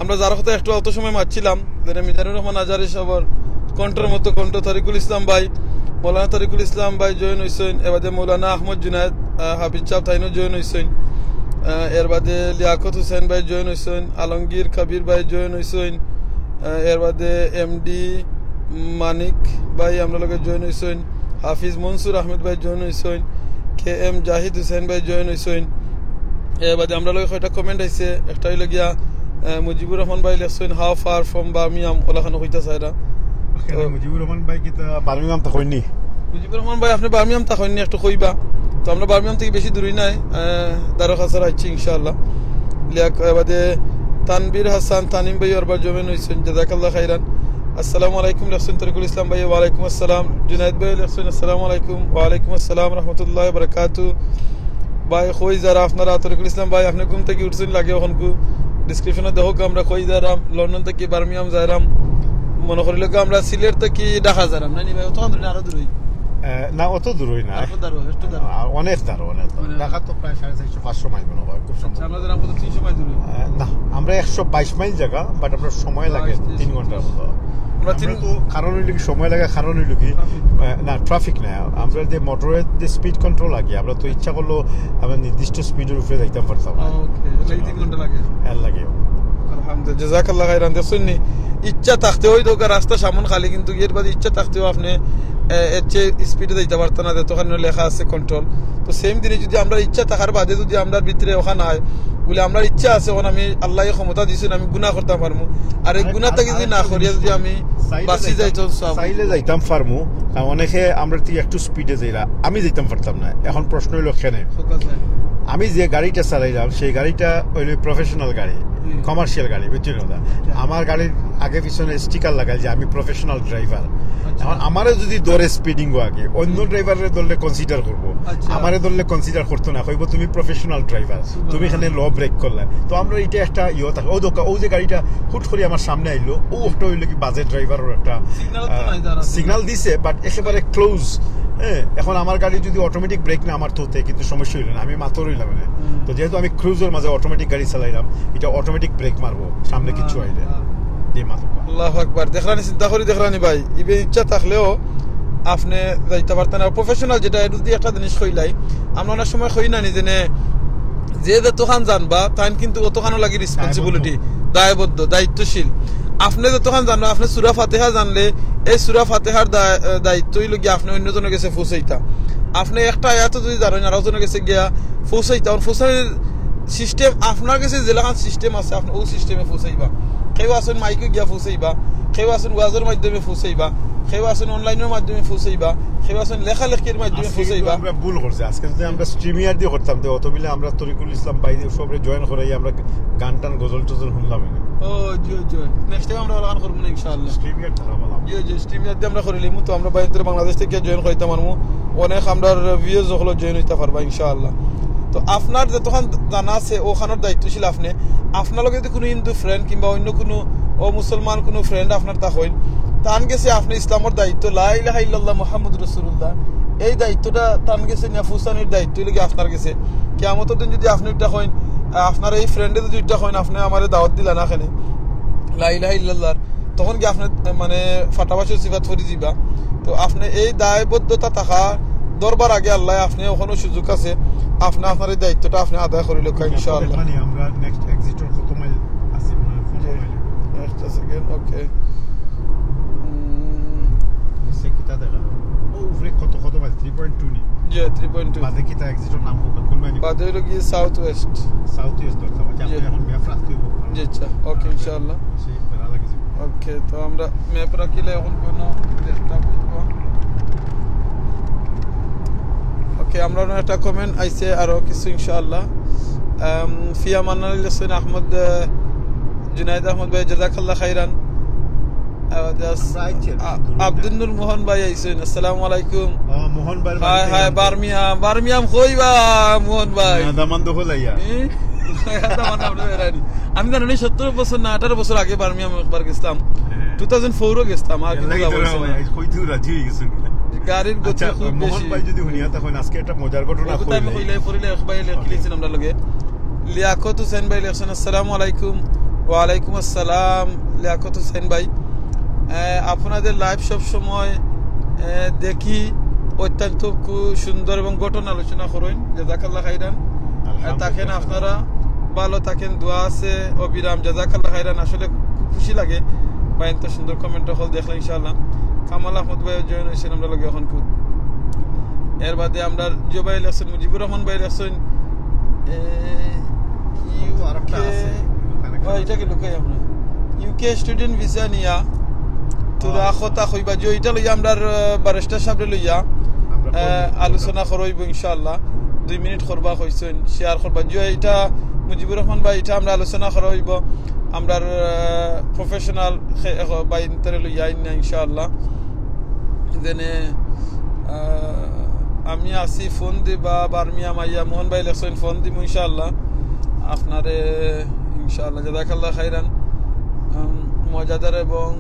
আমরা যার কথা একটু অত সময় মারছিলাম, যেটা মিজানুর রহমান আজহারি সাহেবর কণ্ঠর মতো কণ্ঠ, তরিকুল ইসলাম ভাই, মৌলানা তরিকুল ইসলাম ভাই জয়েন হইছইন। এবাদে মৌলানা আহমদ জুনায়েদ, আহ, হাফিজ সাহেব তাইনও জয়েন হইছইন। আহ, এর বাদে লিয়াকত হুসেন ভাই জয়েন হইছইন, আলমগীর কবির ভাই জয়েন হইছইন। আহ, এর বাদে এমডি মানিক ভাই আমরা লগে জয়েন হইছইন, হাফিজ মনসুর আহমেদ ভাই জয়েন হইছইন, কে এম জাহিদ হুসেন ভাই জয়েন হইছইন। এর বাদে আমরা লগে কয়টা কমেন্ট আইছে, একটা হইল গিয়া, আহ, মুজিবুর রহমান ভাই লেখছইন, "How far from Birmingham?" ওলাখানো কইতা চাইরা। তো মুজিবুর রহমান ভাই কি তা বার্মিংহাম তা কইনি? মুজিবুর রহমান ভাই, আপনি বার্মিংহাম তা কইনি, একটু কইবা। তো আমরা বার্মিংহাম থেকে বেশি দূরই নাই, আহ, দারো খাসার আইছি ইনশাআল্লাহ। লিয়াক-, এর বাদে তানবীর হাসান তানিম ভাই আরবার জয়েন হইছইন, জাযাকাল্লাহ খাইরান। আসসালামু আলাইকুম লেখছইন তরিকুল ইসলাম ভাই, ওয়ালাইকুম আসসালাম। জুনায়েদ ভাই লেখছইন, আসসালামু আলাইকুম। ওয়ালাইকুম আসসালাম রহমতুল্লাহ বারাকাতু। ভাই, কই যারা আপনারা? তরিকুল ইসলাম ভাই, আপনি ঘুম থেকে উঠছইন লাগে অখনকু? ডেসক্রিপশনে দেখউক্কা, আমরা কই যারাম, লন্ডন থেকে বার্মিংহাম যাইরাম, মনে করিল কি আমরা সিলেট থেকে ঢাকা যাইরাম, নানি ভাই? অত দূর না, আরো দূর হই। আহ, না, অত দূর হই না। আরো দারো, একটু দারো। আহ, অনেক দারো, অনেক দারো। মানে ঢাকা তো প্রায় সাড়ে চারশো, পাঁচশো মাইল মনে হয়, খুব সম্ভব। আচ্ছা, আমরা যাইরাম কত, তিনশো মাইল দূরে? আহ, না, আমরা একশো বাইশ মাইল জায়গা, বাট আমরা সময় লাগে বাইশ, তেইশ, তিন ঘন্টার মতো। আমরা আমরা তিন তো কারণ হইল কি, সময় লাগে, কারণ হইল কি, ট্রাফিক। আহ, না, ট্রাফিক না, আমরা যে মোটরওয়ের যে স্পিড কন্ট্রোল লাগে, আমরা তো ইচ্ছা করলেও আমরা নির্দিষ্ট স্পিডের উপরে যাইতাম পারতাম না। ওকে, তাহলে তিন ঘন্টা লাগে। এর লাগে। আলহামদুলিল্লাহ, জাযাকাল্লাহ খাইরান। দেখছইন নি, ইচ্ছা থাকতে ওই দোকান রাস্তা সামন খালি, কিন্তু এর বাদে ইচ্ছা থাকতেও আপনি, এ, এর চেয়ে স্পিডে যাইতে পারতা না, যতখানে লেখা আছে কন্ট্রোল। তো সেম জিনিস যদি আমরা ইচ্ছা থাকার বাদে যদি আমরা ভিতরে ওখানে হয়, বলে আমরা ইচ্ছা আছে, এখন আমি আল্লাহ ক্ষমতা দিয়েছেন, আমি গুনাহ করতাম পারমু, আর এই গুনাহ থাকি যদি না করিয়া যদি আমি চাইলে বাঁচি যাইতাম, যাইতাম সব। চাইলে যাইতাম পারমু। কারণ অনেকে আমরা তুই একটু স্পিডে যাইরা, আমি যাইতাম পারতাম না। এখন প্রশ্ন হইল কেনে? ফোকাস নাই। আমি যে গাড়িটা চালাইলাম, সেই গাড়িটা হইল প্রফেশনাল গাড়ি, হুম। কমার্শিয়াল গাড়ি, বুঝছেন কথা? আচ্ছা। আমার গাড়ির আগে পিছনে স্টিকার লাগাই যে আমি প্রফেশনাল ড্রাইভার। আচ্ছা। এখন আমারে যদি ধরে স্পিডিং আগে, অন্য হুম। ড্রাইভাররে ধরলে কনসিডার করবো, আচ্ছা। আমারে ধরলে কনসিডার করতো না, কইবো, "তুমি প্রফেশনাল ড্রাইভার, সুবহানাল্লাহ। তুমি এখানে ল ব্রেক করলে।" তো আমরা এটা একটা ইয়ে থাকে, ও দোকা-, ও যে গাড়িটা হুট করে আমার সামনে আইলো, ও একটা হইলো কি বাজে ড্রাইভার, ওর একটা, সিগন্যাল তো আহ, নাই, দাঁড়া। সিগন্যাল দিছে, বাট একেবারে ক্লোজ। হ্যাঁ, এখন আমার গাড়ি যদি অটোমেটিক ব্রেক না আমার থতে কিন্তু সমস্যা হইলো না, আমি মাত্র রইলাম না। হুম। তো যেহেতু আমি ক্রুজের মাঝে অটোমেটিক গাড়ি চালাইলাম, এটা অটোমেটিক ব্রেক মারবো সামনে কিছু আইলে। হ্যাঁ। এই মাত্র। আল্লাহু আকবার। দেখরানি, চিন্তা করি দেখরানি ভাই, ইবে ইচ্ছা থাকলেও আপনি যাইতে পারতেন। আর প্রফেশনাল যেটা, এটা যদি একটা জিনিস কইলাই, আমরা অনেক সময় কই না নিজে নে, যে যতখান জানবা, তাইন কিন্তু অতখানও লাগি রেসপন্সিবিলিটি, দায়বদ্ধ। দায়বদ্ধ, দায়িত্বশীল। আপনি যতখান জানবা, আপনি সূরা ফাতিহা জানলে, এই সূরা ফাতিহার দায়-, দায়িত্ব হইল গিয়া আপনি অন্যজনের কাছে পৌঁছাইতা। আপনি একটা আয়াত যদি জানেন, আর একজনের কাছে গিয়া পৌঁছাইতা, আর পৌঁছানোর সিস্টেম, আপনার কাছে যেলাখান সিস্টেম আছে, আপনি ওই সিস্টেমে পৌঁছাইবা। কেউ আছেন মাইকে গিয়া পৌঁছাইবা, কেউ আছইন ওয়াজর মাধ্যমে পৌঁছাইবা, কেউ আছইন অনলাইনর মাধ্যমে পৌঁছাইবা, কেউ আছইন লেখালেখির মাধ্যমে আজকে কিন্তু পৌঁছাইবা। আমরা ভুল করছি। আজকে যদি আমরা StreamYard দিয়া করতাম, তে অত মিলে আমরা তরিকুল ইসলাম ভাই সবরে জয়েন করাই আমরা গান টান গজল টজল শুনলাম না। ও, জি, জি। নেক্সট টাইম আমরা অলাখান করমু না ইনশাআল্লাহ। StreamYard থাকা ভালা। জি, জি, StreamYard দিয়া আমরা করিলিমু। তো আমরা ভাইয়াইন্তরে বাংলাদেশ থাকি জয়েন করাইতাম পারমু। অনেক আমরার ভিউয়ার্স অকল জয়েন অইতা পারবা ইনশাআল্লাহ। তো আপনার যতখান জানা আছে, অখানর দায়িত্বশীল আপনে। আপনার লগে যদি কুনু হিন্দু ফ্রেন্ড কিংবা অইন্য কুনু অমুসলমান কুনু ফ্রেন্ড আপনার তা অইন, তান গেছে আপনে ইসলামর দায়িত্ব, লা ইলাহা ইল্লাল্লাহ মুহাম্মাদুর রাসূলুল্লাহ, এই দায়িত্বটা তান গেছে নিয়া পৌঁছানির দায়িত্ব অইলো গি আপনার গেছে। কিয়ামতর দিন যদি আপনে ইটা কইন, আপনার এই ফ্রেন্ডে যদি ইটা কইন, আপনে আমারে দাওয়াত দিলা না কেনে লা ইলাহা ইল্লাল্লাহর, তখন কি আপনে, মানে, ফাটাফাটির সিফাত পড়ি যিবা। তো আপনে এই দায়বদ্ধতা থাকা ধরবার আগে আল্লায় আপনে অখনো সুযোগ আছে, আপনে আপনার এই দায়িত্বটা আপনে আদায় করিলউক্কা ইনশাআল্লাহ। মানে আমরা নেক্সট এক্সিটর কত মাইল আছি, মানে পনেরো মাইল। একটা সেকেন্ড, ওকে। সে কিতা দেখা? ও উপরে কত, কত মাইল? থ্রি পয়েন্ট টু নি? জি, থ্রি পয়েন্ট টু। বাদে কিতা এক্সিটর নাম হোক, কোন বায়নি? বাদে অইলো কি সাউথ ওয়েস্ট। সাউথ ওয়েস্ট ধরতাম। আচ্ছা, জি। আপনি এখন ম্যাপ রাখতে হবে। জি, আচ্ছা, ওকে, ইনশাআল্লাহ। সেই প্যারা লাগে যে। ওকে, তো আমরা ম্যাপ রাখিলে এখন কোনো চেষ্টা করব। ওকে, আমরা অন্য একটা কমেন্ট আইছে আরো কিছু ইনশাআল্লাহ। আম, ফিয়া মান্নান আলী হোসেন আহমদ, আহ, জুনাইদ আহমদ ভাই, জাযাকাল্লাহ খাইরান। আহ, just আমরা আইছি আর কি, আ-, দূরে আব্দুল না। নূর মোহন ভাই আইছেন, আসসালামু আলাইকুম। ও, মোহন ভাই হাই, বাড়িতে হাই, আইছি। বার্মিংহাম, বার্মিংহাম কইবা, মোহন ভাই? না, দামান দখল আইয়া। হুম? দামান আমরা বেড়ানি। আমি জানি না, সত্তর বছর না, আঠারো বছর আগে বার্মিংহাম একবার গেছিলাম। হ্যাঁ। টু থাউজেন্ড ফোরও গেছিলাম, আর এর কিন্তু লাগি তো যাওয়া না হইছে ভাই, না। আজ কইতেও রাজি হয়ে গেছে। গাড়ির গতি আচ্ছা, খুব মোহন বেশি। ভাই যদি হুনিয়া তখন আজকে একটা মজার ঘটনা ওই কথা আমি কইলাই। কইলে, কইলে এক ভাই লেখ-, ওকে। লিখছেন আমরা লগে। লিয়াকত হুসেন ভাই লেখছেন, "আসসালামু আলাইকুম।" ওয়ালাইকুম আসসালাম, লিয়াকত হুসেন ভাই। এ, আপনাদের লাইভ সব সময়, এ, দেখি, অত্যন্ত খুব সুন্দর এবং ঘটনা আলোচনা করইন। জাযাকাল্লাহ খাইরান। এ, আলহামদুলিল্লাহ। থাকেন আপনারা, ভালো থাকেন, দোয়া আছে অবিরাম। জাযাকাল্লাহ খাইরান, আসলে খুব খুশি লাগে। ভাই, এত সুন্দর কমেন্ট হল দেখলে ইনশাআল্লাহ। কামাল আহমদ ভাই জয়েন হইছেন আমরা লগে এখন খুব। এর বাদে আমরা জিও ভাই লেখছেন, মুজিবুর রহমান ভাই লেখছেন, এ, তো আরেকটা ইউকে, আছে, ওখানে ও, এটা কি ঢুকাই আমরা? ইউকে স্টুডেন্ট ভিসা নিয়া তোরা আচ্ছা। কথা কইবা যে এটা লইয়া আমরা, আহ, ব্যারিস্টার সাহেবরে লইয়া, আমরা আহ, করবো, আলোচনা করবো ইনশাআল্লাহ। দুই মিনিট করবা কইছেন, শেয়ার করবা। যে এটা মুজিবুর রহমান ভাই, এটা আমরা আলোচনা করা হইব। আমরা, আহ, প্রফেশনাল খে-, এখ-, ভাই ইন্তরে লইয়া আইন না ইনশাআল্লাহ। যেনে, আহ, আমি আছি, ফোন দিবা, বার্মিয়া মাইয়া, মোহন ভাই লেখছেন, ফোন দিমু ইনশাআল্লাহ আপনারে, ইনশাআল্লাহ। জাযাকাল্লাহ খাইরান। উম, মজাদার এবং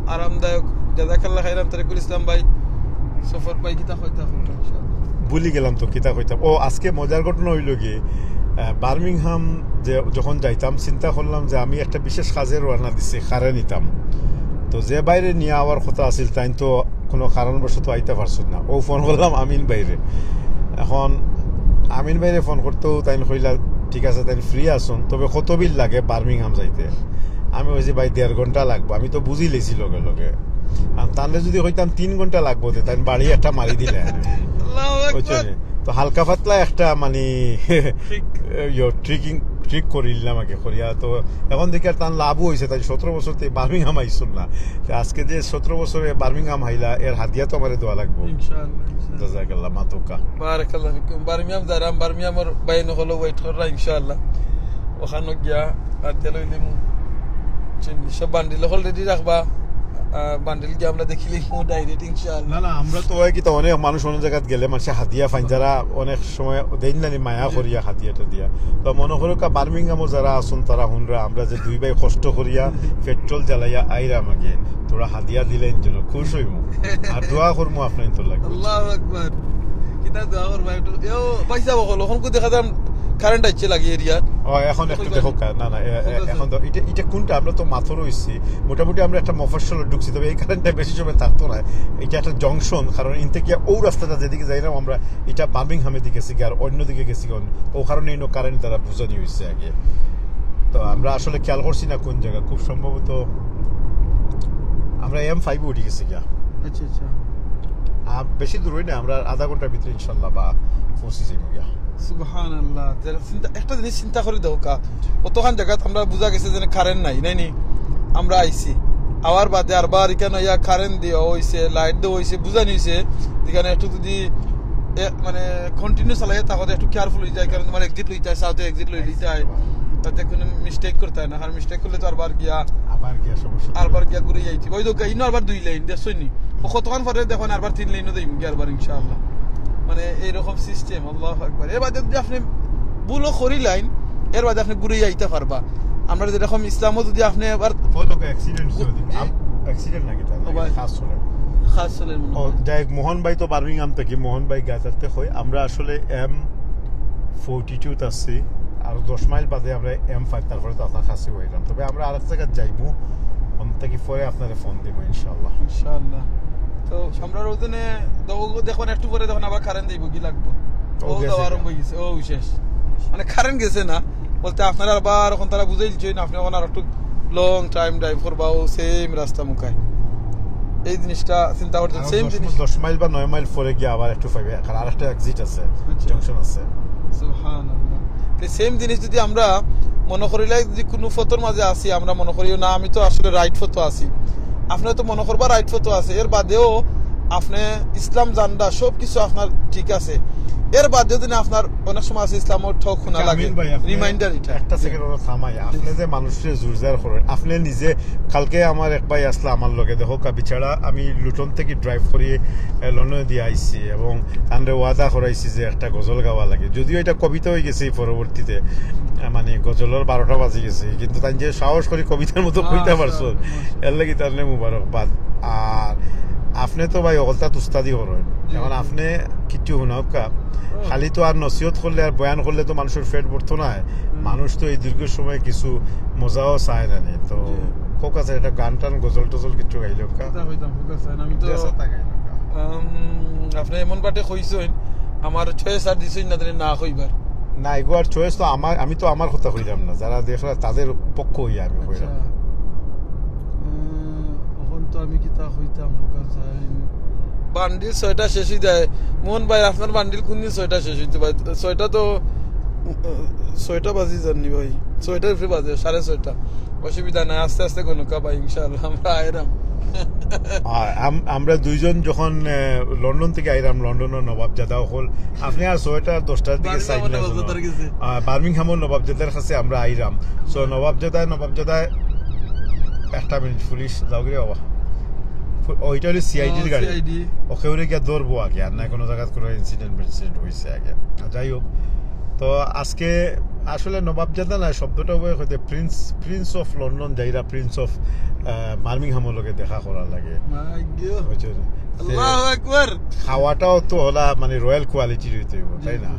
আরামদায়ক। জাযাকাল্লাহ খাইরান, তরিকুল ইসলাম ভাই, সফর ভাই, কিতা কইতা, কইতা, ইনশাআল্লাহ। ভুলি গেলাম তো, কিতা কইতাম। ও, আজকে মজার ঘটনা হইল কি, আহ, বার্মিংহাম যে যখন যাইতাম, চিন্তা করলাম যে আমি একটা বিশেষ কাজে রওনা দিছি, কারে নিতাম। তো যে ভাইরে নিয়া আওয়ার কথা আছিল, তাইন তো কোনো কারণবশত আইতা পারছইন না। ও ফোন করলাম আমিন ভাইরে। এখন আমিন ভাইরে ফোন করতেও তাইন কইলা, "ঠিক আছে, তাইন ফ্রি আছইন, তবে কত বিল লাগে বার্মিংহাম যাইতে?" আমি কইছি, "ভাই, দেড় ঘন্টা লাগবো।" আমি তো বুঝি লেছি লগে লগে। আর তানরে যদি কইতাম তিন ঘন্টা লাগবো, তে তাইন বাড়ি একটা মারি দিলে। আল্লাহু আকবার। বুঝছো নি? তো হালকা পাতলা একটা মানে, ট্রিক। ইয়ো, ট্রিকিং, ট্রিক করিলাম আগে করিয়া। তো এখন দেখি আর তান লাভও হইছে, তাই সতেরো বছর তে বার্মিংহাম আইছইন না। তে আজকে যে সতেরো বছরে বার্মিংহাম আইলা, এর হাদিয়া তো আমারে দেওয়া লাগবো। ইনশাআল্লাহ, ইনশাআল্লাহ। জাযাকাল্লাহ, মাতুকা। বারাকাল্লাহ ফিকুম। বার্মিংহাম যারাম, বার্মিংহামর ভাই নকল ওয়েট কররা ইনশাআল্লাহ। ওখানো গিয়া হাদিয়া লইলিমু। চিন-, সব বান্ডিল হকল রেডি রাখবা। আহ, বান্ডিল গিয়া আমরা দেখিলিমু ডাইরেক্ট ইনশাআল্লাহ। না, না, আমরা তো হয় কি তো অনেক মানুষ অন্য জায়গাত গেলে মানুষে হাদিয়া পাইন, যারা অনেক সময় দেইন না নি মায়া জি। করিয়া হাদিয়া টাদিয়া। তো মনে করো কা বার্মিংহামও যারা আছইন তারা হুনরা, আমরা যে দুই ভাই কষ্ট করিয়া পেট্রোল জ্বালাইয়া আইরাম আগে, তোরা হাদিয়া দিলে ইনজন্য খুশ হইমু। আর দোয়া করমু আপনার তো লাগবে। আল্লাহু আকবার। কিতা দোয়া করবা একটু? এও, ভাই সাহেব, হকল, হকল দেখা যাম কারেন্ট আইছে লাগি এরিয়া। ও, এখন একটু কইবা দেখো নি? কা-, না, না, এ-, এ-, ফোকাস এখন তো এটা, এটা কোনটা? আমরা তো মাত্র রইছি। মোটামুটি আমরা একটা মফস্বল ঢুকছি, তবে এই কারেন্টটা বেশি সময় থাকতো না। এটা একটা জংশন, কারণ ইন থেকে ও রাস্তাটা যেদিকে যাইলাম আমরা, এটা বার্মিংহামের দিকে গেছি গিয়া, আর অন্যদিকে গেছি গিয়া, ও কারণে ইনো কারেন্ট দ্বারা বুঝানি হইছে আগে। তো আমরা আসলে খেয়াল করছি না কোন জায়গা, খুব সম্ভবত আমরা এম ফাইভে উঠি গেছি গিয়া। আচ্ছা, আচ্ছা। আর বেশি দূর হই না, আমরা আধা ঘন্টার ভিতরে ইনশাল্লাহ বা পৌঁছে যাইব গিয়া। সুবহানাল্লাহ। যারা চিন্তা, একটা জিনিস চিন্তা করি দেখো কা, অতখান জায়গাত আমরা বুঝা গেছে যে কারেন্ট নাই, নাই নি? আমরা আইছি। আওয়ার বাদে আরবার ইখান ইয়া কারেন্ট দেওয়া অইছে, লাইট দেওয়া অইছে, বুঝানি অইছে, ইখান একটু যদি এ, মানে কন্টিনিউ চালাইয়া থাকো তে একটু কেয়ারফুল অইযায়, কারণ তুমার এক্সিট লইতায়, সাউথে এক্সিট লই লিতায়, তাতে কুনু মিস্টেক করতায় না, কারণ মিস্টেক করলে তো আরবার গিয়া আবার গিয়া সমস্যা। আরবার গিয়া ঘুরি যাইতে অয়। ওই তো ইনো আরবার দুই লেইন, দেখছো নি? ও কতক্ষণ পরে দেখো না, আরবার তিন লেইনও দেইমু গিয়া আরবার ইনশাআল্লাহ। মানে এইরকম সিস্টেম, আল্লাহু আকবার। এর বাদে যদি আপনে ভুলও করিলাইন, এর বাদে আপনে ঘুরি যাইতা পারবা। আমরা যেরকম ইসলামও যদি আপনে আবার ফলো অ্যাক্সিডেন্ট জি। অ্যাক্সিডেন্ট নাকি তার ও ভাই। খাস চলে। খাস চলের মনে ও, হয়। যাই হোক, মোহন ভাই তো বার্মিংহাম থাকি, মোহন ভাই গাজাতে হয়। আমরা আসলে এম ফোর্টি টুত আছি, আর দশ মাইল বাদে আমরা এম ফাইভ, তারপরে তো আপনার কাছে অইলাম। তবে আমরা আরেক জাগাত যাইমু, অন থাকি পরে আপনারে ফোন দিমু ইনশাআল্লাহ। ইনশাআল্লাহ। তো আমরা ওখানে দেখো একটু পরে দেখো আবার কারেন্ট দেইব, কি লাগবো? ও ও গেছে দাও গা। আরম্ভ অই গেছে, ও শেষ। মানে কারেন্ট গেছে না, বলতে আপনারা আবার অখন তারা বুঝাই দিচ্ছেন, আপনে অখন আর একটু লং টাইম ড্রাইভ করবা, ও সেম রাস্তা মুখায়। এই জিনিসটা চিন্তা করছেন, আরো সেম দশ জিনিস। দশ মাইল বা নয় মাইল পরে গিয়া আবার একটু পাইবে, কারণ আরেকটা এক্সিট আছে, আচ্ছা। জংশন আছে। সুবহানাল্লাহ। তো সেম জিনিস যদি আমরা মনে করিলাই যদি কুনু পথর মাঝে আছি, আমরা মনে করি না, আমি তো আসলে রাইট পথো আছি। আপনে তো মনে করবা রাইট পথো আছে, এর বাদেও আপনে ইসলাম জানরা সব কিছু আপনার ঠিক আছে, এর বাদেও যদি আপনার অনেক সময় আছে ইসলামও ঠক শোনা আচ্ছা, লাগে, আমিন ভাই, আপনি রিমাইন্ডার এটা। একটা সেকেন্ড ওরা থামাই। আপনি যে মানুষরে জুরজার করেন, আপনি নিজে, কালকে আমার এক ভাই আসলা আমার লগে, দেখো কা, বেচারা আমি লুটন থাকি ড্রাইভ করি, এ, লন্ডনে দিয়া আইছি এবং তানরে ওয়াদা করাইছি যে একটা গজল গাওয়া লাগে, যদিও এটা কবিতা অই গেছে পরবর্তীতে, এ, মানে গজলর বারোটা বাজি গেছে, কিন্তু তাইন যে সাহস করি কবিতার মতো কইতা পারছইন, এর লাগি তানরে মুবারকবাদ। আর আপনি তো ভাই অকলতা উস্তাদি করেন, জি, এখন জি। আপনি কিচ্ছু হুনাউক্কা, হুম। খালি তো আর নসিহত করলে আর বয়ান করলে তো মানুষের পেট ভরতো নায়। হুম। মানুষ তো এই দীর্ঘ সময় কিছু মজাও চায় না নি। তো জি। কোক আছে একটা গান টান গজল টজল কিচ্ছু গাইলে কা? কিতা কইতাম, কোক আছে, আমি তো, আম, আপনি এমন বাটে কইছইন, আমার চয়েস আর দিছইন না, তাহলে না কইবার। না, এগুয়ার চয়েস তো আমার, আমি তো আমার কথা কইলাম না, যারা দেখরা তাদের পক্ষ অইয়া আমি কইলাম। আচ্ছা। উম, এখন তো আমি কিতা কইতাম, কোক আছে। বান্ডিল ছয়টা শেষ অই যায়। মোহন ভাই, আপনার বান্ডিল কোন দিন ছয়টা শেষ অইতো ভাই? ছয়টা তো, উম, ছয়টা বাজি যাননি ভাই, ছয়টার উপরে বাজে, সাড়ে ছয়টা। অসুবিধা নাই, আস্তে আস্তে গণকা ভাই, ইনশাআল্লাহ আমরা আইরাম। আর আম-, আমরা দুইজন যখন, আহ, লন্ডন থাকি আইরাম, লন্ডনর নবাবজাদা অকল, আপনি আর ছয়টা দশটার দিকে বার্মিংহামর সাইড না নবাবজাদার গেছে। আহ, বার্মিংহামর নবাবজাদার কাছে আমরা আইরাম। So নবাবজাদায়, নবাবজাদায় একটা মিনিট, পুলিশ যাও গিরে বাবা। ফু-, ও, এটা হলো সিআইডির ও, গাড়ি। সিআইডি। ওকে ওরে গিয়া ধরবো আগে, আর না কোনো জায়গায় কোনো ইনসিডেন্ট মিনসিডেন্ট হইছে আগে। আর যাই হোক, তো আজকে আসলে নবাবজাদা না, শব্দটা ওই হইতে প্রিন্স, প্রিন্স অফ লন্ডন যাইরা প্রিন্স অফ, আহ, বার্মিংহামর লগে দেখা করার লাগে। মাই গড। বুঝছো? আল্লাহু আকবার। খাওয়াটাও তো হলা মানে রয়্যাল কোয়ালিটির হইতে হইব, তাই না?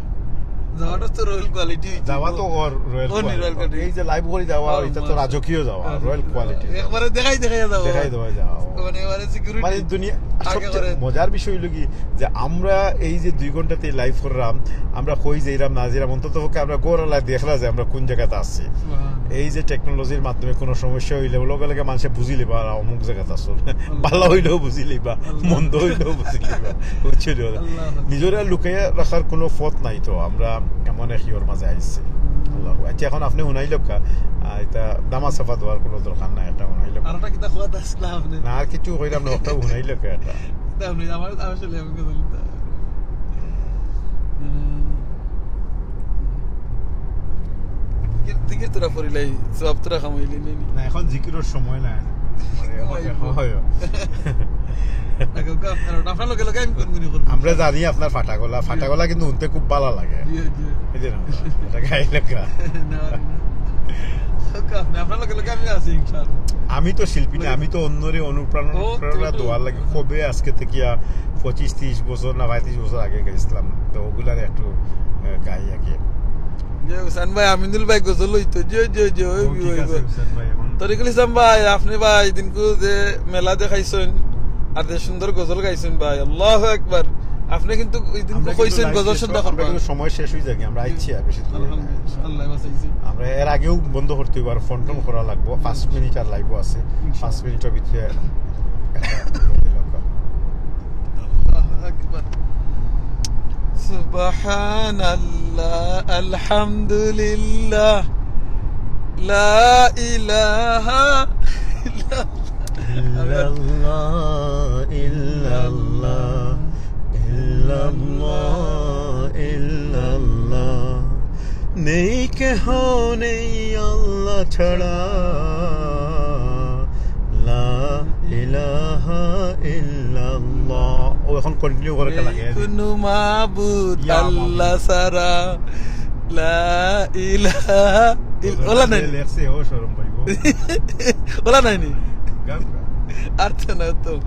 যাওয়াটা তো রয়্যাল কোয়ালিটি হইতে হইব। যাওয়া তো ওর রয়্যাল কোয়ালিটি। এই যে লাইভ করি যাওয়া, এটা তো রাজকীয় যাওয়া, রয়্যাল কোয়ালিটি। একবারে দেখাই দেখাই যাওয়া। দেখাই দেওয়া যাওয়া। মানে এবারে সিকিউরিটি মানে দুনিয়া আগে সবচেয়ে করে। মজার বিষয় হইল কি যে আমরা এই যে দুই ঘন্টাতে লাইভ করলাম, আমরা কই যাইরাম না যাইরাম, অন্তত পক্ষে আমরা ঘর আলা দেখলা যে আমরা কোন জায়গাতে আছি। এই যে টেকনোলজির মাধ্যমে কোনো সমস্যা হইলে লগে লগে মানুষে বুঝি লিবা আর অমুক জায়গাতে আছো। ভালো হইলেও বুঝি লিবা, মন্দ হইলেও বুঝি লিবা। বুঝছো নি? নিজরে লুকাইয়া রাখার কোনো পথ নাই তো, আমরা এমন এক ইয়র মাঝে আইছি। আল্লাহ। আচ্ছা, এখন আপনি হুনাইল কা, আহ, এটা দামা সাফা দেওয়ার কোনো দরকার নাই, এটা হুনাইল কা। আর ওটা কিতা খোয়াত আসলে আপনি? না, আর কিছু কইলাম না, ওটা হুনাইল কা এটা। কিতা হুনাইল? আমার আসলে আমি কথা বলতে জিকির, জিকির তোরা পড়িলাই, সব তোরা কামাইলি নি। না, এখন জিকিরর সময় নাই। হয়। হয়। আগে ওকে আপনার, আপনার লগে লগে আমি কোন গুনি করব? আমরা জানি আপনার ফাটাগলা, ফাটাগলা কিন্তু হুনতে খুব ভালো লাগে। জি, জি। এই যে না, এটা গাইলে কা। না, না। ওকে, আপনি, আপনার লগে লগে আমি আছি, ইনশাআল্লাহ। আমি তো শিল্পী না, আমি তো অন্যরে অনুপ্রেরণা, ও, তো, প্রেরণা তো। দেওয়ার লাগে। কবে আজকে থেকে আ, পঁচিশ তিরিশ বছর না পঁয়ত্রিশ বছর আগে গেছিলাম, তো ওগুলার একটু, আহ, গাই আগে। যে হুসেন ভাই, আমিনুল ভাই গজল হইতো, যে, যে, যে, ওই, ও, ঠিক ওই, আছে, ওই। হুসেন ভাই, এখন তরিকুল ইসলাম ভাই, আপনি ভাই, দিনকু যে মেলা দেখাইছেন, আর যে সুন্দর গজল গাইছেন ভাই, আল্লাহু আকবার। আপনি কিন্তু ওই দিন আমরা কিন্তু কইছেন live গজল শেষ, শুদ্ধ আমরা করবা। কিন্তু সময় শেষ হয়ে যায়, আমরা আইছি আর বেশি দূর না। আলহামদুলিল্লাহ, আল্লাহ বাঁচাইছে। আমরা এর আগেও বন্ধ করতে হইব, আর ফোন টোন করা লাগবো। পাঁচ মিনিট আর লাইভও আছে, পাঁচ মিনিটের ভিতরে একটা আল্লাহু আকবার। সুবহানাল্লাহ, আলহামদুলিল্লাহ, লা ইলাহা ইল্লাল্লাহ। ইল্লাল্লাহ, ইল্লাল্লাহ, ইল্লাল্লাহ, ইল্লাল্লাহ। নেই কেহ নেই আল্লাহ ছাড়া, লা ইলাহা ইল্লাল্লাহ। ও এখন কন্টিনিউ করে লাগে। কোনো মাবুদ ইয়া আল্লাহ মাবুদ। ছাড়া, লা ইলাহা ইল-, ওলা নাই। লেখছে, ও শরম পাইবো। ওলা নাইনি? গান গা। আচ্ছা, না তো।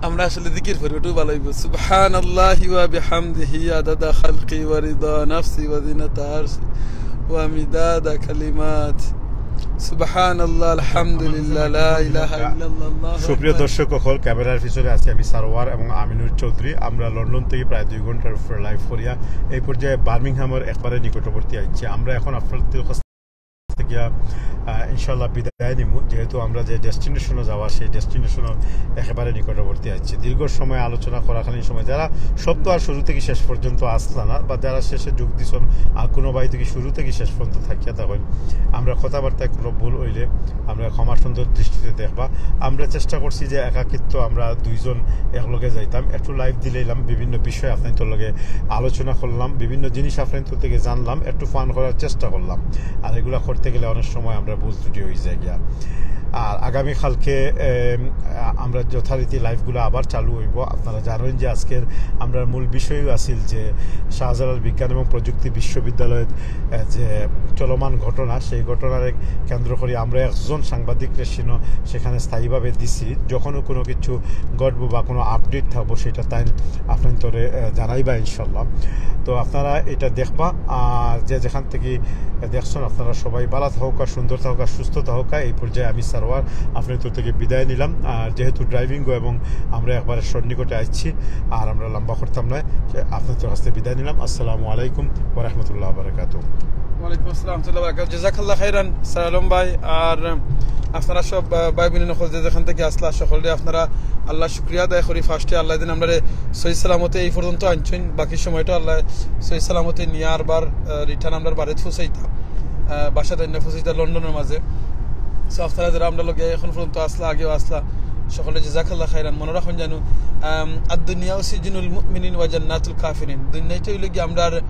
আমরা আসলে জিকির করি, ওটাও ভালো হইব। সুবহানাল্লাহি ওয়া বিহামদিহি আদাদা খালকি ওয়া রিদা নাফসি ওয়া জিনাতা আরশি ওয়া মিদাদা কালিমাতি। সুবহানাল্লাহ, আলহামদুলিল্লাহ, লা ইলাহা ইল্লাল্লাহ, আল্লাহু আকবার। সুপ্রিয় দর্শক অকল, ক্যামেরার পিছনে আছি আমি সারোয়ার এবং আমিনুর চৌধুরী। আমরা লন্ডন থেকে প্রায় দুই ঘন্টার উপরে লাইভ করিয়া এই পর্যায়ে বার্মিংহামের একবারে নিকটবর্তী আইছি। আমরা এখন আপনাদের কাছ থেকে, আহ, ইনশাআল্লাহ বিদায় নিমু, যেহেতু আমরা যে ডেস্টিনেশনে যাওয়া, সেই ডেস্টিনেশনের একেবারে নিকটবর্তী আইছি। দীর্ঘ সময় আলোচনা করাকালীন সময় যারা সব তো আর শুরু থেকে শেষ পর্যন্ত আসলা না, বা যারা শেষে যোগ দিছন আর কোনো বাড়ি থেকে শুরু থেকে শেষ পর্যন্ত থাকিয়া থাকইন, আমরা কথাবার্তায় কোনো ভুল হইলে আমরা ক্ষমা সুন্দর দৃষ্টিতে দেখবা। আমরা চেষ্টা করছি যে একাকিত্ব আমরা দুইজন একলগে যাইতাম, একটু লাইভ দিলাইলাম, বিভিন্ন বিষয় আপনাদের লগে আলোচনা করলাম, বিভিন্ন জিনিস আপনাদের থেকে জানলাম, একটু ফান করার চেষ্টা করলাম। আর এগুলা করতে গেলে অনেক সময় আমরা ভুল ত্রুটি হয়ে যায় গিয়া। আর আগামীকালকে, এম, আ-, আমরা যথারীতি লাইভগুলো আবার চালু হইব। আপনারা জানেন যে আজকের আমরা মূল বিষয়ও আছিল যে শাহজালাল বিজ্ঞান এবং প্রযুক্তি বিশ্ববিদ্যালয়ের, এ, যে চলমান ঘটনা, সেই ঘটনার এক কেন্দ্র করে আমরা একজন সাংবাদিক রেশিনো সেখানে স্থায়ীভাবে দিছি। যখনও কোনো কিছু ঘটবো বা কোনো আপডেট থাকবো, সেটা তাই আপনার তোরে, এ, জানাইবা ইনশাল্লাহ। তো আপনারা এটা দেখবা। আর যে যেখান থেকে দেখছেন, আপনারা সবাই ভালো থাকুকা, সুন্দর থাকুকা, সুস্থ থাকুকা। এই পর্যায়ে আমি সারোয়ার আপনার তোর থেকে বিদায় নিলাম। আর যেহেতু ড্রাইভিং এবং আমরা একবারে সন্নিকটে আসছি, আর আমরা লম্বা করতাম না, আপনার তোর কাছ থেকে বিদায় নিলাম। আসসালামু আলাইকুম ওয়া রাহমাতুল্লাহি ওয়া বারাকাতুহু। ওয়ালাইকুম আসসালাম ওয়া রাহমাতুল্লাহি ওয়া বারাকাতুহু। জাযাকাল্লাহু খাইরান, সালাম ভাই। আর আপনারা সব, আহ, ভাই বোন অকল যে যেখান থেকে আসলা, সকলরে আপনারা আল্লাহ শুকরিয়া আদায় করি। ফার্স্টে আল্লাহ দিন আমরারে সহি সালামতে এই পর্যন্ত আনছইন, বাকি সময়টা আল্লাহ সহি সালামতে নিয়া আরবার, আহ, রিটার্ন আমরার বাড়িত পৌঁছাইতা, আহ, বাসাত আনিয়া পৌঁছাইতা লন্ডনের মাঝে। So আপনারা যারা আমরার লগে এখন পর্যন্ত আসলা, আগেও আসলা, সকলরে জাযাকাল্লাহু খাইরান। মনো রাখইন জানু, আম, আদ-দুনিয়া সিজিনুল মুমিনিন ওয়া জান্নাতুল কাফিরিন। দুনিয়াটা অইলো গিয়া আমরার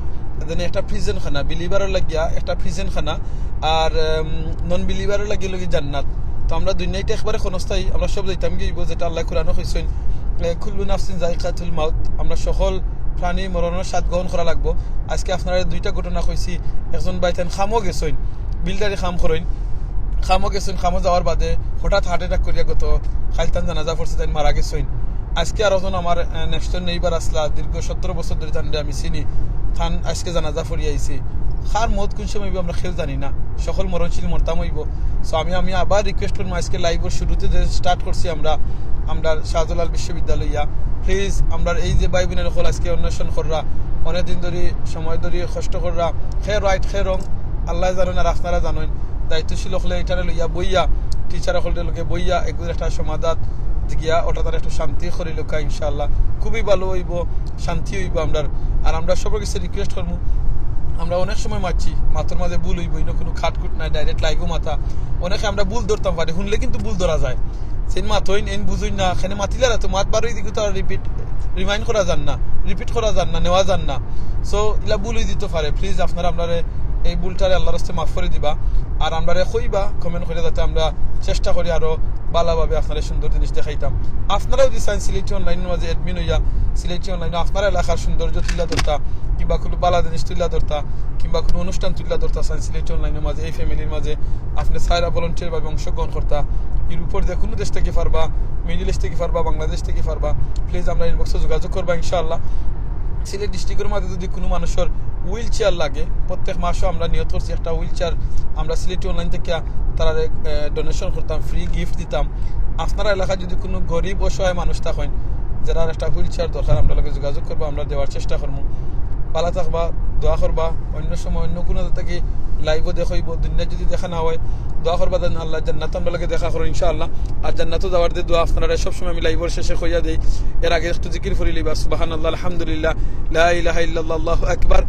যেন একটা প্রিজন খানা, বিলিভারর লাগিয়া একটা প্রিজন খানা, আর, আম, নন বিলিভারর লাগি অইলো গি জান্নাত। তো আমরা দুনিয়াটা একবারে ক্ষণস্থায়ী, আমরা সব যাইতাম গি অইবো, যেটা আল্লাহ কোরআনো কইছইন, এ, কুল্লু নাফসিন যায়িকাতুল মাউত। আমরা সকল প্রাণী মরণর স্বাদ গ্রহণ করা লাগবো। আজকে আপনারারে দুইটা ঘটনা কইছি, একজন ভাইতাইন কামো গেছইন, বিল্ডারি কাম করইন, কামো গেছইন, কামো যাওয়ার বাদে হঠাৎ হার্ট অ্যাটাক করিয়া গত কাইল তান জানাজা পড়ছে, তাইন মারা গেছইন। আজকে আরো একজন আমার, আহ, নেক্সট ডোর নেইবার আসলা, দীর্ঘ সতেরো বছর ধরি তানরে আমি চিনি, তান আজকে জানাজা পড়িয়া আইছি। কার মউত কুন সময় অইবো আমরা কেউ জানি না, সকল মরণশীল মরতাম অইবো। So আমি, আমি আবার রিকোয়েস্ট করমু, আজকে লাইভর শুরুতে যে স্টার্ট করছি আমরা, আমরা শাহজালাল বিশ্ববিদ্যালয় ইয়া, প্লিজ আমরার এই যে ভাই বোনের অকল আজকে অন্বেষণ কররা, অনেক দিন ধরি, সময় ধরি কষ্ট কররা, কে রাইট কে রং আল্লাহ জানইন আর আপনারা জানইন। দায়িত্বশীল অকলে ইটারে লইয়া বইয়া, টিচার অকলরে লগে বইয়া এগুর একটা সমাধান গিয়া ওটা তার একটু শান্তি করিলউক্কা ইনশাআল্লাহ। খুবই ভালো অইবো, শান্তি অইবো আমরার। আর আমরা সবার কাছে রিকোয়েস্ট করমু, আমরা অনেক সময় মাতছি, মাতর মাঝে ভুল অইবো, ইনো কুনু কাটকুট নাই, ডাইরেক্ট লাইভও মাতা। অনেকে আমরা ভুল ধরতাম পারি, হুনলে কিন্তু ভুল ধরা যায়। যেইন মাতইন, এইন বুঝইন না, এখানে মাতিলে আর তো মাত বারই দিকে তো আর রিপিট, রিমাইন্ড করা যার না, রিপিট করা যার না, নেওয়া যার না। So ইলা ভুল অই দিতো পারে, প্লিজ আপনারা আমরারে এই ভুলটারে আল্লাহর রাস্তে মাফ করি দিবা। আর আমরারে কইবা কমেন্ট করি, যাতে আমরা চেষ্টা করি আরো ভালাভাবে আপনারে সুন্দর জিনিস দেখাইতাম। আপনারা যদি চাইন সিলেটি অনলাইনর মাঝে অ্যাডমিন অইয়া সিলেটি অনলাইনো আপনার এলাকার সৌন্দর্য তুলিয়া ধরতা, কিংবা কুনু ভালা জিনিস তুলিয়া ধরতা, কিংবা কুনু অনুষ্ঠান তুলিয়া ধরতা চাইন সিলেটি অনলাইনর মাঝে, এই ফ্যামিলির মাঝে আপনে চাইরা ভলান্টিয়ার ভাবে অংশগ্রহণ করতা, ইউরোপর যে কুনু দেশ থাকি পারবা, মিডল ইস্ট থাকি পারবা, বাংলাদেশ থাকি পারবা, প্লিজ আমরার ইনবক্সো যোগাযোগ করবা ইনশাআল্লাহ। সিলেট ডিস্ট্রিক্টর মাঝে যদি কুনু মানুষর হুইল চেয়ার লাগে, প্রত্যেক মাসও আমরা নিয়ত করছি একটা হুইল চেয়ার আমরা সিলেটি অনলাইন থাকি তারারে, এ, ডোনেশন করতাম, ফ্রি গিফট দিতাম। আপনার এলাকাত যদি কুনু গরিব অসহায় মানুষ থাকইন, যারার একটা হুইল চেয়ার দরকার, আমরার লগে যোগাযোগ করবা, আমরা দেওয়ার চেষ্টা করমু। ভালা থাকবা, দোয়া করবা। অন্য সময় অন্য কুনু থাকি লাইভও দেখা অইবো, দুনিয়াত যদি দেখা না অয়, দোয়া করবা যেন আল্লাহ জান্নাত আমরার লগে দেখা করো ইনশাআল্লাহ। আর জান্নাতো যাওয়ার যে দোয়া আপনারারে সবসময় আমি লাইভর শেষে কইয়া দেই, এর আগে একটু জিকির করি লইবা, সুবহানাল্লাহ, আলহামদুলিল্লাহ, লা ইলাহা ইল্লাল্লাহ, আল্লাহু আকবার,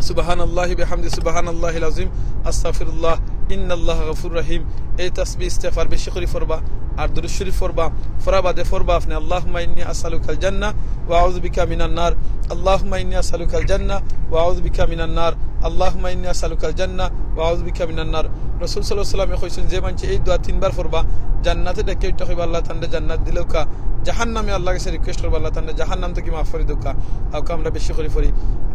সুবহানাল্লাহি বিহামদি, সুবহানাল্লাহিল আযীম, আস্তাগফিরুল্লাহ, ইন্নাল্লাহা গাফুরুর রহিম। এই তাসবিহ ইস্তেগফার বেশি করি পড়বা। আর দুরুদ শরীফ পড়বা, পড়া বাদে পড়বা আপনে, "আল্লাহুম্মা ইন্নী আসআলুকাল জান্নাহ ওয়া আউযু বিকা মিনান নার, আল্লাহুম্মা ইন্নী আসআলুকাল জান্নাহ ওয়া আউযু বিকা মিনান নার, আল্লাহুম্মা ইন্নী আসআলুকাল জান্নাহ ওয়া আউযু বিকা মিনান নার।" রাসূল সাল্লাল্লাহু আলাইহি ওয়াসাল্লামে কইছইন, যে মানষে এই দোয়া তিনবার পড়বা, জান্নাতে ডাকিয়া উঠা কইবা, "আল্লাহ তানরে জান্নাত দিলাউক্কা।" জাহান্নামে আল্লাহর কাছে request করবা, "আল্লাহ তানরে জাহান্নাম থাকি মাফ করি দেউক্কা।" আউক্কা আমরা বেশি করি পড়ি।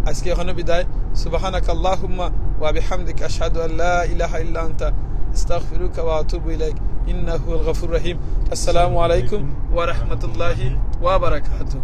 আজকে এখানো বিদায়। সুবহানাকাল্লাহুম্মা ওয়া বিহামদিকা, আশহাদু আল্লা ইলাহা ইল্লা আনতা, আস্তাগফিরুকা ওয়া আতুবু ইলাইক। ইন্নাহু হুয়াল গাফুরুর রাহিম। আসসালামু আলাইকুম ওয়া রাহমাতুল্লাহি ওয়া বারাকাতুহু।